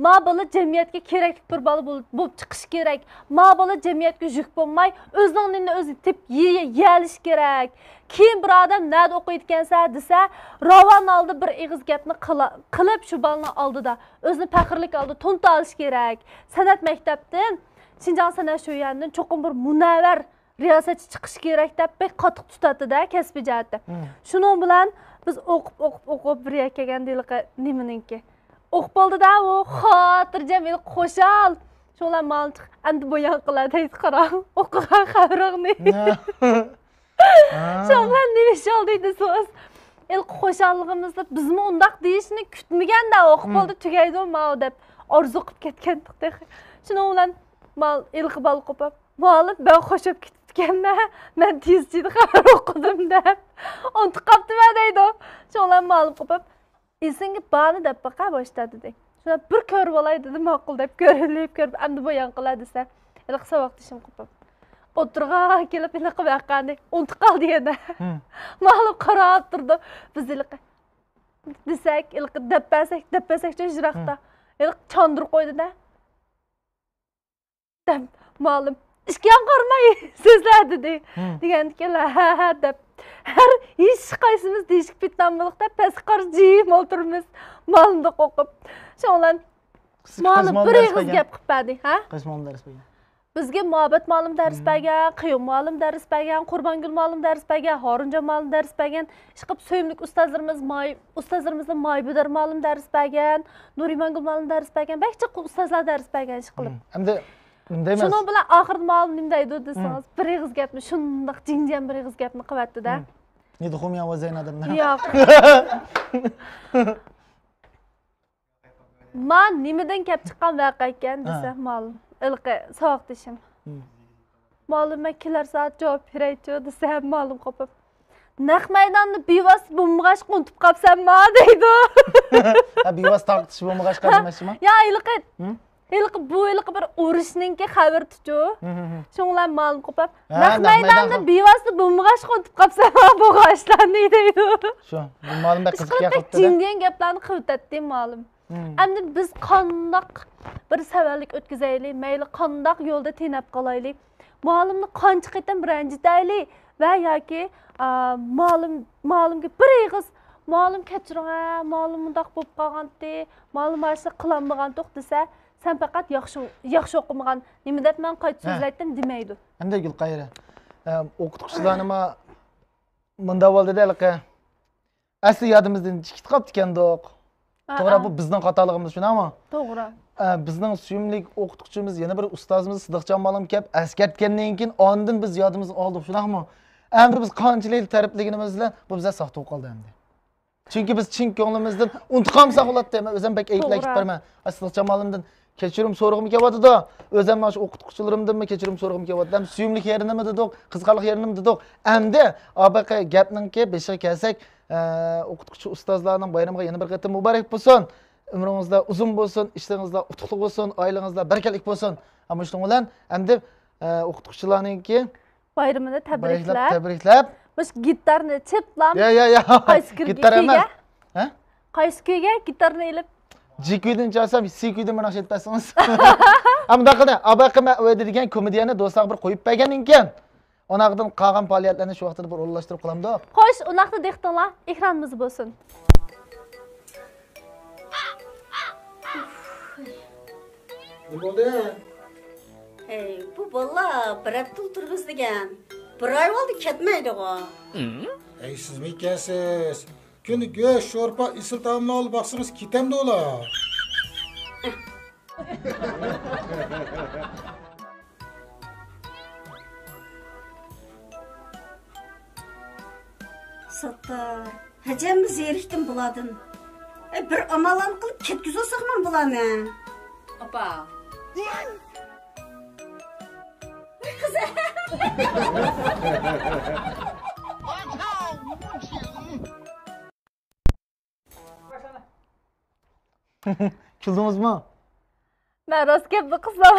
ما بالا جەمئىيەتكە كېرەكلىك بىر بالا بول-، بولۇپ چىقىشى كېرەك. ما بالا جەمئىيەتكە يۈك بولماي، ئۆزىنىڭ نېنىنى ئۆزى تېپىپ يېيە-، يېيەلىشى كېرەك. كېيىن بىر ئادەم نەدە ئوقۇيدىكەنسەن دېسە، راۋان ھالدا بىر ئېغىز گەپنى قىلا-، قىلىپ شۇ بالىنىڭ ئالدىدا، ئۆزىنى پەخىرلىك ھالدا تونۇتالىشى كېرەك. سەنئەت مەكتەپتىن، شىنجاڭ سەنئەت شۆيۈەندىن چوقۇم بىر مۇنەۋۋەر رىياسەتچى چىقىشى كېرەك دەپ بەك قاتتىق تۇتاتتى-دە كەسپىي جەھەتتە. شۇنىڭ بىلەن بىز ئوقۇپ، ئوقۇپ، ئوقۇپ بىر يەرگە كەلگەندە ھېلىقى نېمىنىڭكى. ئوقۇپ بولدى-دە ئۇ، خاتىرجەم، ھېلىقى خۇشال. شۇنىڭ بىلەن مالىم چىقىپ، ئەمدى بۇيان قىلە دەيدۇ، قاراڭ، ئوقۇغان خەۋىرىڭنى. شۇنىڭ بىلەن نېمە ئىش بولدى دېسىڭىز، ھېلىقى خۇشاللىقىمىزدا بىزمۇ ئۇنداق دېيىشنى كۈتمىگەندە، ئوقۇپ بولدى، تۈگەيدۇ ماۋۇ دەپ ئارزۇ قىلىپ كەتكەنتۇق تېخى. شۇنىڭ بىلەن مال-، ھېلىقى بالا قوپۇپ، مۇئەللىم، مەن خوش بولۇپ كېتىپتىكەنمەن، مەن تېزچىدە خەۋەر ئوقۇدۇم دەپ ئۇنتۇپ قاپتىمەن دەيدۇ. شۇنىڭ بىلەن مۇئەللىم قوپۇپ، ئېسىڭگە بارنى دەپ باقە باشتا دېدى. شۇڭا بىر كۆرۈۋالاي دېدى، ماقۇل دەپ كۆرۈۋېلىپ كۆرۈپ، ئەمدى بۇيان قىلە دېسە، ھېلىقى ساۋاقدىشىم قوپۇپ، ئوتتۇرىغا كېلىپ ھېلىقى ۋەقەنى ئۇنتۇپ قالدى يەنە. مۇئەللىم قاراپ تۇرىدۇ. بىز ھېلىقى دېسەك، ھېلىقى دەپ بەرسەك، دەپ بەرسەكچۇ يىراقتا. ھېلىقى چاندۇرۇپ قويدى-دە. دەپ، مۇئەللىم، «ئىككىڭ قارىماي سۆزلە» دېدى. دېگەندىكىن، «ھە، ھە، ھە» دەپ، ھەر ھېچقايسىمىز دېيىشكە پېتىنالمىدۇق دەپ، پەسكە قارىسا جىم ئولتۇرىمىز، مۇئەللىمدىن قورقۇپ. شۇنىڭ بىلەن مۇئەللىم بىر ئېغىز گەپ قىلىپ بەردى، ھە؟ قايسى مۇئەللىم دەرس بەرگەن؟ بىزگە مۇھەببەت مۇئەللىم دەرس بەرگەن، قېيۇم مۇئەللىم دەرس بەرگەن، قۇربانگۈل مۇئەللىم دەرس بەرگەن، ھارۇنجان مۇئەللىم دەرس بەرگەن. ئىشقىلىپ سۆيۈملۈك ئۇستازلىرىمىز ماي-، ئۇستازلىرىمىزدىن مايبۆدەر مۇئەللىم دەرس بەرگەن، نۇرىمانگۈل مۇئەللىم دەرس بەرگەن، بەك جىق ئۇستازلار دەرس بەرگەن ئىشقىلىپ. ئەمدى نېمە دەيمىز؟ شۇنىڭ بىلەن ئاخىرىدا مۇئەللىم نېمە دەيدۇ دېسىڭىز، بىر ئېغىز گەپنى، شۇنداق جىڭجىيەن بىر ئېغىز گەپنى قىلىۋەتتى-دە. نىدىخۇم يا ۋەزەينادىم. ياق. ما نېمىدىن كەپ چىققان ۋەقە ئىكەن دېسە، مۇئەللىم، ھېلىقى ساۋاقدىشىم. مۇئەللىم، مەن كېلەر سائەت جاۋاب بېرەيچۇ دېسە، مۇئەللىم قوپۇپ، «نەق مەيداندا بىۋاسىتە بولمىغاچقا ئۇنتۇپ قاپسەنما» دەيدۇ. ھە، بىۋاسىتە تارقىتىش بولمىغاچقا دېمەكچىما؟ يا، ھېلىقى، ھېلىقى بۇ ھېلىقى بىر ئۇرۇشنىڭكى خەۋىرىچۇ. شۇڭلار مۇئەللىم قوپۇپ، «نەق مەيداندا بىۋاسىتە بولمىغاچقا ئۇنتۇپ قاپسەنما بولغان ئىشلارنى» دەيدۇ. شۇ، مۇئەللىم بەك قىزىق گەپ قىلىپتۇ-دە. جىڭدىيەن گەپلەرنى قىلىۋېتەتتى مۇئەللىم. ئەمدى بىز قانداق بىر سەۋەنلىك ئۆتكۈزەيلى، مەيلى قانداق يولدا تېنەپ قالايلى، مۇئەللىمنى قانچە قېتىم رەنجىتەيلى ۋە ياكى، ئا، مۇئەللىم، مۇئەللىمگە بىر ئېغىز، «مۇئەللىم كەچۈرۈڭ ھە، مۇئەللىم مۇنداق بولۇپ قالغانتى، مۇئەللىم ئاشۇنداق قىلالمىغانتۇق» دېسە، سەن پەقەت ياخشى، ياخشى ئوقۇمىغان، نېمە دەپ مەن قايتا ھە. سۆزلەيتتىم دېمەيدۇ. ئەمدى گۈلقەيرە، ئە، ئوقۇتقۇچىلارنىمۇ مۇنداق بولدىدە ھېلىقى. ئەسلى يادىمىزدىن چىقىپ قاپتىكەندۇق. ئا، توغرا، ئا. بۇ بىزنىڭ خاتالىقىمىز، شۇنداقمۇ؟ توغرا. ئە، بىزنىڭ سۆيۈملۈك ئوقۇتقۇچىمىز يەنە بىر ئۇستازىمىز سىدىقجان مۇئەللىم كەپ ئەسكەرتكەندىن كېيىن، ئاندىن بىز يادىمىزغا ئالدۇق، شۇنداقمۇ؟ ئەمدى بىز قانچىلىك تەرىپلىگىنىمىز بىلەن بۇ بىزدە ساختا بولۇپ قالدى ئەمدى. چۈنكى بىز چىن كۆڭلىمىزدىن ئۇنتۇپ قالمىساق بولاتتى. مەن ئۆزۈم بەك ئەيىبلەپ توغرا. كېتىپ بارىمەن. ئە، سىدىقجان مۇئەللىمدىن كەچۈرۈم سورىغۇم كېلىۋاتىدۇ. ئۆزۈم مانا شۇ ئوقۇتقۇچىلىرىمدىنمۇ كەچۈرۈم سورىغۇم كېلىۋاتىدۇ. ھەم سۆيۈملۈك يېرىنىمۇ دېدۇق، قىزىقارلىق يېرىنىمۇ دېدۇق. ئەمدى ئاباقى گەپنىڭكى بېشىغا كەلسەك، ئە، ئوقۇتقۇچى ئۇستازلارنىڭ بايرىمىغا يەنە بىر قېتىم مۇبارەك بولسۇن. ئۆمرىڭىزلەر ئۇزۇن بولسۇن، ئىشلىرىڭىزلار ئۇتۇقلۇق بولسۇن، ئائىلىڭىزلار بەرىكەتلىك بولسۇن. ئەمما شۇنىڭ بىلەن ئەمدى، ئە، ئوقۇتقۇچىلارنىڭكى بايرىمىنى بايرىمىنى تەبرىكلەپ، تەبرىكلەپ. مۇشۇ گىتارنى چېپلام. يا، يا، يا. قايسى كۈيگە؟ گىتار ئەمەس. ھە؟ قايسى كۈيگە گىتارنى ئېلىپ؟ جى كۈيدىن چالسام، سى كۈيدىن بىر ناخشا ئېيتىپ بەرسىڭىز. ئە، مۇنداق قىلدى. ئاباقى مەن ۋەدە دېگەن كومېدىيەنى دوستلارغا بىر قويۇپ بەرگەندىن كېيىن، ئۇناقتىن قالغان پائالىيەتلەرنى شۇ ۋاقىتتا بىر ئورۇنلاشتۇرۇپ قىلامدۇق. خوش، ئۇنداقتا دىققىتىڭلار ئېكرانىمىزدا بولسۇن. نېمە بولدى؟ ھەي، بۇ بالىلار بىر ھەپتە ئولتۇرغۇزىدىكەن. بىر ئاي بولدى كەتمەيدىغۇ. ھەي، سىزمۇ ئىكەنسىز. كۈندە گۆش، شورپا، ئېسىل تائاملار ئالدى باقسىڭىز كېتەمدۇ ئۇلار؟ ساتتار، ھەجەممۇ زېرىكتىم بۇلاردىن. ئەي، بىر ئاماللارنى قىلىپ كەتكۈزۈۋالساقمۇ بۇلارنى. ئاپا. كۈلدىڭىزمۇ؟ مەن راست گەپنى قىلسام،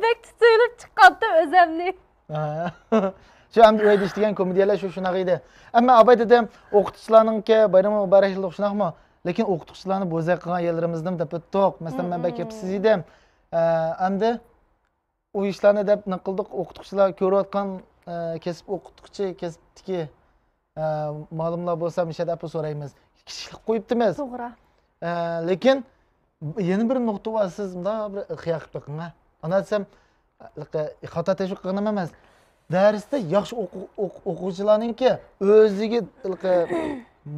بەك تۇتۇيۇلۇپ چىققانتىم ئۆزەمنى. ھە. شۇ ئەمدى ئۆيدە ئىشلىگەن كومېدىيەلەر شۇ شۇنداق ئىدى. ئەمما ئاباي دېدىم، ئوقۇتقۇچىلارنىڭكى بايرىمى مۇبارەك يىل شۇنداقمۇ؟ لېكىن ئوقۇتقۇچىلارنى بوزەك قىلغان يەرلىرىمىزنىمۇ دەپ ئۆتتۇق. مەسىلەن، مەن بەك گەپسىز ئىدىم. ئە، ئەمدى ئۇ ئىشلارنى دەپ نېمە قىلدۇق، ئوقۇتقۇچىلار كۆرۈۋاتقان، ئە، كەسىپ ئوقۇتقۇچى، كەسىپتىكى، ئە، مۇئەللىملار بولسا مۇشۇ يەردە ئەپۇ سورايمىز. كىچىكلىك قويۇپتىمىز. توغرا. ئە، لېكىن يەنە بىر نۇقتا بار، سىز مۇنداق بىر خىيال قىلىپ بېقىڭ، ھە. ئانا دېسەم، خاتا تەشۋىق قىلغىنىم ئەمەس. دەرستە ياخشى ئوقۇ-، ئوقۇ-، ئوقۇغۇچىلارنىڭكى ئۆزىگە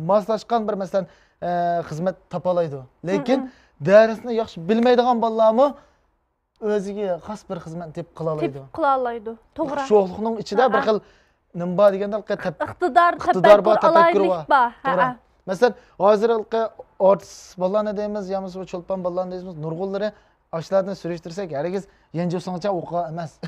ماسلاشقان بىر، مەسىلەن، ئە، خىزمەت تاپالايدۇ. لېكىن دەرسنى ياخشى بىلمەيدىغان بالىلارمۇ ئۆزىگە خاس بىر خىزمەتنى تېپىپ قىلالايدۇ. تېپىپ قىلالايدۇ. توغرا. شوخلۇقنىڭ ئىچىدە بىر خىل نېمە بار دېگەندە، تەپ-، ئىقتىدار، ئىقتىدار بار، تەپەككۇر، تەپەككۇر ئالاھىدىلىك بار. بار. توغرا. ھە. مەسىلەن، ھازىر ئارتىس بالىلارنى دەيمىز، يا بولمىسا چولپان بالىلارنى دەيمىز، نۇرغۇنلىرى ئاشۇلاردىن سۈرۈشتۈرسەك، ھەرگىز يەنجۈسىڭچە ئوقۇغان ئەمەس.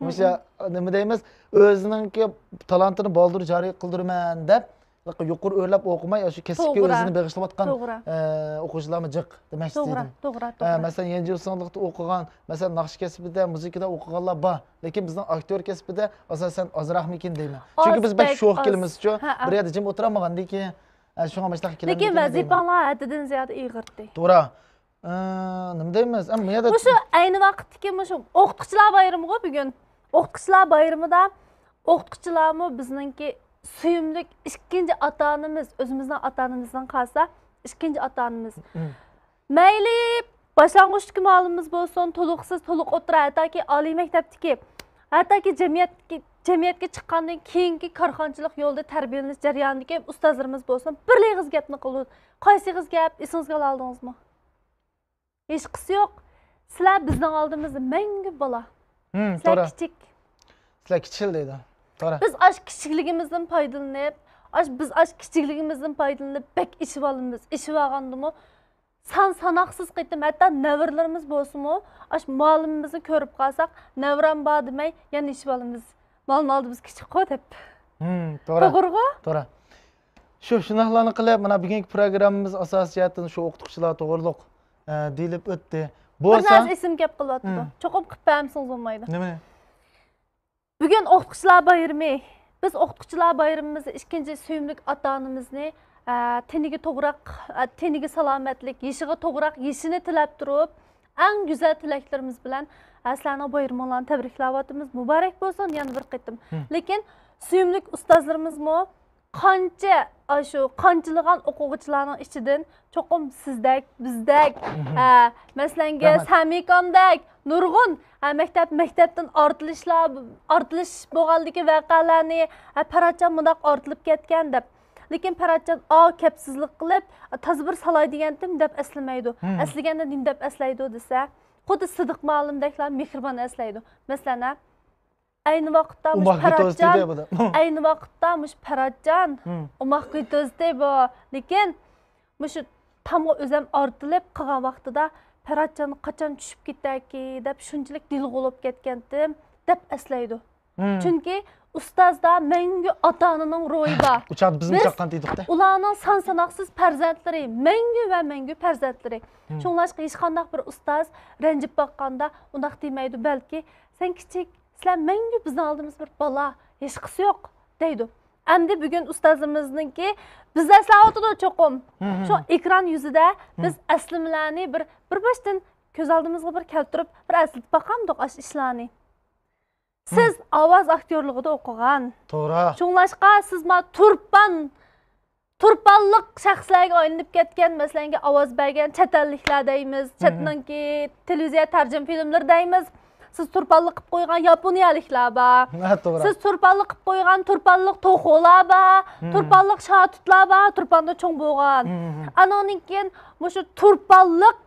مۇشۇ نېمە دەيمىز، ئۆزىنىڭكى تالانتىنى بالدۇر جارى قىلدۇرىمەن دەپ، يۇقىرى ئۆرلەپ ئوقۇماي، شۇ كەسىپكە توغرا. ئۆزىنى بېغىشلىۋاتقان، توغرا. ئە، ئوقۇغۇچىلارمۇ جىق دېمەكچى توغرا، ئىدىم. توغرا، ئە، توغرا. مەسىلەن، يەنجى ئۇسسۇڭلۇقتا ئوقۇغان، مەسىلەن، ناخشا كەسپىدە، مۇزىكىدا ئوقۇغانلار بار. لېكىن بىزنىڭ ئاكتيور كەسپىدە ئاساسەن ئازراقمىكىن دەيمەن. چۈنكى ئاز، بىز بەك بەك شوخ ئاز. كېلىمىزچۇ، ھە، ھە. بىر يەردە جىم ئولتۇرالمىغاندىن كېيىن، ئە، شۇڭا مۇشۇنداق لېكىن كېلەمدىكىن دەيمەن. ۋەزىپەڭلار ھەددىدىن زىيادە ئېغىرتى. توغرا. ئە، نېمە دەيمىز؟ ئە، بۇ يەردە مۇشۇ ئەينى ۋاقىتتىكى مۇشۇ ئوقۇتقۇچىلار بايرىمىغۇ بۈگۈن. ئوقۇتقۇچىلار بايرىمىدا ئوقۇتقۇچىلارمۇ بىزنىڭكى سۆيۈملۈك ئىككىنچى ئاتا ئانىمىز، ئۆزىمىزنىڭ ئاتا ئانىمىزدىن قالسا ئىككىنچى ئاتا ئانىمىز. مم. مەيلى باشلانغۇچتىكى مۇئەللىمىمىز بولسۇن، تولۇقسىز، تولۇق ئوتتۇرا، ھەتتاكى ئالىي مەكتەپتىكى، ھەتتاكى جەمئىيەتكە، جەمئىيەتكە چىققاندىن كېيىنكى كارخانىچىلىق يولىدا تەربىيەلىنىش جەريانىدىكى ئۇستازلىرىمىز بولسۇن، بىرلا ئېغىز گەپنى قىلىدۇ. قايسى ئېغىز گەپ؟ ئېسىڭىزگە ئالالىدىڭىزمۇ؟ ھېچقىسى يوق. سىلەر بىزنىڭ ئالدىمىزدا مەڭگۈ بالا. ھىم، سىلەر توغرا. كىچىك. سىلەر كىچىك دەيدۇ. توغرا. بىز ئاش كىچىكلىكىمىزدىن پايدىلىنىپ، ئاش، بىز ئاش كىچىكلىكىمىزدىن پايدىلىنىپ بەك ئېشىۋالىمىز. ئېشىۋالغاندىمۇ سان ساناقسىز قېتىم، ھەتتا نەۋرىلىرىمىز بولسىمۇ، ئاش مۇئەللىمىمىزنى كۆرۈپ قالساق، نەۋرەم بار دېمەي، يەنە ئېشىۋالىمىز. مالنىڭ ئالدى بىز كىچىكقۇ دەپ. ھىم، توغرا. توغرىغۇ؟ توغرا. شۇ، شۇنداقلارنى قىلىپ، مانا بۈگۈنكى پروگراممىمىز ئاساسىي جەھەتتىن شۇ ئوقۇتقۇچىلار توغرۇلۇق، ئە، دېيىلىپ ئۆتتى. بىر بولسا نەرسە ئېسىمگە كەپ قېلىۋاتىدۇ. ھىم. چوقۇم قىلىپ بەرمىسىڭىز بولمايدۇ. نېمىنى؟ بۈگۈن ئوقۇتقۇچىلار بايرىمى. بىز ئوقۇتقۇچىلار بايرىمىمىزدا ئىككىنچى سۆيۈملۈك ئاتا-ئانىمىزنى، ئە، تېنىگە توغراق، ئە، تېنىگە سالامەتلىك، يېشىغا توغراق يېشىنى تىلەپ تۇرۇپ، ئەڭ گۈزەل تىلەكلىرىمىز بىلەن، ئە، سىلەرنىڭ بايرىمىڭلارنى تەبرىكلەۋاتىمىز. مۇبارەك بولسۇن يەنە بىر قېتىم. ھىم. لېكىن سۆيۈملۈك ئۇستازلىرىمىزمۇ قانچە، ئاشۇ قانچىلىغان ئوقۇغۇچىلارنىڭ ئىچىدىن چوقۇم سىزدەك، بىزدەك، ھە، مەسىلەنگە، رەھمەت. سەمىكامدەك نۇرغۇن، ھە، مەكتەپ، مەكتەپتىن ئارتىلىشلار، ئارتىلىش بولغاندىكى ۋەقەلەرنى، ھە، پەرھاتجان مۇنداق ئارتىلىپ كەتكەن دەپ. لېكىن پەرھاتجان، ئا، كەپسىزلىك قىلىپ، تازا بىر سالاي دېگەنتىم دەپ ئەسلىمەيدۇ. ئەسلىگەندە نېمە دەپ ئەسلەيدۇ دېسە، خۇددى سىدىق مۇئەللىمدەكلا مېھرىبان ئەسلەيدۇ. مەسىلەن، ھە، ئەينى ۋاقىتتا مۇشۇ پەرھاتجان، ئەينى ۋاقىتتا مۇشۇ پەرھاتجان ئوماق كۆتۈزدى بۇ. لېكىن مۇشۇ تامغا ئۆزەم ئارتىلىپ قالغان ۋاقتىدا پەرھاتجان قاچان چۈشۈپ كېتەركى دەپ شۇنچىلىك دىلغا بولۇپ كەتكەنتىم دەپ ئەسلەيدۇ. چۈنكى ئۇستازدا مەڭگۈ ئاتا-ئانىنىڭ روھى بار. ئۇ چاغدا بىزمۇ بىز چاققان ئىدۇق-تە. ئۇلارنىڭ سان-ساناقسىز پەرزەنتلىرى، مەڭگۈ ۋە مەڭگۈ پەرزەنتلىرى. شۇڭلاشقا ھېچقانداق بىر ئۇستاز رەنجىپ باققاندا ئۇنداق دېمەيدۇ، بەلكى سەن كىچىك، سىلەر مەڭگۈ بىزنىڭ ئالدىمىزدا بىر بالا، ھېچقىسى يوق دەيدۇ. ئەمدى بۈگۈن ئۇستازىمىزنىڭكى بىز ئەسلەۋاتىدۇ چوقۇم. شۇ ئېكران يۈزىدە بىز ئەسلىمىلەرنى بىر، بىر باشتىن كۆز ئالدىمىزغا بىر كەلتۈرۈپ، بىر ئەسلىتىپ باقامدۇق ئاشۇ ئىشلارنى. سىز ئاۋاز ئاكتيورلۇقىدا ئوقۇغان. توغرا. شۇڭلاشقا سىز ما تۇرپان، تۇرپانلىق شەخسلەرگە ئايلىنىپ كەتكەن، مەسىلەنگە ئاۋاز بەرگەن چەت ئەللىكلەر دەيمىز، چەتنىڭكى تېلېۋىزىيە تەرجىمە فىلىملىرى دەيمىز. سىز تۇرپانلىق قىلىپ قويغان ياپونىيەلىكلەر بار. ھە، توغرا. سىز تۇرپانلىق قىلىپ قويغان تۇرپانلىق توخۇلار بار، تۇرپانلىق شاتۇتلار بار، تۇرپاندا چوڭ بولغان. ئانىڭدىن كېيىن مۇشۇ تۇرپانلىق،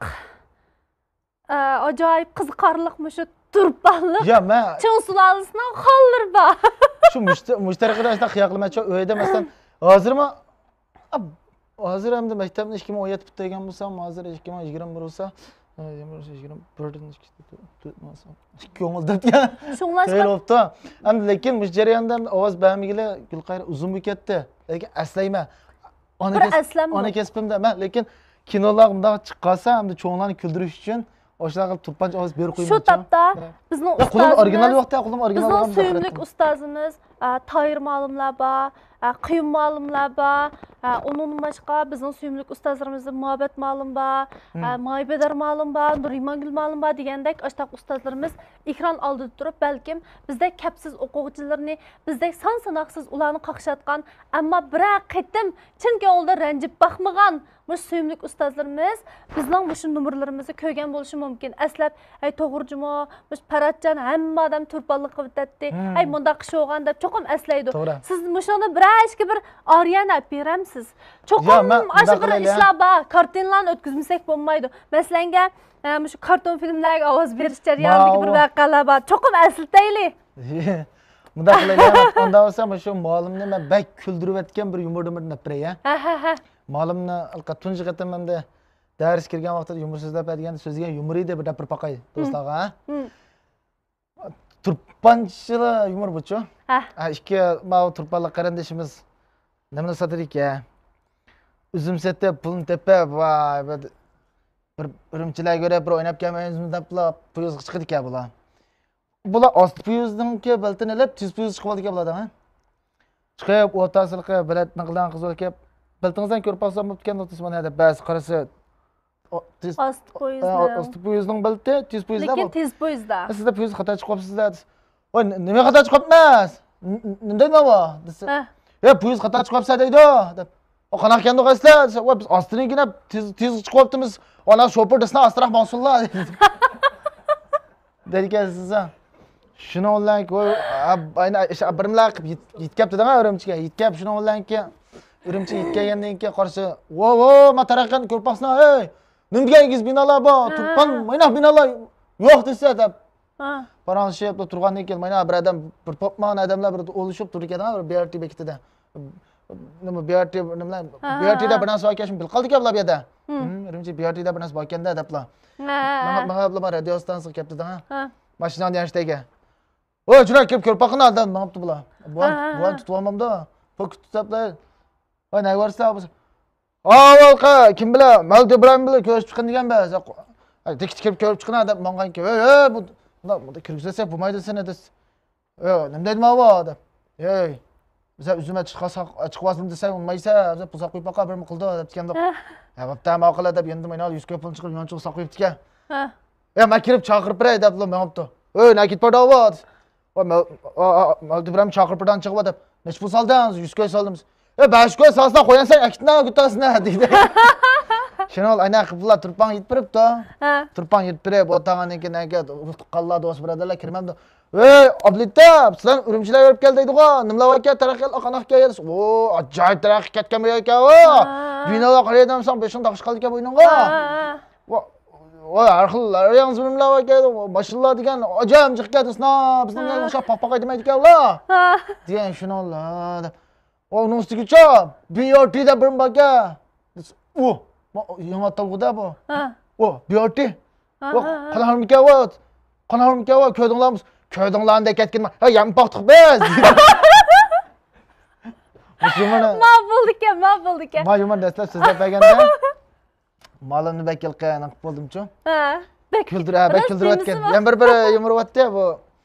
ئە، ئاجايىپ قىزىقارلىق مۇشۇ تۇرپانلىق يا، مەن چىڭ سۇلالىسىنىڭ خانلىرى بار. شۇ مۇشت-، مۇشتەرىكىدە شۇنداق خىيال قىلىمەن، شۇ ئۆيدە مەسىلەن، ھازىرمۇ، ئاب-، ھازىر ئەمدى مەكتەپنى ئىككى مىڭ ئون يەتتە پۈتتۈرگەن بولسام، ھازىر ئىككى مىڭ يىگىرمە بىر بولسا، ئە، يىگىرمە بىر، يىگىرمە بىردىن ئىككى، تۆت، تۆت، ئىككى كۆڭۈل دەپ، يا. شۇڭلاشقا تېخى بوپتۇ. ئەمدى لېكىن مۇشۇ جەرياندا ئەمدى ئاۋاز بەرمىگىلى، گۈلقەيرە ئۇزۇن بولۇپ كەتتى. لېكىن ئەسلەيمەن. ئانا بىر كەس-، ئەسلەمدۇ. ئانا كەسپىمدە مەن، لېكىن كىنولار مۇنداق چىققانسا، ئەمدى چوڭلارنى كۈلدۈرۈش ئۈچۈن ئاشۇنداق قىلىپ تۇرپانچە ئاۋاز بېرىپ قويماقچى. شۇ تاپتا بىزنىڭ ئۇستازىمىز، بىزنىڭ سۆيۈملۈك ئۇستازىمىز، ئە، تاھىر مۇئەللىملەر بار، ئە، قېيۇم مۇئەللىملەر بار، ئە، ئۇنىڭدىن باشقا بىزنىڭ سۆيۈملۈك ئۇستازلىرىمىزدىن مۇھەببەت مۇئەللىم بار، ئە، ماھىبەدەر مۇئەللىم بار، نۇرىمانگۈل مۇئەللىم بار دېگەندەك ئاشتاق ئۇستازلىرىمىز ئېكران ئالدىدا تۇرۇپ، بەلكىم بىزدەك كەپسىز ئوقۇغۇچىلىرىنى، بىزدەك سان ساناقسىز ئۇلارنى قاقشاتقان، ئەمما بىرەر قېتىم چىن كۆڭلىدىن رەنجىپ باقمىغان مۇشۇ سۆيۈملۈك ئۇستازلىرىمىز بىزنىڭ مۇشۇ نومۇرلىرىمىزنى كۆرگەن بولۇشى مۇمكىن. ئەسلەپ، ئەي توغرا جۇمۇ، مۇشۇ پەرھاتجان ھەممە ئادەم تۇرپانلىق قىلىۋېتەتتى. ئەي مۇنداق ئىش بولغان دەپ چوقۇم ئەسلەيدۇ. توغرا. سىز مۇشۇنى بىرەر ئىككى بىر ئارىيەنى ئەپ بېرەمسىز؟ يا، چوقۇم مەن ئاشۇ بىر ئىشلار بار. كارتىنىلارنى ئۆتكۈزمىسەك بولمايدۇ. مەسىلەنگە، ئە، مۇشۇ كارتون فىلىملەرگە ئاۋاز بېرىش جەريانىدىكى بىر ۋەقەلەر بار. چوقۇم ئەسلىتەيلى. مۇنداق قىلايلى، ئانداق بولسا مۇشۇ مۇئەللىمنى مەن بەك كۈلدۈرۈۋەتكەن بىر يۇمۇردىن بىرنى دەپ بېرەي، ھە؟ ھە، ھە، ھە. مۇئەللىمنى ھېلىقى تۇنجى قېتىم ئەمدى دەرس كىرگەن ۋاقتىدا يۇمۇر سۆزلەپ بەرگەندە سۆزلىگەن يۇمۇرى دەپ بىر دەپ بىر باقاي دوستلارغا، ھە؟ تۇرپانچىلا يۇمۇر بۇچۇ. ھە. ھە، ئىككى ماۋۇ تۇرپانلىق قېرىندىشىمىز نېمىنى ساتىدىكەن؟ ئۈزۈم سېتىپ، پۇلنى تېپىپ، ۋاي، بىر، بىر ئۈرۈمچىلەرگە كۆرۈپ، بىر ئويناپ كەلمەي ئۈزۈم دەپلا پويىزغا چىقىدىكەن بۇلار. بۇلار ئاستا پويىزنىڭكى بېلىتىنى ئېلىپ، تېز پويىزغا چىقىۋالىدىكەن بۇلار دەڭ. چىقىپ، ئوتتۇرىسىغا بېلەتنى قىلغان قىز بولۇپ كېلىپ، بېلىتىڭىزدىن كۆرۈپ باقسام بوپتىكەن، دوستۇم، مانا دەپ بەرسە قارىسا، ئو، تېز، ئاستا پويىز ئا، دەڭ. ئاستا پويىزنىڭ بېلىتى، تېز پويىزدا لېكىن بولۇپ. تېز پويىزدا. سىزدە پويىز خاتا چىقىپ قاپسىزلەر دېسە، ۋاي، ن-، نېمە خاتا چىقىپتىمىز؟ ن-، ن-، نېمە دەيدۇ ماۋۇ؟ دېسە، ھە. يا، پويىز خاتا چىقىپسە دەيدۇ، دەپ. ئۇ قانداق ئىكەندۇ ئەسلى؟ دېسە، ۋاي، بىز ئاستىنىڭكىنى تېز، تېز چىقىۋاپتىمىز. ئانا شوپۇر دېسىنا ئاستىراق ماڭسۇنلا، دەيدىكەن سىزگە. شۇنىڭ بىلەن كېيىن، ۋاي، ئا، ئاينى، ئىش، بىرمىلا قىلىپ يېت-، يېتىپ كەپتۇ دەڭ ئۈرۈمچىگە. يېتىپ كەپ، شۇنىڭ بىلەن كېيىن ئۈرۈمچىگە يېتىپ كەلگەندىن كېيىن قارىسا، ۋو، ۋو، ما تەرەققىياتنى كۆرۈپ باقسىنا، ھەي، نېمە دېگەن ئېگىز بىنالار بار، ھە. تۇرپان، مايناق بىنالار يوق دېسە، دەپ. ھە. پاراڭلىشىپ تۇرغاندىن كېيىن، مانا بىر ئادەم، بىر توپلىغان ئادەملەر بىر ئولۇشۇپ تۇرىدىكەن، بىر بىئارتى بېكىتىدە. نېمە، بىئارتى، نېمە، ھە، بىئارتىدا ھە. بىر نەرسە بار ئىكەن، شۇنى بىلىپ قالدىكەن بۇلار بۇ يەردە. ھىم. ھىم، ئۈرۈمچى بىئارتىدا بىر نەرسە بار ئىكەن-دە، دەپلا. ھە، ھە، ماڭا، ھە. ماڭا بۇلار رادىيو ئىستانسىغا كەپتۇ دەڭ. ھە. ماشىناڭنى يېنىشتەيگە. ۋاي، جۇرا، كېلىپ كۆرۈپ باققىنا، دەپ ماڭىپتۇ بۇلار. بۇ ھە، ھە، بۇ ھە. تۇتۇۋالمامدۇ. پوك تۇتۇپلا. ۋاي، نەگە بارسىلەر؟ ئاۋۋال كىم بىلەن؟ مەلىك ئىبراھىم بىلەن كۆرۈشۈپ چىققىن دېگەن بىز. ھە، دىككىچە كىرىپ كۆرۈپ چىقىڭ دەپ ماڭغانكەن. ھەي، ھەي، بۇ، بۇنداق، بۇنداق كىرگۈزسەك بولمايدۇ سېنى دېسە. ھەي، نېمە دەيدۇ ماۋۇ دەپ. ھەي، بىز ئۈزۈم چىقىۋالساق، چىقىۋالسۇن دېسەڭ ئۇنىمايسەن، بىز پۇل ساقلاپ قويۇپ باقار، بىرمۇ قىلىدۇ دەپتىكەن. ھە. ھە، بوپتۇ، ماقۇل دەپ يېنىدىن مانا يۈز كوي پۇلنى چىقىرىپ يانچۇقىغا ساقلاپ قويۇپتىكەن. ھە. ھەي، مەن كىرىپ چاقىرىپ بېرەي دەپلا مېڭىپتۇ. ھەي، نەگە كېتىپ باردى ئاۋۇ؟ ۋاي، مەل-، ئا، ئا، مەلىك ئىبراھىم چاقىرىپ بېرىدىغان چېغى بار دەپ، نەچچە پۇل سالدىڭ؟ يۈز كوي سالدىم. ئە، بەش كوي سالسا قويامسەن، ئەكىتنە، گۇتاسىنە، دېدى. شۇنىڭ ئاينا قىپلا تۇرپان يېتىپ بېرىپتۇ. ھە. تۇرپان يېتىپ بېرىپ، ئولتۇرغاندىن كېيىن، ئەگەر تۇغقانلار، دوست بۇرادەرلەر كىرمەمدۇ؟ ۋەي، ئابلىتەپ، سىلەر ئۈرۈمچىلەر بېرىپ كەلدى دېدىغۇ، نېمىلەر باركەن، تەرەققىيات قانداق كەلگەن؟ ئۇ، ئاجايىپ تەرەققىي كەتكەن بىر يەركەن، ۋە. ھە. بىنالار قارايدىمساڭ، بېشىڭ تاقىشىپ قالىدىكەن بۇ يېنىڭغا. ھە، ھە، ھە. ۋا-، ۋاي، ھەر خىل، ھەر ياڭزا بىلىملەر باركەن، ماشىنىلار دېگەن، ئاجايىپ جىق كەتتى، سىنا، بىزنىڭ ھە. ئوخشاپ پاخپاق قايتمايدىكەن، ۋە. ھە. دېگەن شۇنىڭلا، دەپ. ئۇنىڭ ئۈستىگىچە بىئارتى دەپ بىرىم باركەن. ئۇ، ما-، يېڭى ئاتالغۇ-دە بۇ. ھە. ئۇ، بىئارتى. ھە، ئۇ، ھە، ھە. قانداقمىكەن ئۇ؟ قانداقمىكەن ئۇ؟ كۆردۈڭلارمۇ؟ كۆردۈڭلارمۇ دەپ كەتكىنىما؟ ھە، يەم باقتۇق بىز. مۇشۇ يۇمۇرنى ما بولدىكەن، ما بولدىكەن. ما يۇمۇر دەسلەپ سۆزلەپ بەرگەندە، مالىمنى بەك يىلقى ئېنىق بولدۇمچۇ. ھە. بەك كۈلدۈر-، ھە، بەك راست كۈلدۈرۈۋەتكەن. دېمىسىمۇ؟ يەنە بىر، بىر يۇمۇر ئەتتى بۇ.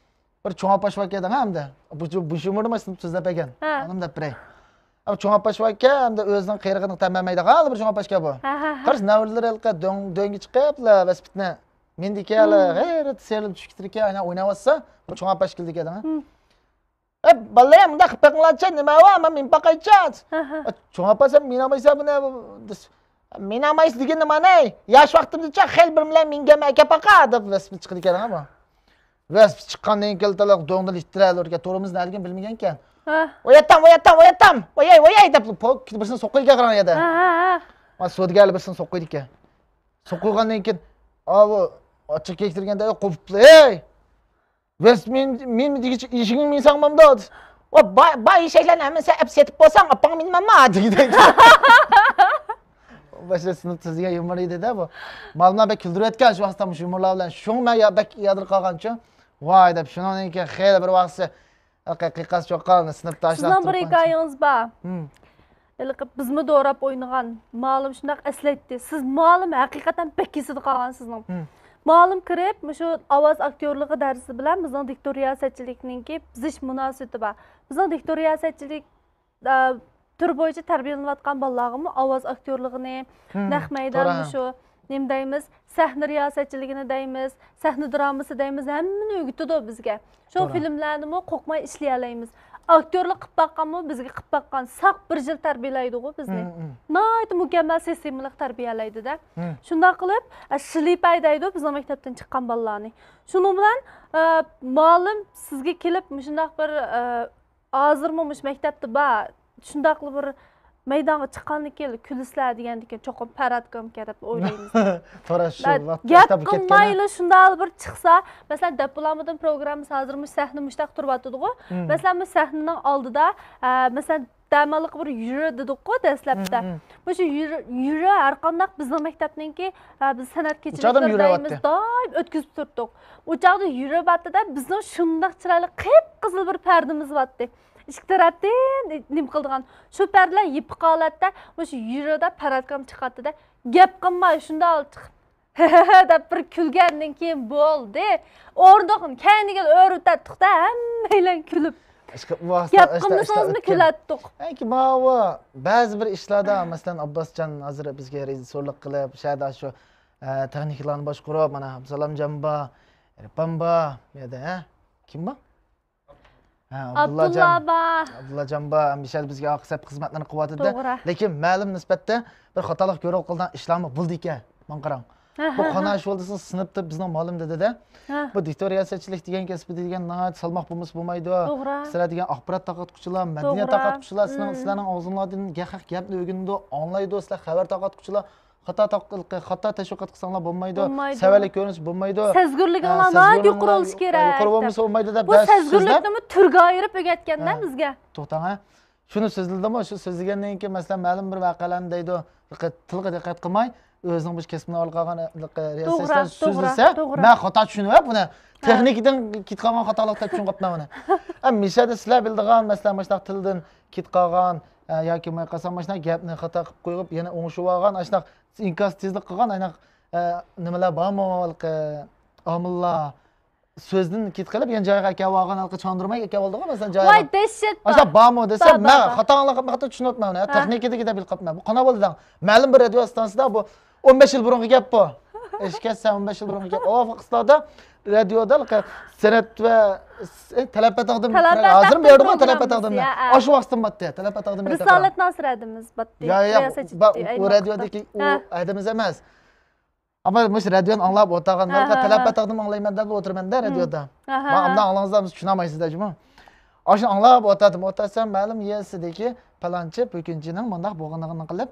بىر چوڭ ئاپاش باركەن ھەمدە. بۇ، بۇ يۇمۇرنى مەن سىنىپ سۆزلەپ بەرگەن. ھە. ئانام دەپ بېرەي. ئەمما چوڭ ئاپاش باركەن، ئەمدى ئۆزىنىڭ قېرىغىنى تەمەنمەيدىغان بىر چوڭ ئاپاشكەن بۇ. ھە، ھە، ھە. قاراش نەۋرىلىرى ھېلىقى دۆڭ-، دۆڭگە چىقىپ، ۋېلىسىپىتنى مىندىكەن، ھىم. غەيرىتى سىيرىلىپ چۈشۈپ كېتىدىكەن، ئاينا ئويناۋاتسا، بىر چوڭ ئاپاش كېلىدىكەن، ھە. ھىم. «ئەي، بالىلار، مۇنداق قىلىپ بېقىڭلارچە، نېمە ۋار، مەن مىنىپ باقايچە.» ھە، ھە. «ئە، چوڭ ئاپا، سەن مىنامايسەن بۇنى.» «مىنامايسەن دېگىنى نېمە، ئەي؟ ياش ۋاقتىمدىچە خېلى بىر بىلەن مىنگەنمەن، ئەكەپ باقا.» دەپ ۋېلىسىپىت چىقىدىكەن، ھە. ۋېلىسىپىت چىققاندىن كېيىن تالىق دۆڭدىن ئىتتىرەلەركەن، تورمۇز نەدىكىنى بىلمىگەنكەن. ھە. «ۋاياتام، ۋاياتام، ۋاياتام! ۋاياي، ۋاياي!» دەپ، پوك، بىرسىنى سوقۇيدىكەن قاراڭ يەردە. ھە، ھە، ھە. ما سودىگەرلەر بىرسىنى سوقۇيدىكەن. سوقۇيغاندىن كېيىن، ئاۋۇ ئاچچىق كەكتۈرگەندە قوپۇپلا، «ھەي! ۋېس، مېن، مېن دېگۈچە ئېشىكىڭ مىنساڭ بامدۇ؟» «ۋا، با-، با ئېشەكلەرنى ھەممىسى ئەپ سېتىپ بولساڭ، ئاپاڭ مىنمەمما؟» دېگۈدەك. باشتا سىنىپ تۈزگەن يۇمۇر ئىدى-دە بۇ. مالىملار بەك كۈلدۈرۈۋەتكەن شۇ ۋاقىتتا مۇشۇ يۇمۇرلار بىلەن. شۇڭا مەن يا-، بەك يادىدا قالغانچۇ. ۋاي دەپ، شۇنىڭدىن كېيىن خېلى بىر ۋاقىت ھەقىقىي قاس چوققان سىنىپداشلار سىزنىڭ بىر ھېكايىڭىز بار. ھىم. ھېلىقى بىزمۇ دوراپ ئوينىغان مالىم شۇنداق ئەسلەيتتى. سىز مالىم ھەقىقەتەن بەك ئېسىدە قالغان سىزنىڭ. ھىم. مالىم كىرىپ، مۇشۇ ئاۋاز ئاكتيورلۇقى دەرسى بىلەن بىزنىڭ دىكتور رىياسەتچىلىكنىڭكى بىزىش مۇناسىۋىتى بار. بىزنىڭ دىكتور رىياسەتچىلىك ئە، تۈر بويىچە تەربىيەلىنىۋاتقان بالىلارغىمۇ ئاۋاز ئاكتيورلۇقىنى، مم، نەق مەيدان، توغرا. مۇشۇ، نېمە دەيمىز، سەھنە رىياسەتچىلىكىنى دەيمىز، سەھنە درامىسى دەيمىز، ھەممىنى ئۆگىتىدۇ بىزگە. شۇ، توغرا. فىلىملەرنىمۇ قورقماي ئىشلىيەلەيمىز. ئاكتيورلۇق قىلىپ باققانمۇ، بىزگە قىلىپ باققان، ساق بىر يىل تەربىيەلەيدىغۇ بىزنى. مم، مم. ناھايىتى مۇكەممەل سىستېمىلىق تەربىيەلەيدۇ-دە. مم. شۇنداق قىلىپ، ئە، شىلىپەي دەيدۇ بىزنىڭ مەكتەپتىن چىققان بالىلارنى. شۇنىڭ بىلەن، ئە، مالىم سىزگە كېلىپ مۇشۇنداق بىر، ئە، ھازىرمۇ مۇشۇ مەكتەپتە بار، شۇنداقلا بىر مەيدانغا چىققاندىن كېيىن كۈلىسىلەر دېگەندىكىن چوقۇم پەرھات ئاكامكەن دەپ ئويلايمىز. توغرا، شۇ ۋاقىتتا گەپ قىلمايلا شۇنداق بىر چىقسا، مەسىلەن، دەپ بولالمىدىم پروگراممىسى ھازىر مۇشۇ سەھنە مۇشۇنداق تۇرۇۋاتىدىغۇ. مم. مەسىلەن، مۇشۇ سەھنىنىڭ ئالدىدا، ئە، مەسىلەن، دەماللىققا بىر يۈرە دېدۇققۇ دەسلەپتە. مم، مم. مۇشۇ يۈرە، يۈرە ھەر قانداق بىزنىڭ مەكتەپنىڭكى، ئە، بىز سەنئەت كېچىلىكلىرى دەيمىز، دائىم ئۆتكۈزۈپ تۇراتتۇق. ئۇ چاغدا يۈرە باتتى-دە، بىزنىڭ شۇنداق چىرايلىق قىپقىزىل بىر پەردىمىز باتتى. ئىككى تەرەپتىن نېمە قىلىدىغان. شۇ پەردىلەر يېپىق ھالەتتە، مۇشۇ يۈرىدە پەرھات ئاكام چىقاتتى-دە، گەپ قىلماي شۇنداق چىقىپ، ھە ھە ھە دەپ بىر كۈلگەندىن كېيىن بولدى. ئورۇندۇقنى كەينىگە ئۆرۈۋېتەتتۇق-دە، ھەممەيلەن كۈلۈپ. گەپ قىلمىسىڭىزمۇ كۈلەتتۇق. ئەنكى ماۋۇ بەزى بىر ئىشلاردا، مەسىلەن، ئابباسجان ھازىر بىزگە رېژىسسورلۇق قىلىپ، شۇ يەردە شۇ، ئە، تېخنىكىلارنى باشقۇرۇپ، مانا، ئابدۇسالامجان بار، ئېرپان بار، بۇ يەردە، ھە؟ كىم بار؟ ھە، ئابدۇللاجان. ئابدۇللا بار. ئابدۇللاجان بار، ھەم بىشەدە بىزگە ئارقا سەپ خىزمەتلىرىنى قىلىۋاتىدۇ. توغرا. لېكىن مەلۇم نىسبەتتە بىر خاتالىق كۆرۈپ قالغان ئىشلارمۇ بولىدىكەن. ماڭا قاراڭ. ھە، بۇ ھە، قاناش ھە. بولدىسىڭىز سىنىپتا بىزنىڭ مۇئەللىم دېدى-دە. ھە. بۇ دىكتور رىياسەتچىلىك دېگەن كەسپى دېگەن ناھايىتى سالماق بولمىسا بولمايدۇ. توغرا. سىلەر دېگەن ئاخبارات تارقاتقۇچىلار، مەدەنىيەت توغرا. تارقاتقۇچىلار، سىلەرنىڭ، مم. سىلەرنىڭ ئاغزىڭلاردىن گەپ، گەپنى ئۆگىنىدۇ، ئاڭلايدۇ، سىلەر خەۋەر تارقاتقۇچىلار. خاتا تاق-، خاتا تەشۋىقات قىلساڭلار بولمايدۇ. بولمايدۇ. سەۋەنلىك كۆرۈنسە بولمايدۇ. سەزگۈرلۈكۈڭلار ھە، ناھايىتى يۇقىرى بولۇشى كېرەك. يۇقىرى بولمىسا بولمايدۇ دەپ بۇ دەرس سۆزلەپ. سەزگۈرلۈكنىمۇ تۈرگە ئايرىپ ئۆگەتكەندە ھە. بىزگە. توختاڭ ھە. شۇنى سۆزلىدىمۇ، شۇ سۆزلىگەندىن كېيىن، مەسىلەن، مەلۇم بىر ۋەقەلەرنى دەيدۇ، دىققەت، تىلغا دىققەت قىلماي، ئۆزىنىڭ بۇ كەسپىنى ئالغان رىياسەتچىلەر سۆزلىسە، توغرا، توغرا. مەن خاتا چۈشىنىۋەپ بۇنى. ھە. تېخنىكىدىن كېتىپ قالغان خاتالىق دەپ چۈشىنىپ قاپتىمەن بۇنى. ھە، مىسالدا سىلەر بىلىدىغان، مەسىلەن، مۇشۇنداق تىلدىن كېتىپ قالغان، ئە، ياكى مايقاسام ماشۇنداق گەپنى خاتا قىلىپ قويۇپ، يەنە ئوڭشىۋالغان، ئاشۇنداق ئىنكاس تېزلىك قىلغان، ئايناق، ئە، نېمىلەر بارمۇ، ھېلىقى ئامىللار سۆزدىن كېتىپ قېلىپ، يەنە جايىغا ئەكەۋالغان، ھېلىقى چاندۇرماي ئەكەۋالدىغۇ، مەسىلەن، جايىغا. ۋاي، دەھشەت بار. ئاشۇنداق بارمۇ دېسە، بار، بار، مەن بار. خاتا ئاڭلاپ قاپمەن، خاتا چۈشىنىۋاتىمەن ئۇنى. ھە. تېخنىكىدىكى دەپ بىلىپ قاپمەن. بۇ قانداق بولدى دەڭ؟ مەلۇم بىر رادىيو ئىستانسىسىدا بۇ ئون بەش يىل بۇرۇنقى گەپ بۇ. ئېشىپ كەتسە ئون بەش يىل بۇرۇنقى گەپ. ئاۋۋال قىسلاردا رادىيودا سەنئەت ۋە، ئە، تەلەپە تەقدىم، ھازىرمۇ بېرىدىغۇ تەلەپە تەقدىم. ئاشۇ ۋاقىتتىن باتتى تەلەپە تەقدىم. رىسالەت ناسىر ھەدىمىز باتتى. يا، يا، ئۇ رادىيودىكى ئۇ ھەدىمىز ئەمەس. ئاپا، مۇشۇ رادىيونى ئاڭلاپ ئولتۇرغان، ھە، ھە، تەلەپە تەقدىم ئاڭلايمەن دەپ ئولتۇرىمەن-دە رادىيودا. ھە، ھە، مانا ئاڭلاڭلار، سىز چۈشىنەلمەيسىز-دە جۇمۇ. ئاشۇنى ئاڭلاپ ئولتۇردۇم، ئولتۇرسام مەلۇم يېزىسىدىكى پالانچى پۈكۈنچىنىڭ مۇنداق بولغانلىقىنى قىلىپ،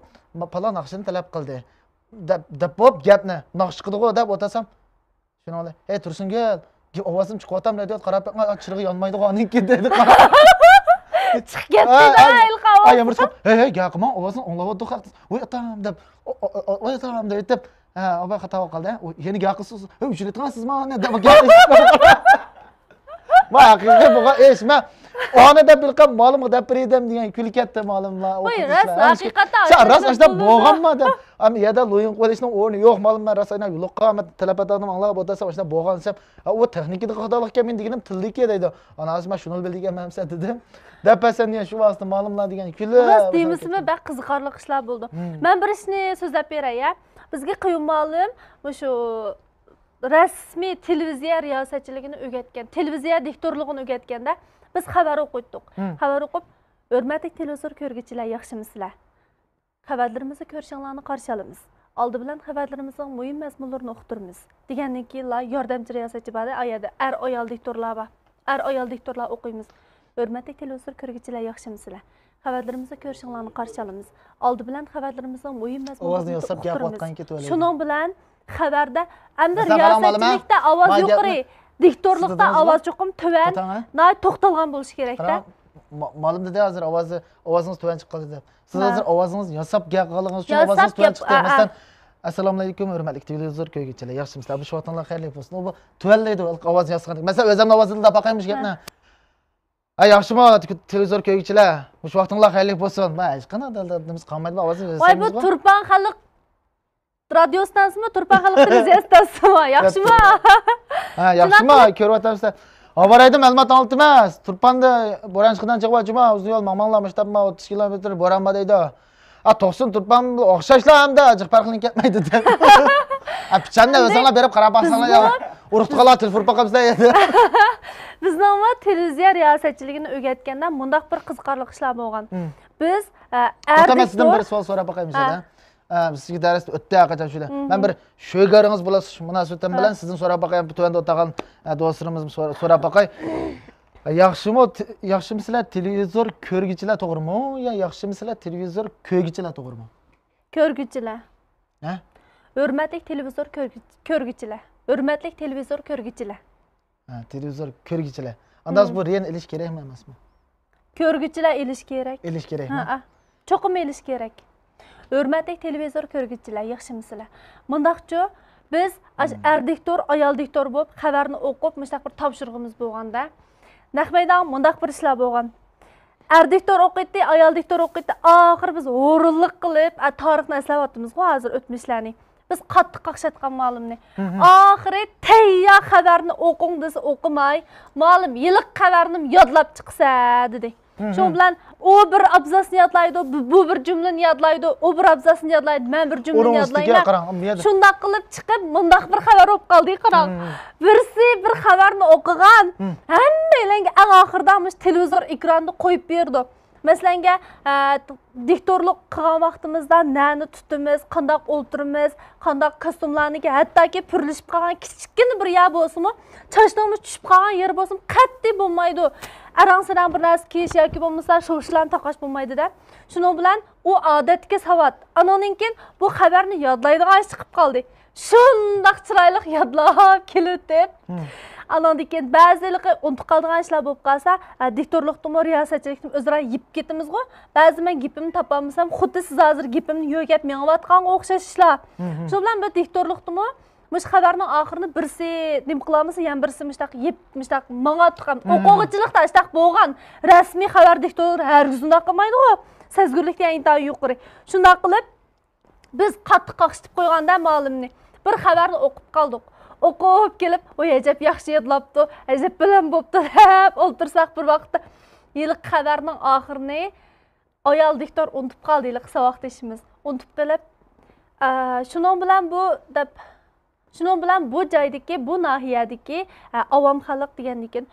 پالان ناخشىنى تەلەپ قىلدى. دەپ، دەپ بولۇپ گەپنى، ناخشا چىقىدىغۇ دەپ ئولتۇرسام، شۇنىڭ بىلەن، ھەي تۇرسۇنگۈل، ئاۋازىم چىقىۋاتامدۇ دەپ قاراپ بېقىڭ، چىرىغى يانمايدىغۇ ئانىڭكى دېدى. چىقىپ كەتتى-دە، ھېلىقى ئاۋاز. يامغۇر چىقىپ، ھەي، ھەي، گەپ قىلماڭ، ئاۋازىڭ ئاڭلاۋاتىدۇ خەق. ۋاي ئاتام دەپ، ۋاي ئاتام دەپ ئېيتىپ، ھە، ئاۋاز خاتا بولۇپ قالدى. يەنە گەپ قىلسىز، ھەي ئۇچرىتىڭا سىزمۇ دەپ گەپ قىلىش. ما ھەقىقىي بولغان ئىش، مەن ئانى دەپ بىلقەم مالىمغا دەپ بېرەيدىم دېگەن كۈلۈپ كەتتى مالىملار. ۋاي راست، ھەقىقەتەن سەن راست ئاشۇنداق بولغانما دەپ. ئەمما يەردە لويۇن قويۇشنىڭ ئورنى يوق مالىم، مەن راست ئاينا يولۇققا تەلەپە تەقدىم ئاڭلاپ ئولتۇرسام ئاشۇنداق بولغان دېسەم، ھە ئۇ تېخنىكىدا خاتالىق ئىكەن، مېنىڭ دېگىنىم تىلدىكى دەيدۇ. ئانا ئاسما شۇنى بىلدىكەن مەمسە دېدىم. دەپ بەرسەم دېگەن شۇ ۋاسىتە مالىملار دېگەن كۈلۈپ. راست دېمىسىمۇ بەك قىزىقارلىق ئىشلار بولدى. مەن بىر ئىشنى سۆزلەپ بېرەي ھە. بىزگە قېيۇم مالىم مۇشۇ رەسمىي تېلېۋىزىيە رىياسەتچىلىكىنى ئۆگەتكەن، تېلېۋىزىيە دىكتورلۇقىنى ئۆگەتكەندە بىز خەۋەر ئوقۇيتتۇق. خەۋەر ئوقۇپ، ھۆرمەتلىك تېلېۋىزور كۆرگۈچىلەر، ياخشىمۇسىلەر؟ خەۋەرلىرىمىزنى كۆرۈشۈڭلارنى قارشى ئالىمىز. ئالدى بىلەن خەۋەرلىرىمىزنىڭ مۇھىم مەزمۇنلىرىنى ئۇقتۇرىمىز، دېگەندىن كېيىنلا ياردەمچى رىياسەتچى بار، ئا يەردە ئەر ئايال دىكتورلار بار. ئەر ئايال دىكتورلار ئوقۇيمىز. ھۆرمەتلىك تېلېۋىزور كۆرگۈچىلەر، ياخشىمۇسىلەر؟ خەۋەرلىرىمىزنى كۆرۈشۈڭلارنى قارشى ئالىمىز. ئالدى بىلەن خەۋەرلىرىمىزنىڭ مۇھىم مەزمۇنلىرىنى ئۇقتۇرىمىز. شۇنىڭ بىلەن خەۋەردە ئەمدى رىياسەتچىلىكتە ئاۋاز يۇقىرى، دىكتورلۇقتا ئاۋاز چوقۇم تۆۋەن، ناھايىتى توختالغان بولۇشى كېرەكتە. مالىم دېدى ھازىر ئاۋازى، ئاۋازىڭىز تۆۋەن چىقىپ قالدى دەپ. سىز ھازىر ئاۋازىڭىز ياساپ گەپ قىلغىنىڭىز ئۈچۈن ئاۋازىڭىز تۆۋەن چىقتى. مەسىلەن، ئەسسالامۇئەلەيكۇم ھۆرمەتلىك تېلېۋىزور كۆرگۈچىلەر، ياخشىمۇسىلەر؟ بۇ ۋاقتىڭلار خەيرلىك بولسۇن. ئۇ تۆۋەنلەيدۇ ئاۋاز ياسىغان. مەسىلەن ئۆزۈمنىڭ ئاۋازىدا دەپ باقايمۇ شۇ گەپنى. ھە ياخشىمۇ تېلېۋىزور كۆرگۈچىلەر؟ مۇشۇ ۋاقتىڭلار خەيرلىك بولسۇن. مەن ھېچقانداق دەلدەلدىمىز قالمايدۇ ئاۋازىمىز. ۋاي بۇ تۇرپان خەلق رادىيو ئىستانسىمۇ، تۇرپان خەلق تېلېۋىزىيە ئىستانسىسىمۇ؟ ياخشىمۇ؟ ھە ياخشىمۇ؟ كۆرۈۋاتامسىلەر؟ ھاۋارايدا مەلۇمات ئاڭلىتىمىز. تۇرپاندا بوران چىقىدىغان چېغى بار جۇما، ئۇزۇن يول ماڭماڭلار، مۇشتاپما ئوتتۇز كىلومېتىر بوران بار دەيدۇ. ئا توقسۇن تۇرپان ئوخشاشلا ھەمدە جىق پەرقلىنىپ كەتمەيدۇ دەپ. ئا پىچاننى ئۆزۈڭلار بېرىپ قاراپ باقساڭلار يا. ئۇرۇق تۇغانلار تېلېفون باقامسىلەر يا. بىزنىڭمۇ تېلېۋىزىيە رىياسەتچىلىكىنى ئۆگەتكەندە مۇنداق بىر قىزىقارلىق ئىشلار بولغان. بىز ئەر دىكتور. مەن سىزدىن بىر سوئال سوراپ باقايمۇ شۇ يەردە؟ ئە، سىزگە دەرس ئۆتتى ھەرقاچان شۇ يەردە. مەن بىر شۆگىرىڭىز بولۇش مۇناسىۋىتىم بىلەن سىزدىن سوراپ باقاي، تۆۋەندە ئولتۇرغان، ئە، دوستلىرىمىزدىن سورا-، سوراپ باقاي. ياخشىمۇ، ياخشىمۇسىلەر تېلېۋىزور كۆرگۈچىلەر توغرىمۇ يا ياخشىمۇسىلەر تېلېۋىزور كۆرگۈچىلەر توغرىمۇ؟ كۆرگۈچىلەر. ھە؟ ھۆرمەتلىك تېلېۋىزور كۆرگۈ-، كۆرگۈچىلەر. ھۆرمەتلىك تېلېۋىزور كۆرگۈچىلەر. ھە، تېلېۋىزور كۆرگۈچىلەر. ئانداق بۇ رېنى ئېلىش كېرەكمۇ ئەمەسمۇ؟ كۆرگۈچىلەر ئېلىش كېرەك. ئېلىش كېرەكمۇ؟ ھە، چوقۇم ئېلىش كېرەك. ھۆرمەتلىك تېلېۋىزور كۆرگۈچىلەر، ياخشىمۇسىلەر؟ مۇنداقچۇ، بىز ئاش-، ئەر دىكتور، ئايال دىكتور بولۇپ خەۋەرنى ئوقۇپ مۇشۇنداق بىر تاپشۇرۇقىمىز بولغاندا، نەق مەيدانغا مۇنداق بىر ئىشلار بولغان. ئەر دىكتور ئوقۇيتتى، ئايال دىكتور ئوقۇيتتى. ئاخىرى بىز ھۇرۇنلۇق قىلىپ، ئە، تارىخنى ئەسلەۋاتىمىزغۇ ھازىر ئۆتمۈشلەرنى. بىز قاتتىق قاقشاتقان مۇئەللىمنى. ئاخىرى تەييار خەۋەرنى ئوقۇڭ دېسە ئوقۇماي، مۇئەللىم ھېلىقى خەۋەرنىمۇ يادلاپ چىقىسە دېدى. شۇنىڭ بىلەن ئۇ بىر ئابزاسنى يادلايدۇ، بۇ، بۇ بىر جۈملىنى يادلايدۇ، ئۇ بىر ئابزاسنى يادلايدۇ، مەن بىر جۈملىنى يادلايمەن. شۇنداق قىلىپ چىقىپ مۇنداق بىر خەۋەر بولۇپ قالدى قاراڭ. بىرسى بىر خەۋەرنى ئوقۇغان، ھەممەيلەنگە ئەڭ ئاخىرىدا مۇشۇ تېلېۋىزور ئېكرانىدا قويۇپ بېرىدۇ. مەسىلەنگە، ئە، دىكتورلۇق قىلغان ۋاقتىمىزدا نەنى تۇتىمىز، قانداق ئولتۇرىمىز، قانداق كاستيۇملارنىكى، ھەتتاكى پۈرلىشىپ قالغان كىچىككىنە بىر يەر بولسىمۇ، چاچنىڭ چۈشۈپ قالغان يېرى بولسىمۇ قەتئىي بولمايدۇ. ئەرەڭ-سەرەڭ بىر نەرسە كىيىش ياكى بولمىسا شوشىلارنى تاقاش بولمايدۇ-دە. شۇنىڭ بىلەن ئۇ ئادەتتىكى ساۋات. ئانىڭدىن كېيىن بۇ خەۋەرنى يادلايدىغان ئىش چىقىپ قالدى. شۇنداق چىرايلىق يادلاپ كېلىۋېتىپ. ئانىڭدىن كېيىن بەزى ھېلىقى ئۇنتۇپ قالىدىغان ئىشلار بولۇپ قالسا، ئە، دىكتورلۇقتىمۇ، رىياسەتچىلىكتىمۇ ئۆزئارا يىپ كېتىمىزغۇ. بەزىدە مەن گېپىمنى تاپالمىسام، خۇددى سىز ھازىر گېپىمنى يۆگەپ مېڭىۋاتقانغا ئوخشاش ئىشلار. شۇ بىلەن بىر دىكتورلۇقتىمۇ مۇشۇ خەۋەرنىڭ ئاخىرىنى بىرسى نېمە قىلالمىسا، يەنە بىرسى مۇشتاق يىپ، مۇشتاق ماڭاتتۇق. ئوقۇغۇچىلىقتا ئاشتاق بولغان. رەسمىي خەۋەر دىكتورلىرى ھەرگىز ئۇنداق قىلمايدىغۇ. سەزگۈرلۈك دېگەن ئىنتايىن يۇقىرى. شۇنداق قىلىپ، بىز قاتتىق قاقشىتىپ قويغاندا مۇئەللىمنى، بىر خەۋەرنى ئوقۇپ قالدۇق. ئوقۇپ كېلىپ، ۋاي ئەجەب ياخشى يادلاپتۇ، ئەجەب بىلىم بوپتۇ دەپ ئولتۇرساق بىر ۋاقىتتا، ھېلىقى خەۋەرنىڭ ئاخىرىنى ئايال دىكتور ئۇنتۇپ قالدى، ھېلىقى ساۋاقدىشىمىز. ئۇنتۇپ قېلىپ، ئە، شۇنىڭ بىلەن بۇ دەپ شۇنىڭ بىلەن بۇ جايدىكى، بۇ ناھىيەدىكى، ئە، ئاۋام خەلق دېگەندىكىن،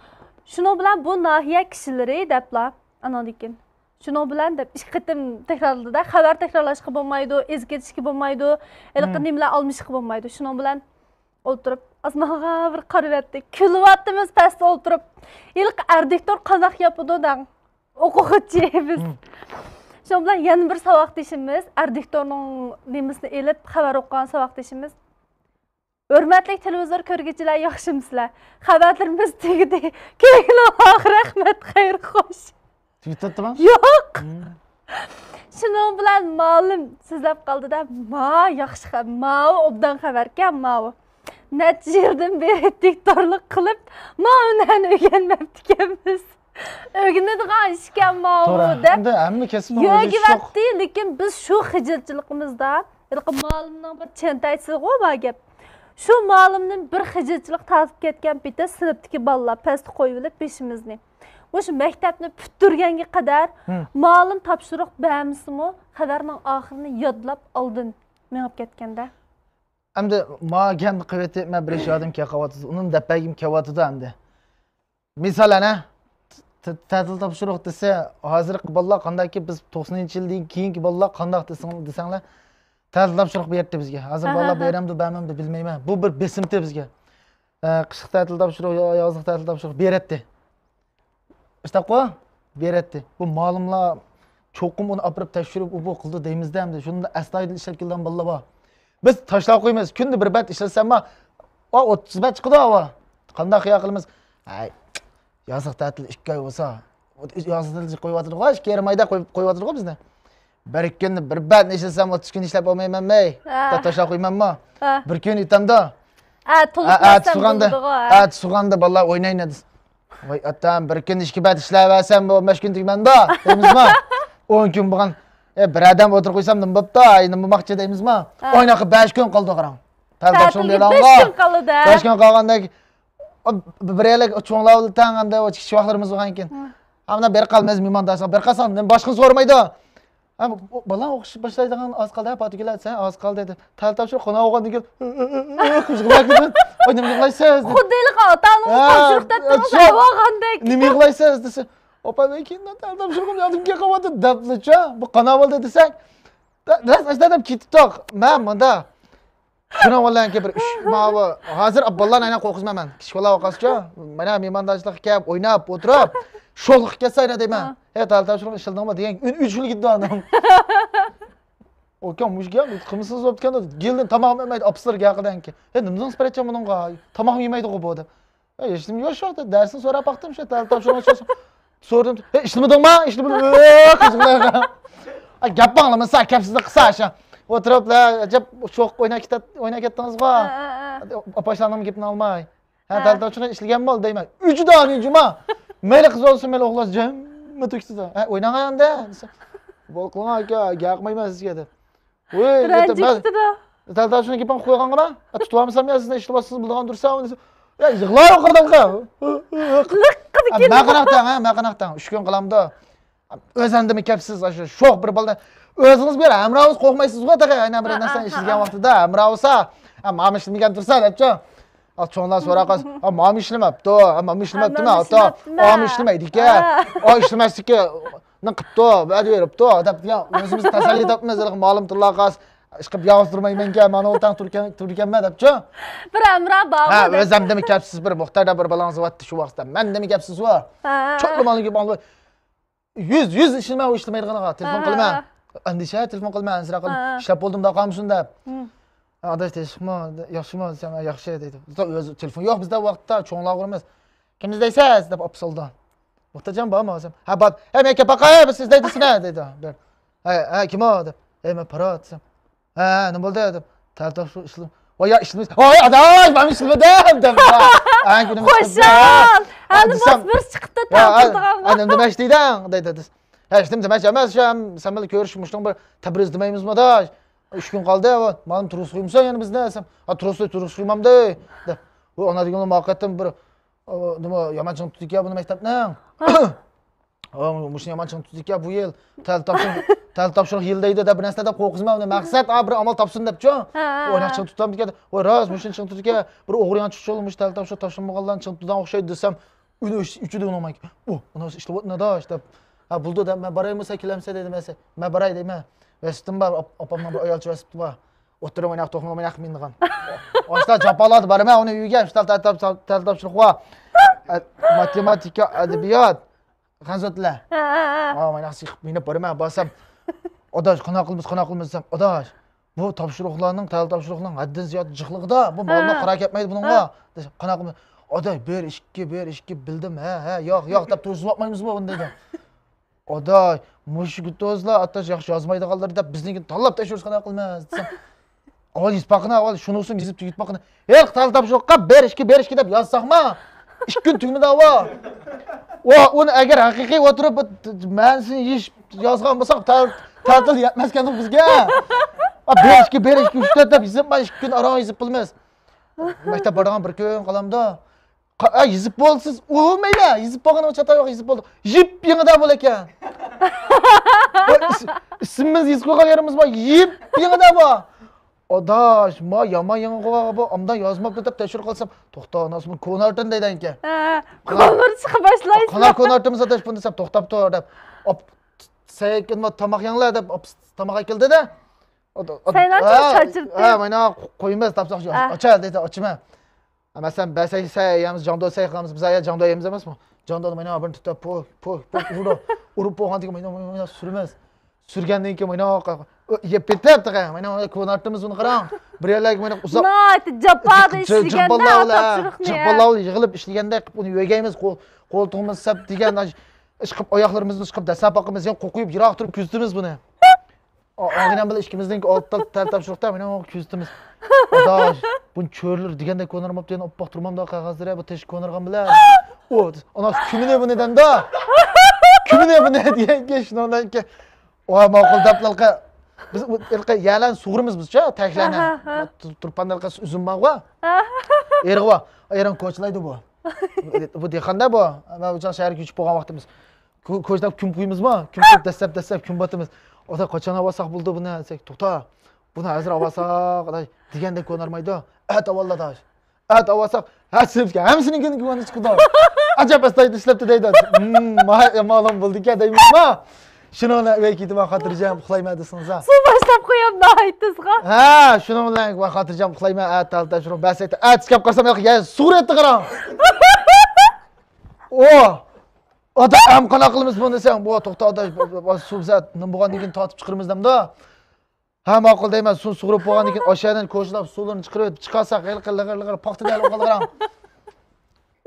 شۇنىڭ بىلەن بۇ ناھىيە كىشىلىرى دەپلا، ئاناندىكىن، شۇنىڭ بىلەن دەپ ئىككى قېتىم تەكرارلىدى-دە، خەۋەر تەكرارلاشقا بولمايدۇ، ئېزىپ كېتىشكە بولمايدۇ، ھېلىقى نېمىلەر ئالمىشىشقا بولمايدۇ. شۇنىڭ بىلەن ئولتۇرۇپ، ئاسمانغا بىر قارىۋەتتى. كۈلۈۋاتىمىز پەستە ئولتۇرۇپ. ھېلىقى ئەر دىكتور قانداق ياپىدۇ دەڭ. ئوقۇغۇچى بىز. شۇنىڭ بىلەن يەنە بىر ساۋاقدىشىمىز، ئەر دىكتورنىڭ نېمىسىنى ئېلىپ، خەۋەر ئوقۇغان ساۋاقدىشىمىز. ھۆرمەتلىك تېلېۋىزور كۆرگۈچىلەر، ياخشىمۇسىلەر؟ خەۋەرلىرىمىز تۈگىدى. كۆڭلۈڭلارغا رەھمەت، خەير خوش. تۈگىتىۋەتتىما؟ يوق. شۇنىڭ بىلەن مالىم سۆزلەپ قالدى-دە، ما ياخشى خە-، ماۋۇ ئوبدان خەۋەركەن ماۋۇ. نەچچە يىلدىن بېرى دىكتورلۇق قىلىپ، ماۋۇ نەنى ئۆگەنمەپتىكەنمىز. ئۆگىنىدىغان ئىشكەن ماۋۇ، توغرا، دەپ ئەمدى ھەممە كەسىپنىڭ ئۆز ئىشى يوق. يۆگىۋەتتى، لېكىن بىز شۇ خىجىلچىلىقىمىزدا، ھېلىقى مالىمنىڭ بىر چەنتەيسىغۇ بار گەپ. شۇ مالىمدىن بىر خىجىلچىلىق تارتىپ كەتكەن پېتى سىنىپتىكى بالىلار پەستە قويۇۋېلىپ بېشىمىزنى. مۇشۇ مەكتەپنى پۈتتۈرگەنگە قەدەر مالىم تاپشۇرۇق بەرمىسىمۇ، خەۋەرنىڭ ئاخىرىنى يادلاپ ئالدىن مېڭىپ كەتكەندە. ئەمدى ما گەپنى قىلىۋېتىپ، مەن بىر ئىش يادىم كېلىپ قېلىۋاتىدۇ، ئۇنىمۇ دەپ بەرگۈم كېلىۋاتىدۇ ئەمدى. مىسال، ئەنە، ت-، ت-، تەتىل تاپشۇرۇق دېسە، ھازىرقى بالىلار قانداقكى، بىز توقسىنىنچى يىلدىن كېيىنكى بالىلار قانداق دېسەڭ-، دېسەڭلار، تەتىل تاپشۇرۇق بېرەتتى بىزگە. ھازىر ھە، ھە، بالىلار ھە. بېرەمدۇ، بەرمەمدۇ بىلمەيمەن. بۇ بىر بېسىمتى بىزگە. ئە، قىشلىق تەتىل تاپشۇرۇق، يا-، يازلىق تەتىل تاپشۇرۇق بېرەتتى. ئىشتاققۇ بېرەتتى. بۇ مالىملار چوقۇم ئۇنى ئاپىرىپ تەكشۈرۈپ، ئۇ بۇ قىلدى دەيمىزدە ئەمدى. شۇندا ئەستايىدىل ئىشلەپ كەلگەن بالىلار بار. بىز تاشلاپ قويىمىز. كۈندە بىر بەت ئىشلىسەمما، ئا، ئوتتۇز بەت چىقىدۇ ئاۋا. قانداق خىيال قىلىمىز؟ ھەي، يازلىق تەتىل ئىككى ئاي بولسا، يازلىق تەتىل قويۇۋاتىدىغۇ، ئىككى يېرىم ئايدا قوي-، قويۇۋاتىدىغۇ بىزنى. بىر كۈندە بىر بەتنى ئىشلىسەم، ئوتتۇز كۈن ئىشلەپ بولمايمەنمۇ؟ ھە. تا-، تاشلاپ قويماممۇ؟ ھە. بىر كۈن ئۆتەمدۇ؟ ھە، تولۇق ئە-، ئەتىسى تۇرغاندا، بولىدىغۇ، ھە. ئەتىسى تۇرغاندا بالىلار ئويناينا دېسە. ۋاي ئاتام، بىر كۈن ئىككى بەت ئىشلەۋەرسەم، بۇ بەش كۈن تۈگىمەمدۇ؟ دەيمىزما؟ ئون كۈن بولغان. ئە، بىر ئادەم ئولتۇرۇپ قويسام، نېمە بوپتۇ؟ ئاي، نېمە بولماقچى دەيمىزما؟ ھە. ئويناققا بەش كۈن قالدى قاراڭ. تەتىلگە بەش كۈن قالىدۇ، ھە. بەش كۈن قالغاندەك، بىر يەرلەر چوڭلار بىلەن تەڭ ئەمدى كىچىك ۋاقىتلىرىمىز بولغانكىن. ھە. ئانا بېرىپ قالىمىز مېھمانداشلىققا، بېرىپ قالساڭ، نېمە باشقىنى سورىمايدۇ. ھە، بۇ، بۇ، بالا ئوقۇش باشلايدىغان ئاز قالدى، ھە، پاتىگۈل، سەن ئاز قالدى دېدى. تەتىل تاپشۇرۇق قانداق بولغان دېگەن، قىزغىناق دېدى. ۋاي، نېمە يىغلايسىز دېدى. خۇددى ھېلىقى ئاتا-ئانىڭىز ھە، تاپشۇرۇق دەپ ھە، تۇرغان شۇ. بولغاندەك. نېمە يىغلايسىز دېسە، ئاپا، مەن كېيىن تەتىل تاپشۇرۇقۇم يادىم كېلىپ قالىۋاتىدۇ دەپلىچە. بۇ قانداق بولدى دېسەك، راست ئاشۇنداق دەپ كېتىپتۇق. مەن مۇندا شۇنىڭ بىلەن كېيىن بىر ئۈچ، ماۋۇ، ھازىر بالىلارنى ئاينا قورقۇزمايمەن. كىچىك بالا ۋاقاسىچۇ، مانا مېھماندارچىلىققا كەپ، ئويناپ، ئولتۇرۇپ، شوللۇققا كەتسە ئاينا دەيمەن. ھە. ھەي، تەتىل تاپشۇرۇقنى ئىشلىدىڭمۇ دېگەن، ئۈن-، ئۈچ كۈن كېتىدۇ ئانام. ئۇكام، مۇشۇ گەپ قىلمىسىڭىز بوپتىكەن، گېلىن تاماق يېمەيدۇ، ئاپىسىلىرى گەپ قىلدىكەن. ھەي، نېمە دېدىڭىز پەرەتجان بۇنىڭغا؟ تاماقمۇ يېمەيدىغۇ بۇ، دەپ. ھە، ھېچنېمە يوق شۇ، دەرسنى سوراپ باقتىم، شۇ تەتىل تاپشۇرۇقنى سورىدىم. ھە، ئىشلىمىدىڭما؟ ئىشلىمىدىم. ئۆ، قىزىقلار. ھە، گەپ ئاڭلىمىسا، كەپسىزلىك قىلسا، شۇ. ئولتۇرۇپلا، ئەجەب، شوق ئويناپ كېتەت-، ئويناپ كەتتىڭىزغۇ. ھە، ھە، ھە. ئاپاشلارنىڭ گېپىنى ئالماي. ھە، ھە. تەتىل تاپشۇرۇقنى ئىشلىگەنمۇ دەيمەن. ئۈچ دانە جۇما. مەيلى قىز بولسۇن، مەيلى ئوغۇل بولسۇن، جەممە تۈگىتىدۇ. ھە، ئويناڭ ئەمدى، دېسە. بولدى قىلىڭ ئاكا، گەپ قىلمايمەن سىزگە، دەپ. ۋوي، رەنجىپ كېتىپتۇ. تەتىل تاپشۇرۇقنى گېپىڭ قويغانغىنا، تۇتۇۋالمىسام يا سىزنى ئىشلىۋاتسىڭىز بولىدىغان تۇرسا، دېسە. يا، يىغلاۋاتقىنىڭغا. لىققىدە ھە، كېلىدۇ. مەن قانداق دەڭ، ھە، مەن قانداق دەڭ. ئۈچ كۈن قالامدۇ. ئۆزۈڭدىمۇ كەپسىز، ئاشۇ شوخ بىر بالىنى. ئۆزىڭىز بىر ھەمراھىڭىز قورقمايسىزغۇ، تېخى ئەنە بىر ھە، نەرسىنى ھە، ئىشلىگەن ھە. ۋاقتىدا ھەمراھ بولسا، ھە، ماما ئىشلىمىگەن تۇرسا، دەپچۇ. ئا، چوڭلار سوراپ قالسا، ئا، ماما ئىشلىمەپتۇ، ئا، ماما ئىشلىمەپتىمۇ، ماما ئاتا، ئىشلىمەپتىمۇ. ماما ئىشلىمەيدىكەن. ھە. ئا، ئىشلىمەسلىككە نېمە قىپتۇ، ۋەدە بېرىپتۇ، دەپ دېگەن. ئۆزىمىز تەسەللى تاپىمىز، ھېلىقى مالىم تىللاپ قالسا، ئىشقىلىپ يالغۇز تۇرمايمەنكەن، مانا ئۇ تەڭ تۇركەن-، تۇرىكەنمەن، دەپچۇ. بىر ھەمراھ بارغۇ، ھە، دەپ. ئۆزۈمدىمۇ كەپسىز، بىر مۇختەر دەپ بىر بالاڭىز بارتى شۇ ۋاقىتتا. مەندىمۇ كەپسىز ئۇ. ھە. چوقۇم مانا گېپىڭ يۈز، يۈز ئىشلىمە ئۇ ئىشلىمەيدىغىنىغا، تېلېفون ھە، قىلىمەن. ھە. ئەندىشە، تېلېفون قىلىمەن، ئەنسىرەپ قالما. ھە. ئىشلەپ بولدۇمدا قالمىسۇن دەپ. ھە. ئاداش، تېشىقمۇ، ياخشىمۇ دېسەم، ھە، ياخشى دەيدۇ. ئۆزى تېلېفون يوق بىزدە ۋاقىتتا، چوڭلار ئۇرىمىز. كىم ئىزدەيسىز؟ دەپ ئاپىسى ئالدى. مۇختەرجان بارمۇ دېسەم، ھە، بار. ھە، مەن كەپ باقاي، بىر سىز دەيدىسىنە، دەيدۇ. بىر، ھە، ھە، كىم ئۇ؟ دەپ. ھەي، مەن پارات دېسەم. ھە، ھە، نېمە بولدى؟ دەپ. تەتىل تاپشۇرۇق ئىشلىدىم. ۋاي، يا، ئىشلىمىدىم. ۋاي، ئاداش، مەن ئىشلىمىدىم، دەپ. ھە، كۈنۈم چىقىپ خۇشال. ھە، ھە، دېسەم، بىر چىقىپتۇ، ھە، ھە، تەتىل تۇرغانغا. ھە، نېمە دېمەكچى دېدىڭ؟ دەيدۇ، دېسە. ھە، ھېچنېمە دېمەكچى ئەمەس، شۇ، ھەم سەن بىلەن كۆرۈشۈپ، مۇشۇنىڭ بىر تەبرىز دېمەيمىزمۇ، ئاداش؟ ئۈچ كۈن قالدى، ۋە مانا تۇرۇقسىز قويمىساڭ يەنە بىزنى، دېسەم. ھە، تۇرۇقسىز، تۇرۇقسىز قويمامدۇ، دەپ. ۋە ئانا دېگەن ماقەتتىن بىر، ئا، نېمە، يامان چىڭ تۇتىدىكەن بۇنى مەكتەپنىڭ. ھە. ھا، مۇشۇنى يامان چىڭ تۇتىدىكەن بۇ يىل. تەل تاپشۇرۇق، تەل تاپشۇرۇق يىلى دەيدۇ دەپ بىر نەرسە دەپ قورقىسىزمۇ؟ مەقسەت، ھا، بىر ئامال تاپسۇن دەپچۇ. ھا، ھا، ھا. ئويناق چىڭ تۇتامدىكەن. ۋاي راست، مۇشۇنى چىڭ تۇتىدىكەن. بىر ئوغرى يان چۈشۈپ مۇشۇ تەل تاپشۇرۇق تاپشۇرمىغانلارنى چىڭ تۇتىدىغان ئوخشايدۇ دېسەم، ئۈنى ئۆچ-، ئۆچىدۇ ئۇنىڭ مايكا. ئۇ، ئۇنىڭ ئىشلەۋاتىدۇ ئاداش دەپ. ھە، بولىدۇ دەپ، مەن بارايمۇ، سەن كېلەمسەن دېدىم. مەن، مەن باراي دەيمەن. ۋەسىيىتىم بار، ئاپ-، ئاپامنىڭ بىر ئايالچە ۋەسىيىتى بار. ئوتتۇرا ئويناق، توخۇ ئويناق مىنىدىغان. ئاشتا جاپالاردا بارىمەن ئۇنى ئۆيگە، ئاشتا تەل تاپشۇرۇق بار. ئە، ماتېماتىكا، ئەدەبىيات، خەنزۇ تىلى. ھە، ھە، ھە. ھا، مانا سىقىپ مېنىپ بارىمەن، بارسام، ئاداش، قانداق قىلىمىز، قانداق قىلىمىز دېسەم، ئاداش، بۇ تاپشۇرۇقلارنىڭ، تەل تاپشۇرۇقنىڭ ھەددىدىن زىيادە جىقلىقىدا، بۇ مالما ھە. قارا كەتمەيدۇ بۇنىڭغا. ھە. دېسەم، قانداق قىلىمىز؟ ئاداش، بىر، ئىككى، بىر، ئىككى، بىلدىم، ھە، ھە، ياق، ياق دەپ تۇرسىمۇ باقمايمىزمۇ بۇنى دەيدۇ. ئاداش، مۇشۇ گۇتوزلا ئاتاش ياخشى يازمايدىغانلىرى دەپ بىزنىڭكىنى تاللاپ تەكشۈرسە قانداق قىلىمىز دېسەم، ئاۋۋال يېزىپ باققىنا، ئاۋۋال شۇنىسىنى يېزىپ تۈگىتىپ باققىنا. ھېلىقى تەل تاپشۇرۇققا بىر ئىككى، بىر ئىككى دەپ يازساقما، ئىككى كۈن تۈگىمىدى ئاۋۇ. ئۇ، ئۇنى ئەگەر ھەقىقىي ئولتۇرۇپ بۇ مەنىسىنى يېشىپ يازغان بولساق، تەل-، تەتىل يەتمەسكەندۇ بىزگە. ئا، بىر ئىككى، بىر ئىككى، ئۈچ تۆت دەپ يېزىپما، ئىككى كۈن ئاران يېزىپ بولىمىز. مەكتەپ بارىدىغان بىر كۈن قالامدۇ. قا-، ئە، يېزىپ بولدى سىز. ئۇ مەيلى، يېزىپ بولغىنىڭ چاتاق يوق، يېزىپ بولدۇق. يىپ يېڭىدا بول ئىكەن. ۋاي، ئىس-، ئىسمىمىز يېزىپ قويغان يېرىمىز بار، يىپ يېڭىدا بار. ئاداش، ما يامان يېڭىغۇ بۇ، ئامدا يازماپتۇ دەپ تەكشۈرۈپ قالسام، توختا، ئاناسى بۇ كونارتىن دەيدىكەن. ھە، قونۇر چىقىپ باشلايسىز. قانداق كونارتىمىز ئاداش بۇ دېسەم، توختاپ تۇر دەپ. ئاپ-، سەي ئەكەلمە، تاماق يەڭلار دەپ، ئاپ-، تاماق ئەكەلدى-دە. ئات-، ئات-، سەيناڭچە ھە، چاچرىتىپ. ھە، مانا قويىمىز، تاپساق شۇ. ھە. ئاچا دېدى، ئاچىمەن. مەسىلەن، بەسەي سەي يەيمىز، جاڭدو سەي قىلىمىز. بىز يا جاڭدو يەيمىز ئەمەسمۇ؟ جاڭدونى مانا بىرنى تۇتۇپ، پۇ، پۇ، پۇ ئۇرىدۇ. ئۇرۇپ بولغاندىن كېيىن مانا، مانا، مانا سۈرىمىز. سۈرگەندىن كېيىن مانا يەپ بېتىپ تېخى. مانا، مانا كونارتىمىز بۇنى قاراڭ. بىر يەرلەرگە مانا ئۇزاق. ناھايىتى جاپادا ئىشلىگەندە تاپشۇرۇقنى. جىق باللاۋۇل يىغىلىپ ئىشلىگەندەك قىلىپ ئۇنى يۆگەيمىز. قول، قولتۇقىمىز سەپ دېگەن ئىشقىپ ئاياقلىرىمىزنى ئىشقىپ دەسسەپ باقىمىز. يەنە قوقۇيۇپ يىراق تۇرۇپ كۆزىتىمىز بۇنى. ئاغىنەم بىلەن ئىككىمىزنىڭ ئالتە تال تەل تاپشۇرۇقتا مېنىڭ كۆزىتىمىز. ئاداش، بۇنى چۆرىلىرى دېگەندەك كونىرماپتۇ، يەنە ئوپپاق تۇرمامدا قەغەزلىرى، بۇ تېشى كونىرغان بىلەن. ئۇ، ئانا، كۈمىنى بۇنى دەمدا. كۈمىنى بۇنى دېگەنكى، شۇنىڭدىن كېيىن، ۋاي، ماقۇل دەپ، ھېلىقى، بىز ئۇ، ھېلىقى يەرلەرنى سۇغۇرىمىز بىزچە، تەكلەرنى. ھە، ھە، ھە. تۇرپان ھېلىقى ئۈزۈم بارغۇ. ھە. ئېرىغۇ، ئېرىڭ كوچىلايدۇ بۇ. بۇ دېھقاندا بۇ. مەن ئۇچان شەھەرگە كۆچۈپ بولغان ۋاقتىمىز. كو-، كوچىدا كۈم قويىمىزمۇ؟ كۈم قويۇپ دەسسەپ، دەسسەپ كۈم باتىمىز. ئاتا، قاچان ئاۋالساق بولىدۇ بۇنى دېسەك، توختا. بۇنى ھازىر ئاۋالساق، ئاتا، دېگەندەك كونارمايدۇ. ئەتە ئاۋاللا، ئاتا. ئەتە ئاۋالساق، ھە، سىزگە ھەممىسىنىڭكىنى كۆڭۈل چىقىدۇ. ئەجەب ئەستايىدىل ئىشلەپتۇ دەيدۇ. ھىم، ما-، مەلۇم بولدىكەن دەيمىزما؟ شۇنىڭ بىلەن ئۆيگە كېتىمەن، خاتىرجەم ئۇخلايمەن دېسىڭىز. سۇ باشلاپ قويۇپ ناھايىتى تېزغا. ھە، شۇنىڭ بىلەن ۋاي خاتىرجەم ئۇخلايمەن، ئەتە تەل تەكشۈرۈپ بەرسەيتى. ئەتىسى كەپ قارىسام، ياق، يەر سۇغۇرۇۋەتتى قاراڭ. ئو، ئاتا، ئەم قانداق قىلىمىز بۇنى دېسەم، بۇ توختا ئاتا، سۇ بىزە نېمە بولغاندىن كېيىن تارتىپ چىقىرىمىز دەمدۇ. ھە، ماقۇل دەيمەن، سۇ سۇغۇرۇپ بولغاندىن كېيىن ئاشۇ يەردىن كوچىلاپ سۇلىرىنى چىقىرىپ چىقارساق، ھېلىقى لىغىر لىغىر پاختا دەل قالدى قاراڭ.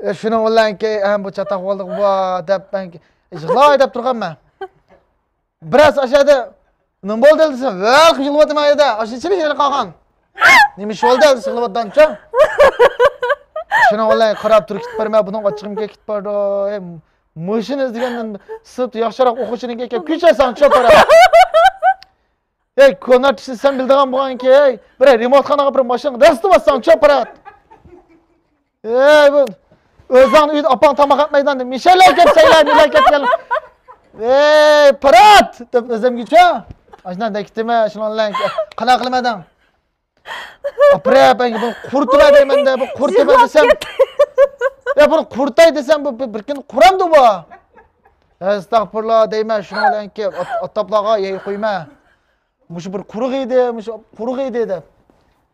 ئە، شۇنىڭ بىلەن كېيىن، ھەم بۇ چاتاق بولدى بۇ دەپ مەن يىغلاي دەپ تۇرغانمەن. بىراز ئاشۇ يەردە نېمە بولدى دېسە، ۋە قىلىپ يىغلاۋاتىمەن يەردە، ئاشۇ ئىچىدە يەنە قالغان. نېمە ئىش بولدى دېسە يىغلاۋاتامچۇ. شۇنىڭ بىلەن قاراپ تۇرۇپ كېتىپ بارىمەن، بۇنىڭ ئاچچىقىم كېلىپ كېتىپ بارىدۇ. ئەي، ماشىنا ئىزدىگەندىن سىرتتا ياخشىراق ئوقۇغۇچىنىڭكىگە كېلىپ كۆچەرسەن چوپرا. ھەي، كونارت ئىشنى سەن بىلىدىغان بولغانكى، ھەي، بىر رېمونتخانىغا بىر ماشىنا دەستە باسساڭ چوپرات. ھەي، بۇ ئۆزۈڭ ئۆيدە ئاپاڭ تاماق ئەتمەيدىغان مىشەلەر كەپ سەيلەر، نېلەر كەپ كەل. ھەي، پرات دەپ ئۆزۈمگىچە. ئاشۇنداق دەكتىمە، شۇنىڭ بىلەن قانداق قىلمىدىڭ؟ ئاپىرىپ، بۇنى قۇرۇتۇۋەر دەيمەن-دە، بۇ قۇرۇتۇۋەر دېسەم. يا، بۇنى قۇرۇتاي دېسەم، بۇ بىر، بىر كۈن قۇرامدۇ بۇ؟ ئەستەغپۇرۇللا دەيمەن، شۇنىڭ بىلەن كېيىن ئات-، ئاتاپلارغا يەي قويىمەن. مۇشۇ بىر قۇرۇق ئىدى، مۇشۇ قۇرۇق ئىدى دەپ.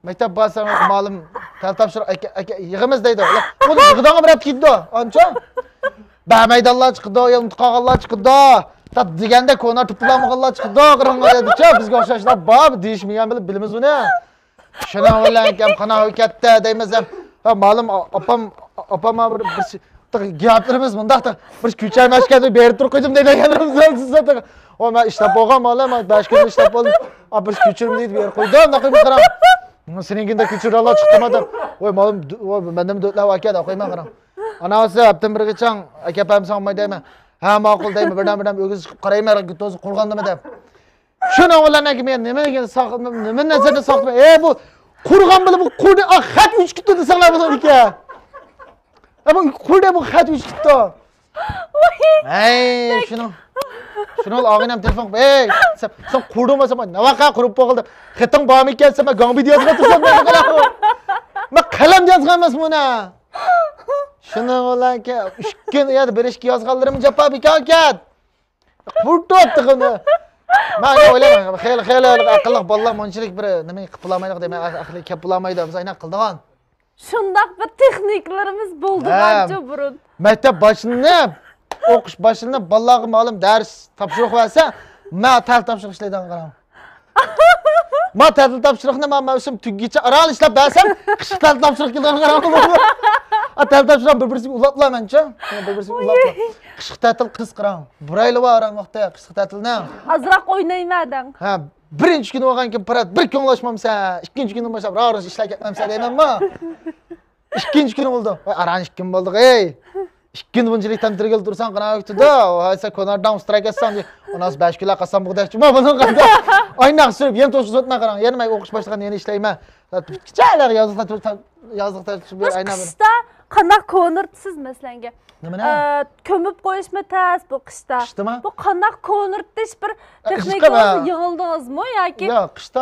مەكتەپ بارسام، مۇئەللىم، تەل تاپشۇرۇق، ئەكە، ئەكە، يىغىمىز دەيدۇ. ئۇلار بۇنى يىغىدىغان بىر ئەپ كېتىدۇ، ئانچە. بەرمەيدىغانلار چىقىدۇ، يا ئۇنتۇپ قالغانلار چىقىدۇ. تا دېگەندە كونا تۇپۇلالمىغانلار چىقىدۇ، قاراڭلار يەردىچە، بىزگە ئوخشاشلار بار، دېيىشمىگەن بىلەن بىلىمىز ئۇنى. شۇنىڭ بىلەن كەم قانا كەتتى دەيمىز ھەم. ھە، مەلۇم، ئا-، ئاپام، ئا-، ئاپام بىر، بىر، گەپلىرىمىز مۇنداق، بىر كۆچەرمەشكە بېرىپ تۇرۇپ قويدۇم دەيدىغان. ئۇ مەن ئىشلەپ بولغان مالا، مەن بەش كۈن ئىشلەپ بولدۇم. ئا، بىر كۆچۈرۈم دېدى، بېرىپ قويدۇم، ناقىم قاراڭ. سېنىڭكىندە كۆچۈرۈللا چىقتىما دەپ. ۋاي، مالىم، ۋاي، مەندىمۇ دۆتلەپ ئەكەل، قويماي قاراڭ. ئاناۋسى ھەپتىمىن بىر قېچىڭ ئەكەپ بەرمىسەڭ بولماي دەيمەن. ھە، ماقۇل دەيمەن، بىردەم، بىردەم ئۆگىزى چىقىپ قارايمەن، توزى قۇرغاندىمۇ دەپ. شۇنىڭ بىلەن مەن نېمە دېگەن ساق-، نېمە نەزەردە ساقلىدىم؟ ئەي، بۇ قۇرغان بىلەن بۇ قۇردى، ئا، خەت ئۆچۈپ كېتىپتۇ دېسەڭلار بۇنىڭ ئىكەن. ئە، بۇ قۇردى، بۇ خەت ئۆچۈپ كېتىپتۇ. ھەي، شۇنىڭ، شۇنىڭ ئاغىنەم تېلېفون قىلىپ، ھەي، سەن، سەن قۇرۇڭ بولسا، مەن ناۋاقا قۇرۇپ بولغىلى دەپ، خېتىڭ بارمىكەن، سەن مەن گاڭبىدى يازغان تۇرسام، مەن قاراڭ. مەن قەلەم يازغان ئەمەسمۇ ئۇنى. شۇنىڭ بىلەن كە، ئۈچ كۈن يەردە بېرىشكە يازغانلىرىم جاپا بىكار ئىكەن. قۇرۇتۇۋەتتى قىزنى. مەن ئويلايمەن، خېلى، خېلى ئەقىللىق بالىلار مۇنچىلىك بىر نېمە قىلىپ بولالمايدۇ دەيمەن، ئەقلى كەپ بولالمايدۇ، بىز ئايناق قىلىدىغان. شۇنداق بىر تېخنىكىلىرىمىز بولىدىغانچۇ بۇرۇن. مەكتەپ باشلىنىپ، ئوقۇش باشلىنىپ، بالىلارغا مۇئەللىم دەرس تاپشۇرۇق بەرسە، مەن تەل تاپشۇرۇق ئىشلەيدىغان قاراڭ. ما تەتىل تاپشۇرۇقنى ما مەۋسۇم تۈگىگىچە ئاران ئىشلەپ بەرسەم، قىشلىق تەتىل تاپشۇرۇق كېلىدىغان قاراڭ. ئا، تەتىل تاپشۇرۇق بىر-بىرسىگە ئۇلاپلا مەنچە. بىر-بىرسىگە ئۇلاپلا. قىشلىق تەتىل قىس قاراڭ. بىر ئايلا بار ئاران ۋاقتى قىشلىق تەتىلنىڭ. ئازراق ئوينايمەن دەڭ. ھە، بىرىنچى كۈنى بولغان كېيىن پىرات بىر كۆڭۈل ئاچمامسەن، ئىككىنچى كۈنىدىن باشلاپ راۋ-روش ئىشلەپ كەتمەمسەن دەيمەنمۇ. ئىككىنچى كۈنى بولدى. ۋاي، ئاران ئىككى كۈن بولدى، ئەي. ئىككى كۈن بۇنچىلىك تەمتىرىگىلى تۇرساڭ، قاراڭ ئۆتىدۇ. ۋاي، سەن كونارداڭ ئۇستىراك ئەتسەڭ، ئۇناس بەش كۈنلەر قالسام بۇغدەكچىمۇ بۇنىڭ قانداق؟ ئايناق سۈرۈپ، يەنە توشۇپ سوتما قاراڭ. يەنە مەن ئوقۇش باشلىغان يەنە ئىشلەيمەن. كېچىلەر يازلىقلار تۇر-، يازلىق تەرتىپ بىر ئاينا بىر. قىشتا قانداق كونىرتىسىز مەسىلەنگە؟ نېمىنى؟ ئە، كۆمۈپ قويۇشمۇ تەس بۇ قىشتا؟ قىشتىمۇ؟ بۇ قانداق كونىرتىش بىر تېخنىكىڭىزنى يېڭىلدىڭىزمۇ ياكى؟ ياق، قىشتا،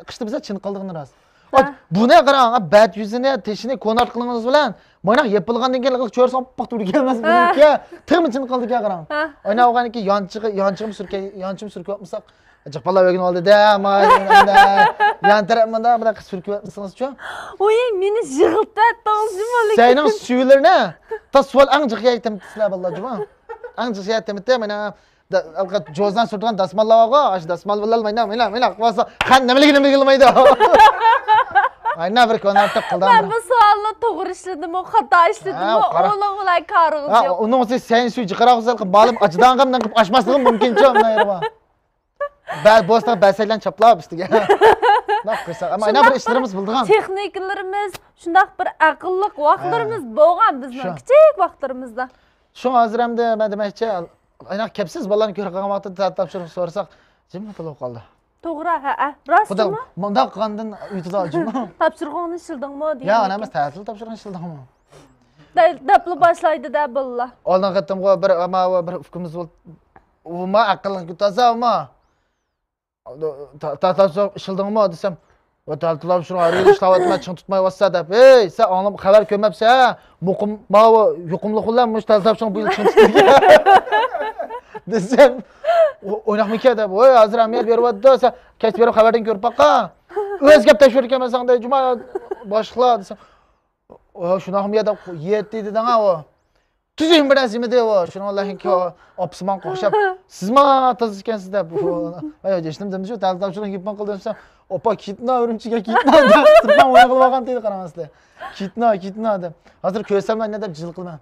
قىشتا بىزە چىن قالدۇقنى راست. ھە. بۇنى قاراڭ، بەت يۈزىنى، تېشىنى كونارت قىلغىنىڭىز بىلەن، مانا يېپىلغاندىن كېيىن چۆرىسى ئاپئاق تۈرگە كەلمەس بۇنىڭكى. تېخىمۇ چىن قالدىكەن قاراڭ. ھە. ئاينا بولغاندىن كېيىن يانچىقى، يانچىقىمۇ سۈركەي، يانچىقىمۇ سۈركىۋەتمىسەق، جىق بالا ئۆگىنىۋالدى دە، ما، يان تەرەپ مۇنداق، مۇنداق سۈركىۋەتمىسىڭىزچۇ؟ ئۇي، مېنى يىغلىتىۋەتتىڭىز جۇمۇ لېكىن. سەينىڭ سۈيلىرىنى، تا سوئال ئەڭ جىق يەر تېمىتىسىلەر بالىلار جۇمۇ. ئەڭ جىق يەر تېمىتتى، مانا. جوزىنى سۈرتىدىغان داسماللار بارغۇ، ئاشۇ داسمال بىلەن ماينا، ماينا، ماينا قىلىۋالسا، قان نېمىلىكى نېمىلىكى بىلمەيدۇ. ئاينا بىر كونارتىپ قىلدىڭ. مەن بۇ سوئالنى توغرا ئىشلىدىمۇ، خاتا ئىشلىدىمۇ، ئۇنىڭ بىلەن كارىڭىز يوق. ئۇنىڭ ئۈستىگە سەن سۈي جىقراق بولسا، مالىم ئاچىدىغان قىلىپ ئاچماسلىقىم مۇمكىنچۇ، مانا يېرى بار. بەل بوستا بەسەيلەن چاپلاپ ئۈستىگە. ناق قىلسا، ئەمما ئەنە بىر ئىشلىرىمىز بولىدىغان. تېخنىكىلىرىمىز شۇنداق بىر ئەقىللىق ۋاقىتلىرىمىز بولغان بىزنىڭ كىچىك ۋاقىتلىرىمىزدا. شۇڭا ھازىر ئەمدى مەن دېمەكچى، ئايناق كەپسىز بالىلارنى كۆرۈپ قالغان ۋاقتىدا تەتىل تاپشۇرۇق سورىساق، جىملا بولۇپ قالدى. توغرا، ھەئە، راستمۇ؟ مۇنداق قىلغاندىن ئۆتىدۇ جۇمۇ. تاپشۇرۇقۇڭنى ئىشلىدىڭمۇ؟ يا، ئانا ئەمەس، تەتىل تاپشۇرۇقنى ئىشلىدىڭمۇ؟ دەپلا باشلايدۇ-دە بالىلار. ئالدىنقى قېتىمغۇ بىر، ئەمما بىر ئۇكىمىز بولۇپ، ئۇمۇ ئەقىللىق تازا ئۇمۇ. تەتىل تاپشۇرۇق ئىشلىدىڭمۇ دېسەم، ۋە تەتىل تاپشۇرۇق ھەر يىل ئىشلەۋاتىمەن، چىڭ تۇتمايۋاتسا دەپ. ھەي، سەن ئاڭلام خەۋەر كۆرمەپسەن، مۇقىم، ماۋۇ يۇقۇملۇق بىلەن مۇشۇ تەتىل تاپشۇرۇق بۇ يىل چىڭ تۇتتى دېسەم، ئويناقمىكەن دەپ، ۋاي، ھازىر ئەمەلىيەت بېرىۋاتىدۇ، سەن كەچ بېرىپ خەۋەردىن كۆرۈپ باققا. ئۆزى گەپ تەكشۈرۈپ كەلمەسەڭ دەي، جۇما باشلىقلار دېسەم، ئۇ شۇنداقمۇ يا دەپ يەتتى دېدىڭ ھە ئۇ. تۈزۈك بىر نەرسە يېمىدى ئۇ. شۇنىڭ بىلەن كېيىن ئاپىسى ماڭا ئوخشاپ، سىزما تازا ئىكەنسىز دەپ. ئاي، ھېچنېمە دېمىدى شۇ، تەتىل تاپشۇرۇق يېپىڭ قىلدى دېسەم، ئاپا كېتىڭ ئۈرۈمچىگە كېتىڭ دەپ سىرتتىن ئوينىغىلى بارغان دېدى قاراڭ ئەسلى. كېتىڭ، كېتىڭ دەپ. ھازىر كۆرسەملا ئەنە دەپ جىل قىلىمەن.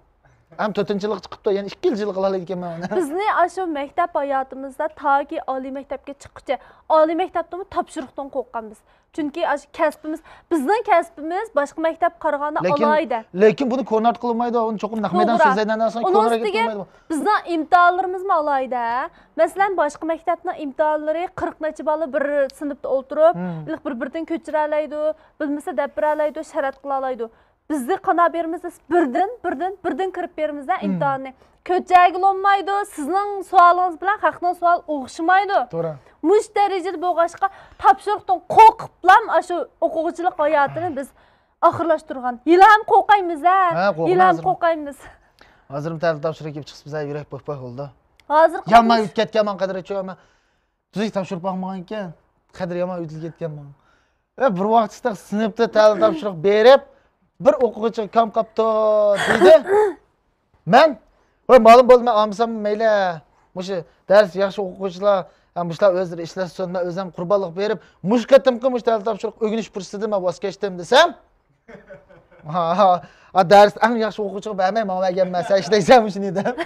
ھەم تۆتىنچى يىلغا چىقىپتۇ، يەنە ئىككى يىل جىل قىلالايدىكەنمەن ئۇنى. بىزنى ئاشۇ مەكتەپ ھاياتىمىزدا تاكى ئالىي مەكتەپكە چىققۇچە، ئالىي مەكتەپتىمۇ تاپشۇرۇقتىن قورققان بىز. چۈنكى ئاشۇ كەسپىمىز، بىزنىڭ كەسپىمىز باشقا مەكتەپكە قارىغاندا ئالاھىدە. لېكىن بۇنى كونارت قىلمايدۇ، ئۇنى چوقۇم نەق مەيدان سۆزلەيدۇ، ئۇنىڭ ئۈستىگە بىزنىڭ ئىمتىھانلىرىمىزمۇ ئالاھىدە. مەسىلەن، باشقا مەكتەپنىڭ ئىمتىھانلىرى قىرىق نەچچە بالا بىر سىنىپتا ئولتۇرۇپ، ھېلىقى بىر-بىرىدىن كۆچۈرەلەيدۇ، بىلمىسە دەپ بېرەلەيدۇ، شەرەت قىلالايدۇ. بىزدە قانداق بېرىمىز دېسە، بىردىن، بىردىن، بىردىن كىرىپ بېرىمىز-دە ئىمتىھاننى. كۆچەرگىلى بولمايدۇ، سىزنىڭ سوئالىڭىز بىلەن خەقنىڭ سوئالى ئوخشىمايدۇ. توغرا. مۇشۇ دەرىجىدە بولغاچقا، تاپشۇرۇقتىن قورقۇپلام ئاشۇ ئوقۇغۇچىلىق ھاياتىنى بىز ئاخىرلاشتۇرغان. ھېلىھەم قورقايمىز-ھە، ھېلىھەم قورقايمىز. ھازىرمۇ تەتىل تاپشۇرۇق كېلىپ چىقسا، بىزلەر يۈرەك پۆك-پۆك بولىدۇ. ھازىر يانماي ئۆتۈپ كەتكەن ماڭا قەدرى چوڭ. تۈزۈك تاپشۇرۇپ باقمىغانىكەن، قەدرى يامان ئۆتۈلۈپ كەتكەن ماڭا. ۋە بىر ۋاقىت سىنىپتا تەتىل تاپشۇرۇق بېرىپ، بىر ئوقۇغۇچىغا كام قاپتۇ دېدى. مەن، ۋە مەلۇم بولدى، مەن ئالمىسام مەيلى، مۇشۇ دەرس ياخشى ئوقۇغۇچىلار، ھەم مۇشۇلار ئۆزلىرى ئىشلەشسۇن، مەن ئۆزۈم قۇربانلىق بېرىپ، مۇشۇ قېتىمقى مۇشۇ تەتىل تاپشۇرۇق ئۆگىنىش پۇرسىتىدىن مەن ۋاز كەچتىم دېسەم، ھا، ھا، ھا، دەرس ئەڭ ياخشى ئوقۇغۇچىغا بەرمەي ماڭا بەرگەنمەن، سەن ئىشلەيسەن مۇشۇنى دەپ.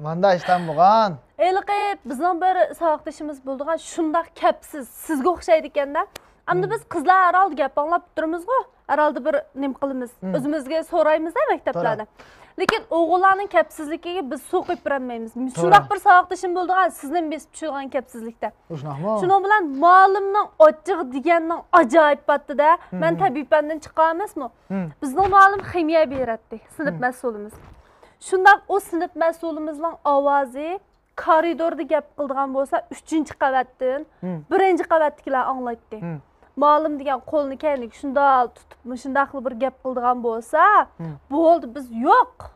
ماندا ئىشلار بولغان. ھېلىقى بىزنىڭ بىر ساۋاقدىشىمىز بولىدىغان شۇنداق كەپسىز، سىزگە ئوخشايدىكەن-دە. ئەمدى بىز قىزلار ھەر ھالدا گەپ ئاڭلاپ تۇرىمىزغۇ، ھەر ھالدا بىر نېمە قىلىمىز، ئۆزىمىزگە سورايمىز-دە مەكتەپلەردە. لېكىن ئوغۇللارنىڭ كەپسىزلىكىگە بىز سۇ قۇيۇپ بېرەلمەيمىز. شۇنداق بىر ساۋاقدىشىم بولىدىغان، سىزنى بېسىپ چۈشىدىغان كەپسىزلىكتە. شۇنداقمۇ؟ شۇنىڭ بىلەن مۇئەللىمنىڭ ئاچچىقى دېگەننىڭ ئاجايىپ باتتى-دە. مەن تەبىئىي پەندىن چىققان ئەمەسمۇ؟ بىزنىڭ مۇئەللىم خىمىيە بېرەتتى، سىنىپ مەسئۇلىمىز. شۇنداق، ئۇ سىنىپ مەسئۇلىمىزنىڭ ئاۋازى كارىدوردا گەپ قىلىدىغان بولسا، ئۈچىنچى قەۋەتتىن، مم. بىرىنچى قەۋەتتىكىلەر ئاڭلايتتى. مم. مۇئەللىم دېگەن قولىنى كەينىگە شۇنداق تۇتۇپ، مۇشۇنداقلا بىر گەپ قىلىدىغان بولسا، مم. بولدى، بىز يوق.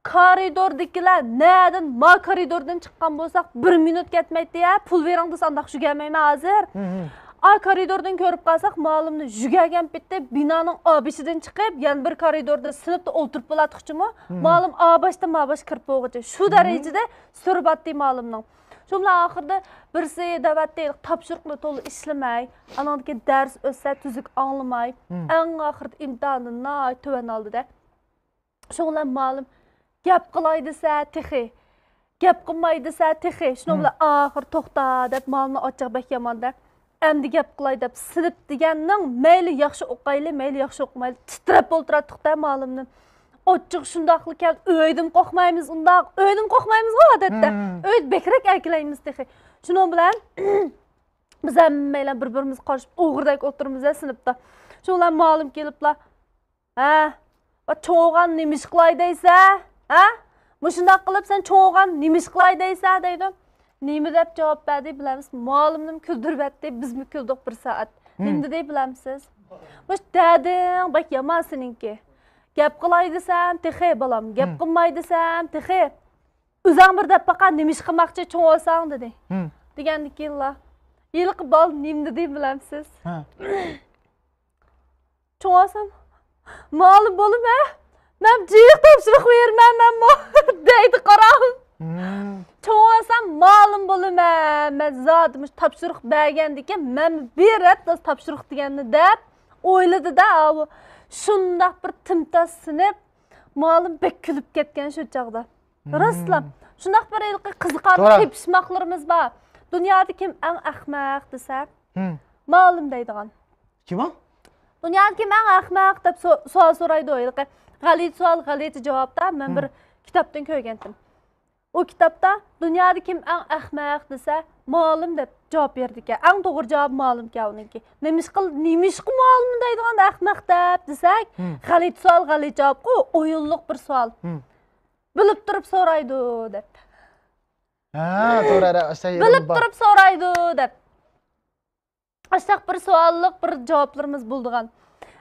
كارىدوردىكىلەر نەدىن، ما كارىدوردىن چىققان بولساق، بىر مىنۇت كەتمەيتتى، يا، پۇل بېرىڭ دېسە، ئانداق يۈگەرمەيمەن ھازىر. مم. ئا كارىدوردىن كۆرۈپ قالساق، مۇئەللىمنى يۈگەرگەن پېتى بىنانىڭ ئا بېشىدىن چىقىپ، يەنە بىر كارىدوردا سىنىپتا ئولتۇرۇپ بولاتتۇقچىمۇ، مم. مۇئەللىم ئا باشتىن ما باش كىرىپ بولغۇچە. شۇ مم. دەرىجىدە سۈرۈپ ئاتتى مۇئەللىمنىڭ. شۇ بىلەن ئاخىرىدا بىرسى دەۋەتتى، تاپشۇرۇقنى تولا ئىشلىمەي، ئانىڭدىن كېيىن دەرس ئۆتسە تۈزۈك ئاڭلىماي، مم. ئەڭ ئاخىرىدا ئىمتىھاننى ناھايىتى تۆۋەن ئالدى-دە. شۇنىڭ بىلەن مۇئەللىم، گەپ قىلاي دېسە تېخى، گەپ قىلماي دېسە تېخى. شۇنىڭ مم. بىلەن ئاخىر توختا دەپ مۇئەللىمنى ئاچچىقى بەك يامان-دە. ئەمدى گەپ قىلاي دەپ سىنىپ دېگەننىڭ مەيلى ياخشى ئوقۇيلى، مەيلى ياخشى ئوقۇمايلى، تىترەپ ئولتۇراتتۇق-دە مۇئەللىمدىن. ئاچچىقى شۇنداقلا كەلدى، ئۆيدىن قورقمايمىز ئۇنداق، ئۆيدىن قورقمايمىزغۇ ئادەتتە. مم. ئۆيدە بەكرەك ئەركىلەيمىز تېخى. شۇنىڭ بىلەن بىز ھەممەيلەن بىر-بىرىمىزگە قارىشىپ ئوغرىدەك ئولتۇرىمىز-دە سىنىپتا. شۇنىڭ بىلەن مۇئەللىم كېلىپلا، ھە، ۋا چوڭ ئوغان نېمە ئىش قىلاي دەيسە؟ ھە؟ مۇشۇنداق قىلىپ سەن چوڭ ئوغان نېمە ئىش قىلاي دەيسە؟ دەيدۇ. نېمە دەپ جاۋاب بەردى بىلەمسىز؟ مۇئەللىمنىمۇ كۈلدۈرۈۋەتتى، بىزمۇ كۈلدۇق بىر سائەت. ھىم. نېمە دېدى بىلەمسىز؟ مۇشۇ دەدىڭ بەك يامان سېنىڭكى. گەپ قىلاي دېسەم تېخى بالام، گەپ ھىم. قىلماي دېسەم تېخى. ئۆزەڭ بىر دەپ باقا، نېمە ئىش قىلماقچى چوڭ بولساڭ دېدى. ھىم. دېگەندىن كېيىنلا، ھېلىقى بالا نېمە دېدى بىلەمسىز؟ ھە. چوڭ بولسام مۇئەللىم بولىمەن، مەن جىق تاپشۇرۇق بېرىمەن مەنمۇ دەيدۇ قاراڭ. مم. چوڭ بولسام مۇئەللىم بولىمەن، مەن زادى مۇشۇ تاپشۇرۇق بەرگەندىكىن مەن بېرىپ تاپشۇرۇق دېگەننى دەپ ئويلىدى-دە ئاۋۇ. شۇنداق بىر تىمتاس سىنىپ، مۇئەللىم بەك كۈلۈپ كەتكەن شۇ چاغدا. مم. راستلا، شۇنداق بىر ھېلىقى قىزىقارلىق توغرا. تېپىشماقلىرىمىز بار. دۇنيادا كىم ئەڭ ئەخمەق دېسە، مم. مۇئەللىم دەيدىغان. كىم ئۇ؟ دۇنيادا كىم ئەڭ ئەخمەق دەپ سو-، سوئال سورايدۇ ھېلىقى. غەلىتە سوئال، غەلىتە جاۋابتا مەن بىر مم. كىتابتىن كۆرگەنتىم. ئۇ كىتابتا دۇنيادا كىم ئەڭ ئەخمەق دېسە، مۇئەللىم دەپ جاۋاب بېرىدىكەن. ئەڭ توغرا جاۋاب مۇئەللىمكەن ئۇنىڭكى. نېمىشقا، نېمىشقا مۇئەللىم دەيدىغان ئەخمەق دەپ دېسەك، مم. غەلىتە سوئال، غەلىتە جاۋابقۇ، ئويۇنلۇق بىر سوئال. مم. بىلىپ تۇرۇپ سورايدۇ دەپ. ھە، توغرا، ھە، ئاشۇنداق يېرىم بىلىپ بار. تۇرۇپ سورايدۇ دەپ. ئاشۇنداق بىر سوئاللىق بىر جاۋابلىرىمىز بولىدىغان.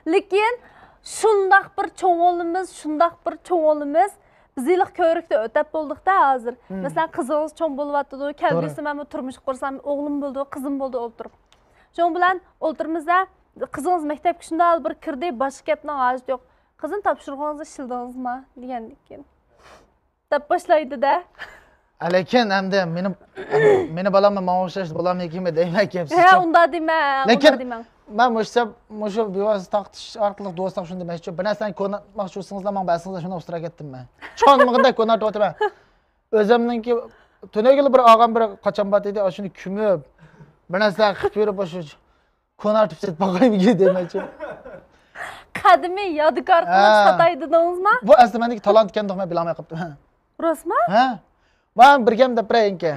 لېكىن شۇنداق بىر چوڭ ئوغلىمىز، شۇنداق بىر چوڭ ئوغلىمىز، بىز ھېلىقى كۆۋرۈكتە ئۆتەپ بولدۇقتا ھازىر. مم. مەسىلەن، قىزىڭىز چوڭ بولۇۋاتىدۇ، توغرا. كەلگۈسىدە مەنمۇ تۇرمۇش قۇرسام، ئوغلۇم بولىدۇ، قىزىم بولىدۇ ئولتۇرۇپ. شۇنىڭ بىلەن ئولتۇرىمىز-دە، قىزىڭىز مەكتەپكە شۇنداق بىر كىردى، باشقا گەپنىڭ ھاجىتى يوق. قىزىم، تاپشۇرۇقىڭىزنى ئىشلىدىڭىزما؟ دېگەندىن كېيىن. دەپ باشلايدۇ-دە. لېكىن ئەمدى مېنى، مېنى بالاممۇ ماڭا ئوخشاش بولامدىكىنمۇ دەيمەن، كەپسىز ھە، چوڭ. ئۇنداق دېمەڭ، لېكىن ئۇنداق دېمەڭ. مەن مۇشۇ، مۇشۇ بىۋاسىتە تارقىتىش ئارقىلىق دوستلار شۇنى دېمەكچى، بىر نەرسىلەرنى كونارتماقچى بولسىڭىزلا ماڭا بەرسىڭىزلا شۇنداق ئۇستىراپ كەتتىم مەن. چۈشەنمىگەندەك كونارتىۋاتىمەن. ئۆزۈمنىڭكى تۈنۈگۈنلا بىر ئاغام بىر قاچان بار دېدى، ئاشۇنى كۆمۈپ، بىر نەرسىلەر قىلىپ يۈرۈپ، ئاشۇ كونارتىپ سېتىپ باقايمىكىن دېمەكچى. قەدىمىي يادىكار قىلىپ ھە. ساتاي دېدىڭىزما؟ بۇ ئەسلى مېنىڭكى تالانت ئىكەندۇق، مەن بىلەلمەي قاپتىمەن. راستما؟ ھە. مانا بىر گەپ دەپ بېرەيىنكى.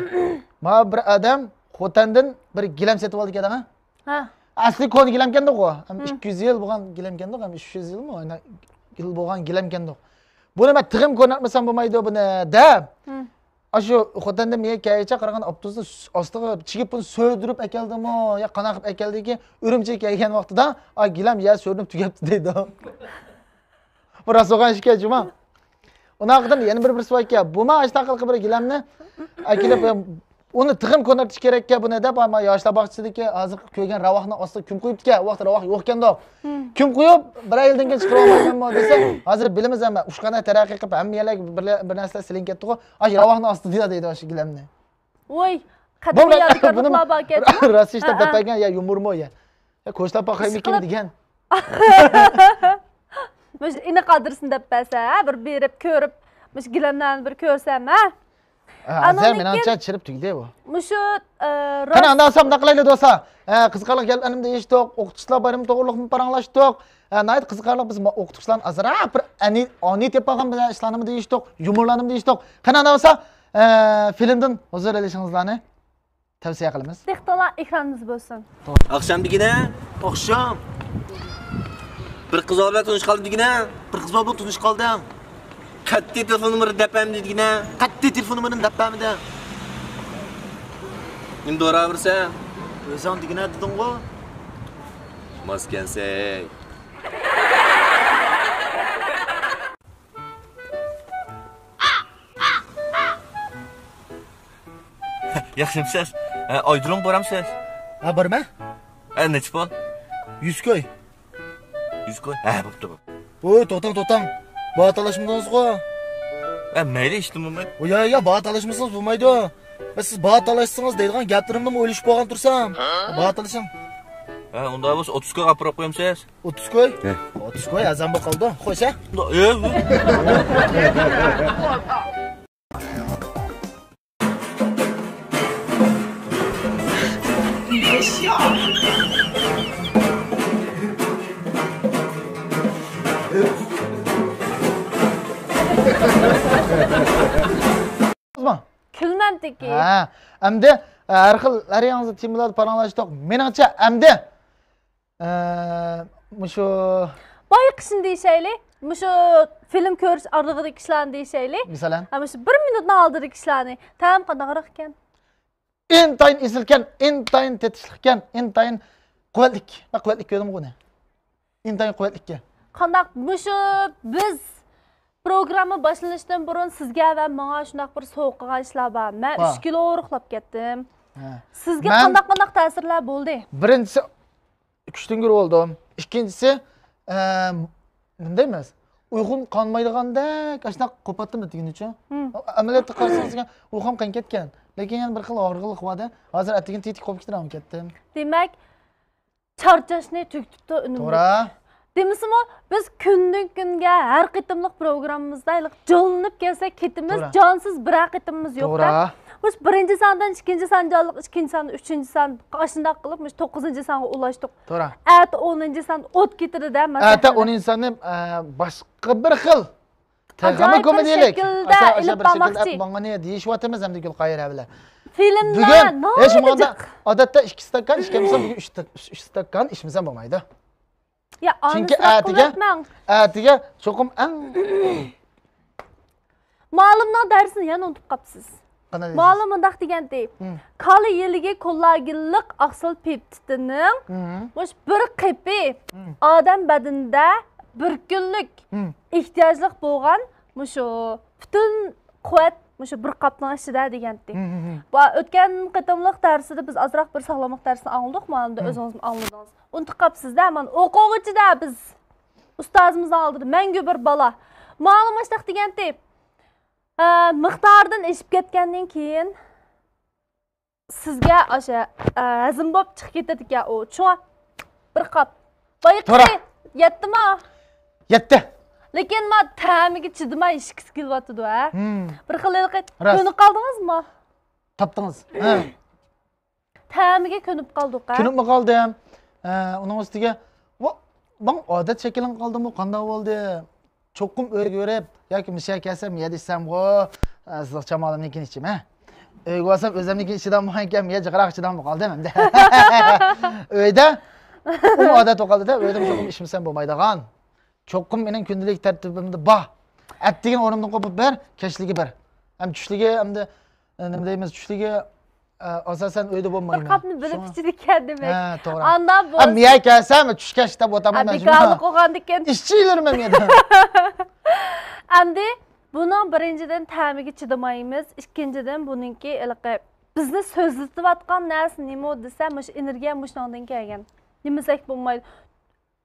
مانا بىر ئادەم خوتەندىن بىر گىلەم سېتىپ ئالدىكەن، ھە؟ ھە. ئەسلى كونا گىلەمكەندۇق ئۇ. ھەم ھە. ئىككى يۈز يىل بولغان گىلەمكەندۇق، ھەم ئۈچ يۈز يىلمۇ، يىل بولغان گىلەمكەندۇق. بۇنى مەن تېخىمۇ كونارتمىسام بولمايدۇ بۇنى، دەپ. ھە. ئاشۇ خوتەندىن مېنىڭ كەيچە قارىغان ئاپتوبۇسنىڭ ئاستىغا چىگىپ بۇنى سۆيدۈرۈپ ئەكەلدىمۇ يا قانداق قىلىپ ئەكەلدىكىن، ئۈرۈمچىگە كەلگەن ۋاقتىدا، ئا، گىلەم يەر سۆيدۈرۈپ تۈگەپتۇ دەيدۇ. بۇ راست بولغان ئىشكەن جۇما. ئۇنىڭدىن يەنە بىر، بىر سوئال ئىكەن. بۇمۇ ئاشۇنداق قىلىپ بىر گىلەمنى ئەكېلىپ، ئۇنى تېخىمۇ كونارتىش كېرەككەن بۇنى دەپ، ئەمما ياشلار باغچىسىدىكى ھازىر كۆرگەن راۋاقنىڭ ئاستىغا كۆمۈپ قويۇپتىكەن. ئۇ ۋاقىتتا راۋاق يوقكەندۇق. ھىم. كۆمۈپ قويۇپ، بىر يىلدىن كېيىن چىقىرىۋالمايمەنمۇ دېسە، ھازىر بىلىمىز ھەممە. ئۇچقاندەك تەرەققىي قىلىپ، ھەممە يەرلەرگە بىر، بىر نەرسىلەر سېلىنىپ كەتتىغۇ. ئاشۇ راۋاقنىڭ ئاستىدا دەيدۇ ئاشۇ گىلەمنى. ۋوي، بۇ قەدىمىي يادىكارلىقلار باركەن. راست ئىشلەپ ھە، دەپ ھە. بەرگەن يا يۇمۇرمۇ يا. يا كوچىلاپ باقايمىكىن ئىشقىلىپ دېگەن. مۇشۇ ئېنىق ئادرېسىنى دەپ بەرسە، ھە، بىر بېرىپ كۆرۈپ، مۇشۇ گىلەملەرنى بىر كۆرسەم، ھە؟ ھە، ھازىر ئانىڭدىن مېنىڭچە كېيىن چىرىپ تۈگىدى بۇ. مۇشۇ، ئە، قېنى، راست ئاندىن ساڭا مۇنداق قىلايلى دوستلار. ئە، قىزىقارلىق گەپلەرنىمۇ دېيىشتۇق، ئوقۇتقۇچىلار بايرىمى توغرىلىقمۇ پاراڭلاشتۇق. ئە، ناھايىتى قىزىقارلىق، بىز مۇ-، ئوقۇتقۇچىلارنى ئازراق بىر ئەنى-، ئانىي تېپىپ قالغان بىر ئىشلارنىمۇ دېيىشتۇق، يۇمۇرلارنىمۇ دېيىشتۇق. قېنى، ئاندىن بولسا، ئە، فىلىمدىن ھۇزۇر ئېلىشىڭىزلارنى تەۋسىيە قىلىمىز. دىققىتىڭلار ئېكرانىمىزدا بولسۇن. ئاخشام دېگىنە، ئاخشام. بىر قىز بار بىلەن تونۇشۇپ قالدىم دېگىنە، بىر قىز بار بىلەن تونۇشۇپ قالدىم. قەتئىي تېلېفون نومۇرىنى دەپ بەرمىدى دېگىنە. قەتئىي تېلېفون نومۇرىنى دەپ بەرمىدى. نېمە دورا بېرىسەن؟ ئۆزۈڭ دېگىنە دېدىڭغۇ. ماسكەنسەي. ياخشىمسىز؟ ھە، ئايدۇرۇڭ بارامسىز؟ ھە، بارمەن. ھە، نەچچە پۇل؟ يۈز كوي. يۈز كوي؟ ھە، بوپتۇ، بوپتۇ. ۋوي، توختاڭ، توختاڭ. باھا تالاشمىدىڭىزغۇ؟ ھە، مەيلى، ھېچنېمە بولمايدۇ. ۋوي، يا، يا، باھا تالاشمىسىڭىز بولمايدۇ. مەن سىز باھا تالاشسىڭىز دەيدىغان گەپلىرىمنىمۇ ئويلىشىپ بولغان تۇرسام. باھا تالىشىڭ. ھە، ئۇنداق بولسا ئوتتۇز كويغا ئاپىرىپ قويامسىز؟ ئوتتۇز كوي؟ ھە. ئوتتۇز كوي ئەرزان بولۇپ قالىدۇ. قويسا؟ كۈلمەمتىكى. ھە، ئەمدى، ھەر خىل، ھەر ياڭزا تېمىلاردا پاراڭلاشتۇق. مېنىڭچە، ئەمدى ئە، مۇشۇ بايقىشنى دېيىشەيلى، مۇشۇ فىلىم كۆرۈش ئارىلىقىدىكى ئىشلارنى دېيىشەيلى. مىسالەن؟ ھە، مۇشۇ بىر مىنۇتنىڭ ئالدىدىكى ئىشلارنى. تەم قانداقراق ئىكەن؟ ئىنتايىن ئېسىلكەن، ئىنتايىن تېتىشلىقكەن، ئىنتايىن قۇۋۋەتلىك. بەك قۇۋۋەتلىك كۆردۈمغۇ ئۇنى. ئىنتايىن قۇۋۋەتلىككەن. قانداق مۇشۇ بىز پروگرامما باشلىنىشتىن بۇرۇن سىزگە ۋە ماڭا شۇنداق بىر سوۋغا قىلغان ئىشلار بار. مەن بار. ئۈچ كىلو ئورۇقلاپ كەتتىم. ھە. سىزگە مەن قانداق، قانداق تەسىرلەر بولدى؟ بىرىنچىسى، كۈچتىن گۈر بولدۇم. ئىككىنچىسى، ئە، نېمە دەيمىز؟ ئۇيقۇم قانمايدىغاندەك، ئاشۇنداق قوپاتتىم ئەتىگىنىچۇ. ھىم. ئەمەلىيەتتە قارىسىڭىز، ئۇيقۇم قان كەتكەن. لېكىن يەنە بىر خىل ھارغىنلىق بار-دە. ھازىر ئەتىگەن تېتىك قوپۇپ كېتىدىغان بولۇپ كەتتىم. دېمەك، چارچاشنى تۈگىتىپتۇ ئۈنۈملۈك. توغرا. دېمىسىمۇ، بىز كۈندىن-كۈنگە ھەر قېتىملىق پروگراممىمىزدا ھېلىقى جانلىنىپ كەلسەك كېتىمىز، توغرا. جانسىز بىرەر قېتىمىمىز يوق-دە. توغرا. مۇشۇ بىرىنچى ساندىن ئىككىنچى سان جانلىق، ئىككىنچى ساندىن ئۈچىنچى سان، ئاشۇنداق قىلىپ مۇشۇ توققۇزىنچى سانغا ئۇلاشتۇق. توغرا. ئەتە ئونىنچى سان ئوت كېتىدۇ-دە، مەسىلەن. ئەتە ئونىنچى ساننى، ئە، باشقا بىر خىل تېخىمۇ ئاجايىپ بىر كومېدىيەلىك. شەكىلدە ئاشۇ، ئاشۇ ئېلىپ بىر شەكىلدە بارماقچى. ئەپ ماڭغىنى دېيىشىۋاتىمىز ئەمدى گۈلقاھىرە بىلەن. فىلىملار بۈگۈن ھېچ بولمىغاندا، نامۇسىجىق. ئادەتتە ئىككى ئىستاكان ئىچكەن بولسام، بۈگۈن ئۈچ ئىست-، ئۈچ ئىستاكان ئىچمىسەم بولمايدۇ. يا، چۈنكى ئەتىگە، ئەتىگە چوقۇم ئەڭ مالىمنىڭ دەرسىنى يەنە ئۇنتۇپ قاپسىز. قانداق دەيسىز؟ مالىم مۇنداق دېگەنتى، ھىم. كالا يىلىكى كوللاگېنلىق ئاقسىل پېپتىدىنىڭ ھىم. مۇشۇ بىر قېپى ھىم. ئادەم بەدىنىدە بىر كۈنلۈك ھىم. ئېھتىياجلىق بولغان مۇشۇ پۈتۈن قۇۋۋەت مۇشۇ بىر قاپنىڭ ئىچىدە دېگەنتى. ھىم، ھىم، ھىم. بۇ ئۆتكەن قېتىملىق دەرسىدە بىز ئازراق بىر ساغلاملىق دەرسىنى ئاڭلىدۇق، مانا ئەمدى ھىم. ئۆزىڭىزمۇ ئاڭلىدىڭىز. ئۇنتۇپ قاپسىز-دە، مانا ئوقۇغۇچى-دە بىز. ئۇستازىمىزنىڭ ئالدىدا مەڭگۈ بىر بالا. مالىم مۇشۇنداق دېگەنتى. ئە، مىقدارىدىن ئېشىپ كەتكەندىن كېيىن سىزگە ئاشۇ، ئە، ھەزىم بولۇپ چىقىپ كېتىدىكەن ئۇ. شۇڭا بىر قاپ. بايىقى توغرا. يەتتىما؟ يەتتى. لېكىن ما تەمىگە چىدىماي ئىچكۈسى كېلىۋاتىدۇ، ھە؟ ھىم. بىر خىل ھېلىقى راست. كۆنۈپ قالدىڭىزمۇ؟ تاپتىڭىز. ھە. تەمىگە كۆنۈپ قالدۇق، ھە؟ كۆنۈپمۇ قالدىم. ئە، ئۇنىڭ ئۈستىگە، ۋا، ماڭا ئادەت شەكىللىنىپ قالدىمۇ، قانداق بولدى؟ چوقۇم ئۆيگە بېرىپ ياكى مۇشۇ يەرگە كەلسەم، يەردە ئىچسەمغۇ، ئە، سىزىق چامالىمنىڭكىنى ئىچىمەن. ئۆيگە بارسام، ئۆزۈمنىڭكىنى ئىچىدىغان بولغانكەن، يا جىقراق ئىچىدىغان بولۇپ قالدىم ئەمدى. ئۆيدە ئۇمۇ ئادەت بولۇپ قالدى-دە، ئۆيدىمۇ چوقۇم ئىچمىسەم بولمايدىغان. چوقۇم مېنىڭ كۈندىلىك تەرتىپىمدە بار. ئەتىگىنى ئورنۇمدىن قوپۇپ بىر، كەچلىكى بىر. ھەم چۈشلۈكى ئەمدى، ئە، نېمە دەيمىز، چۈشلۈكى، ئە، ئاساسەن ئۆيدە بولمايمەن. بىر قاپنى بىلىپ شۇڭا ئىچىدىكەن دېمەك. ھە، توغرا. ئانداق ھەم بولسا يەر كەلسەم، چۈش كەچتە ئولتۇرمايمەن شۇڭا. بىكارلىق بولغاندىكىن. ئىچىۋېرىمەن يەردە. ئەمدى بۇنىڭ بىرىنچىدىن تەمىگە چىدىمايمىز، ئىككىنچىدىن بۇنىڭكى ھېلىقى بىزنى سۆزلىتىۋاتقان نەرسە نېمە دېسە، مۇشۇ ئېنېرگىيە مۇشۇنىڭدىن كەلگەن. يېمىسەك بولمايدۇ.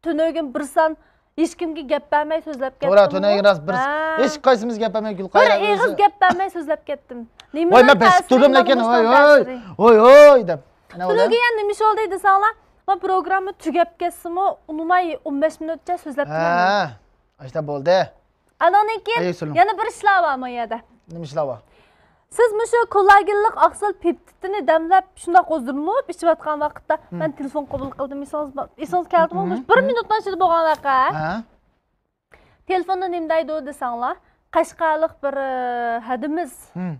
تۈنۈگۈن بىر سان ھېچكىمگە گەپ بەرمەي سۆزلەپ كەتتىمغۇ. توغرا، تۈنۈگۈن راست بىر ھە. ھېچقايسىمىز گەپ بەرمەي گۈلقاھىرە بىر ئېغىز گەپ بەرمەي سۆزلەپ كەتتىم. نېمە ۋاي، مەن بەسىپ تۇردۇم لېكىن، ۋاي، ۋاي، ۋاي، ۋاي دەپ. تۈنۈگۈن يەنە نېمە ئىش بولدى دېسەڭلار، مەن پروگرامما تۈگەپ كەتسىمۇ، ئۇنىماي ئون بەش مىنۇتچە سۆزلەپ تۇرىمەن. ھە، ئاشۇنداق بولدى. ئانىڭدىن كېيىن ئەيسۇلۇم. يەنە بىر ئىشلار بار ما يەردە. نېمە ئىشلار بار؟ سىز مۇشۇ كوللاگېنلىق ئاقسىل پېپتىدنى دەملەپ، شۇنداق ھۇزۇرلىنىپ ئىچىۋاتقان ۋاقىتتا، مم. مەن تېلېفون قوبۇل قىلدىم، ئېسىڭىز، ئېسىڭىز كەلدىمۇ؟ مم. مۇشۇ بىر مىنۇتنىڭ ئىچىدە بولغان ۋەقە. ھە؟ تېلېفوندا نېمە دەيدۇ دېسەڭلار، قەشقەرلىق بىر، ئە، ھەدىمىز. مم.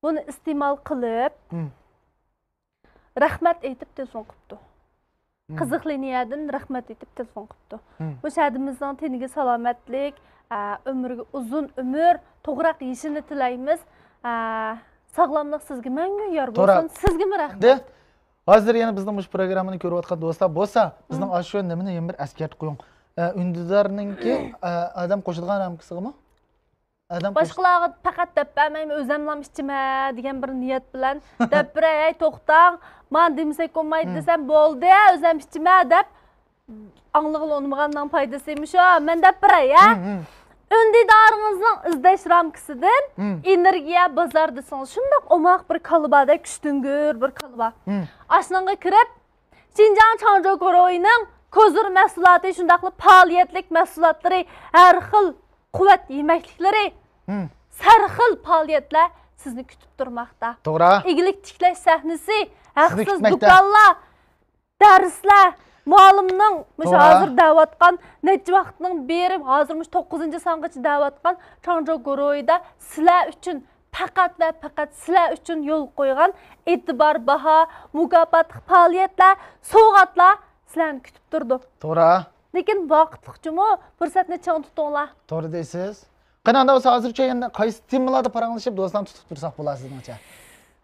بۇنى ئىستېمال قىلىپ، مم. رەھمەت ئېيتىپ تېلېفون قىپتۇ. مم. قىزىق لىنىيەدىن رەھمەت ئېيتىپ تېلېفون قىپتۇ. مم. مۇشۇ ھەدىمىزنىڭ تېنىگە سالامەتلىك، ئە، ئۆمرىگە ئۇزۇن ئۆمۈر، توغراق يېشىنى تىلەيمىز. ئە، ساغلاملىق سىزگە مەڭگۈ يار توغرا. بولسۇن. سىزگىمۇ رەھمەت. دە، ھازىر يەنە بىزنىڭ مۇشۇ پروگراممىنى كۆرۈۋاتقان دوستلار بولسا، بىزنىڭ مم. ئاشۇ نېمىنى يەنە بىر ئەسكەرتىپ قويۇڭ. ئە، ئۈندىدارنىڭكى، ئە، ئادەم قوشىدىغان رامكىسىغىمۇ؟ ئادەم قوش- باشقىلارغا پەقەت دەپ بەرمەيمەن، ئۆزەملا ئىچىمە دېگەن بىر نىيەت بىلەن دەپ بېرەي، ھەي، توختاڭ، مانا دېمىسەك بولمايدۇ مم. دېسەم، بولدى، ئۆزەم ئىچىمە دەپ ئاڭلىغىلى ئۇنىمىغاننىڭ پايدىسىمۇ شۇ؟ مەن دەپ بېرەي، ھە؟ مم، مم. ئۈندىدارىڭىزنىڭ ئىزدەش رامكىسىدىن مم. ئېنېرگىيە بازار دېسىڭىز، شۇنداق ئوماق بىر كالا باردەك، كۈچتۈڭگۈر بىر كالا بار. مم. ئاشۇنىڭغا كىرىپ، شىنجاڭ چاڭجو گۇرۇھىنىڭ كوزىر مەھسۇلاتى، شۇنداقلا پائالىيەتلىك مەھسۇلاتلىرى، ھەر خىل قۇۋۋەت يېمەكلىكلىرى، مم. سەرخىل پائالىيەتلەر سىزنى كۈتۈپ تۇرماقتا. توغرا. ئىگىلىك تىكلەش سەھنىسى، سىزنى ھەقسىز كۈتمەكتە. دۇكانلار، دەرسلەر، مۇئەللىمنىڭ مۇشۇ توغرا. ھازىر دەۋاتقان نەچچە ۋاقىتنىڭ بېرى، ھازىر مۇشۇ توققۇزىنچى سانغىچە دەۋاتقان چاڭجو گۇرۇھىدا سىلەر ئۈچۈن، پەقەت ۋە پەقەت سىلەر ئۈچۈن يولغا قويغان ئېتىبار باھا، مۇكاپاتلىق پائالىيەتلەر، سوۋغاتلار سىلەرنى كۈتۈپ تۇرىدۇ. توغرا. لېكىن ۋاقىتلىق جۇمۇ، پۇرسەتنى چىڭ تۇتۇڭلار. توغرا دەيسىز. قېنى ئاندىن بولسا ھازىرچە يەنە قايسى تېمىلاردا پاراڭلىشىپ دوستلارنى تۇتۇپ تۇرساق بولار سىزنىڭچە؟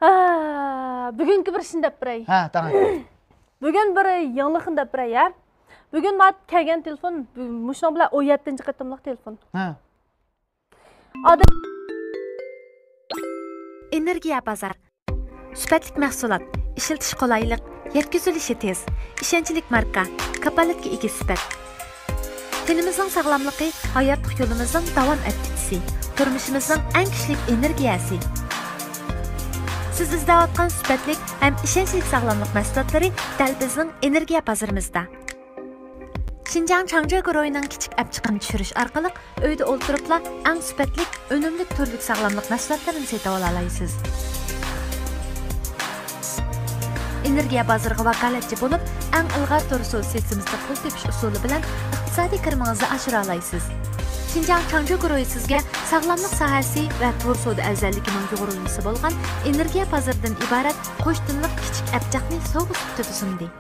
ھا، بۈگۈنكى بىر ئىشنى دەپ بېرەي. ھە، تاڭ. بۈگۈن بىر يېڭىلىقنى دەپ بېرەي، ھە. بۈگۈن ماڭا كەلگەن تېلېفون، بۇ، مۇشۇنىڭ بىلەن ئون يەتتىنچى قېتىملىق تېلېفون. ھە. ئادەم. ئېنېرگىيە بازار. سۈپەتلىك مەھسۇلات، ئىشلىتىش قولايلىق، يەتكۈزۈلۈشى تېز، ئىشەنچلىك ماركا، كاپالەتكە ئىگە سۈپەت. تېنىمىزنىڭ ساغلاملىقى ھاياتلىق يولىمىزنىڭ داۋام ئەتكۈچىسى، تۇرمۇشىمىزنىڭ ئەڭ كۈچلۈك ئېنېرگىيەسى. سىز ئىزدەۋاتقان سۈپەتلىك ھەم ئىشەنچلىك ساغلاملىق مەھسۇلاتلىرى دەل بىزنىڭ ئېنېرگىيە بازىرىمىزدا. شىنجاڭ چاڭجيې گۇرۇھىنىڭ كىچىك ئەپچىقىنى چۈشۈرۈش ئارقىلىق ئۆيدە ئولتۇرۇپلا ئەڭ سۈپەتلىك، ئۈنۈملۈك تۈرلۈك ساغلاملىق مەھسۇلاتلىرىنى سېتىۋالالايسىز. ئېنېرگىيە بازىرىغا ۋاكالەتچى بولۇپ، ئەڭ ئىلغار تور سودا سىستېمىسىدا پۇل تېپىش ئۇسۇلى بىلەن ئىقتىسادىي كىرىمىڭىزنى ئاشۇرالايسىز. شىنجاڭ چاڭجيې گۇرۇھى سىزگە ساغلاملىق ساھەسى ۋە تور سودا ئەۋزەللىكىنىڭ يۇغۇرۇلمىسى بولغان ئېنېرگىيە بازىرىدىن ئىبارەت قوش تىللىق كىچىك ئەپچاقنى سوۋغا سۈپىتىدە سۇندى.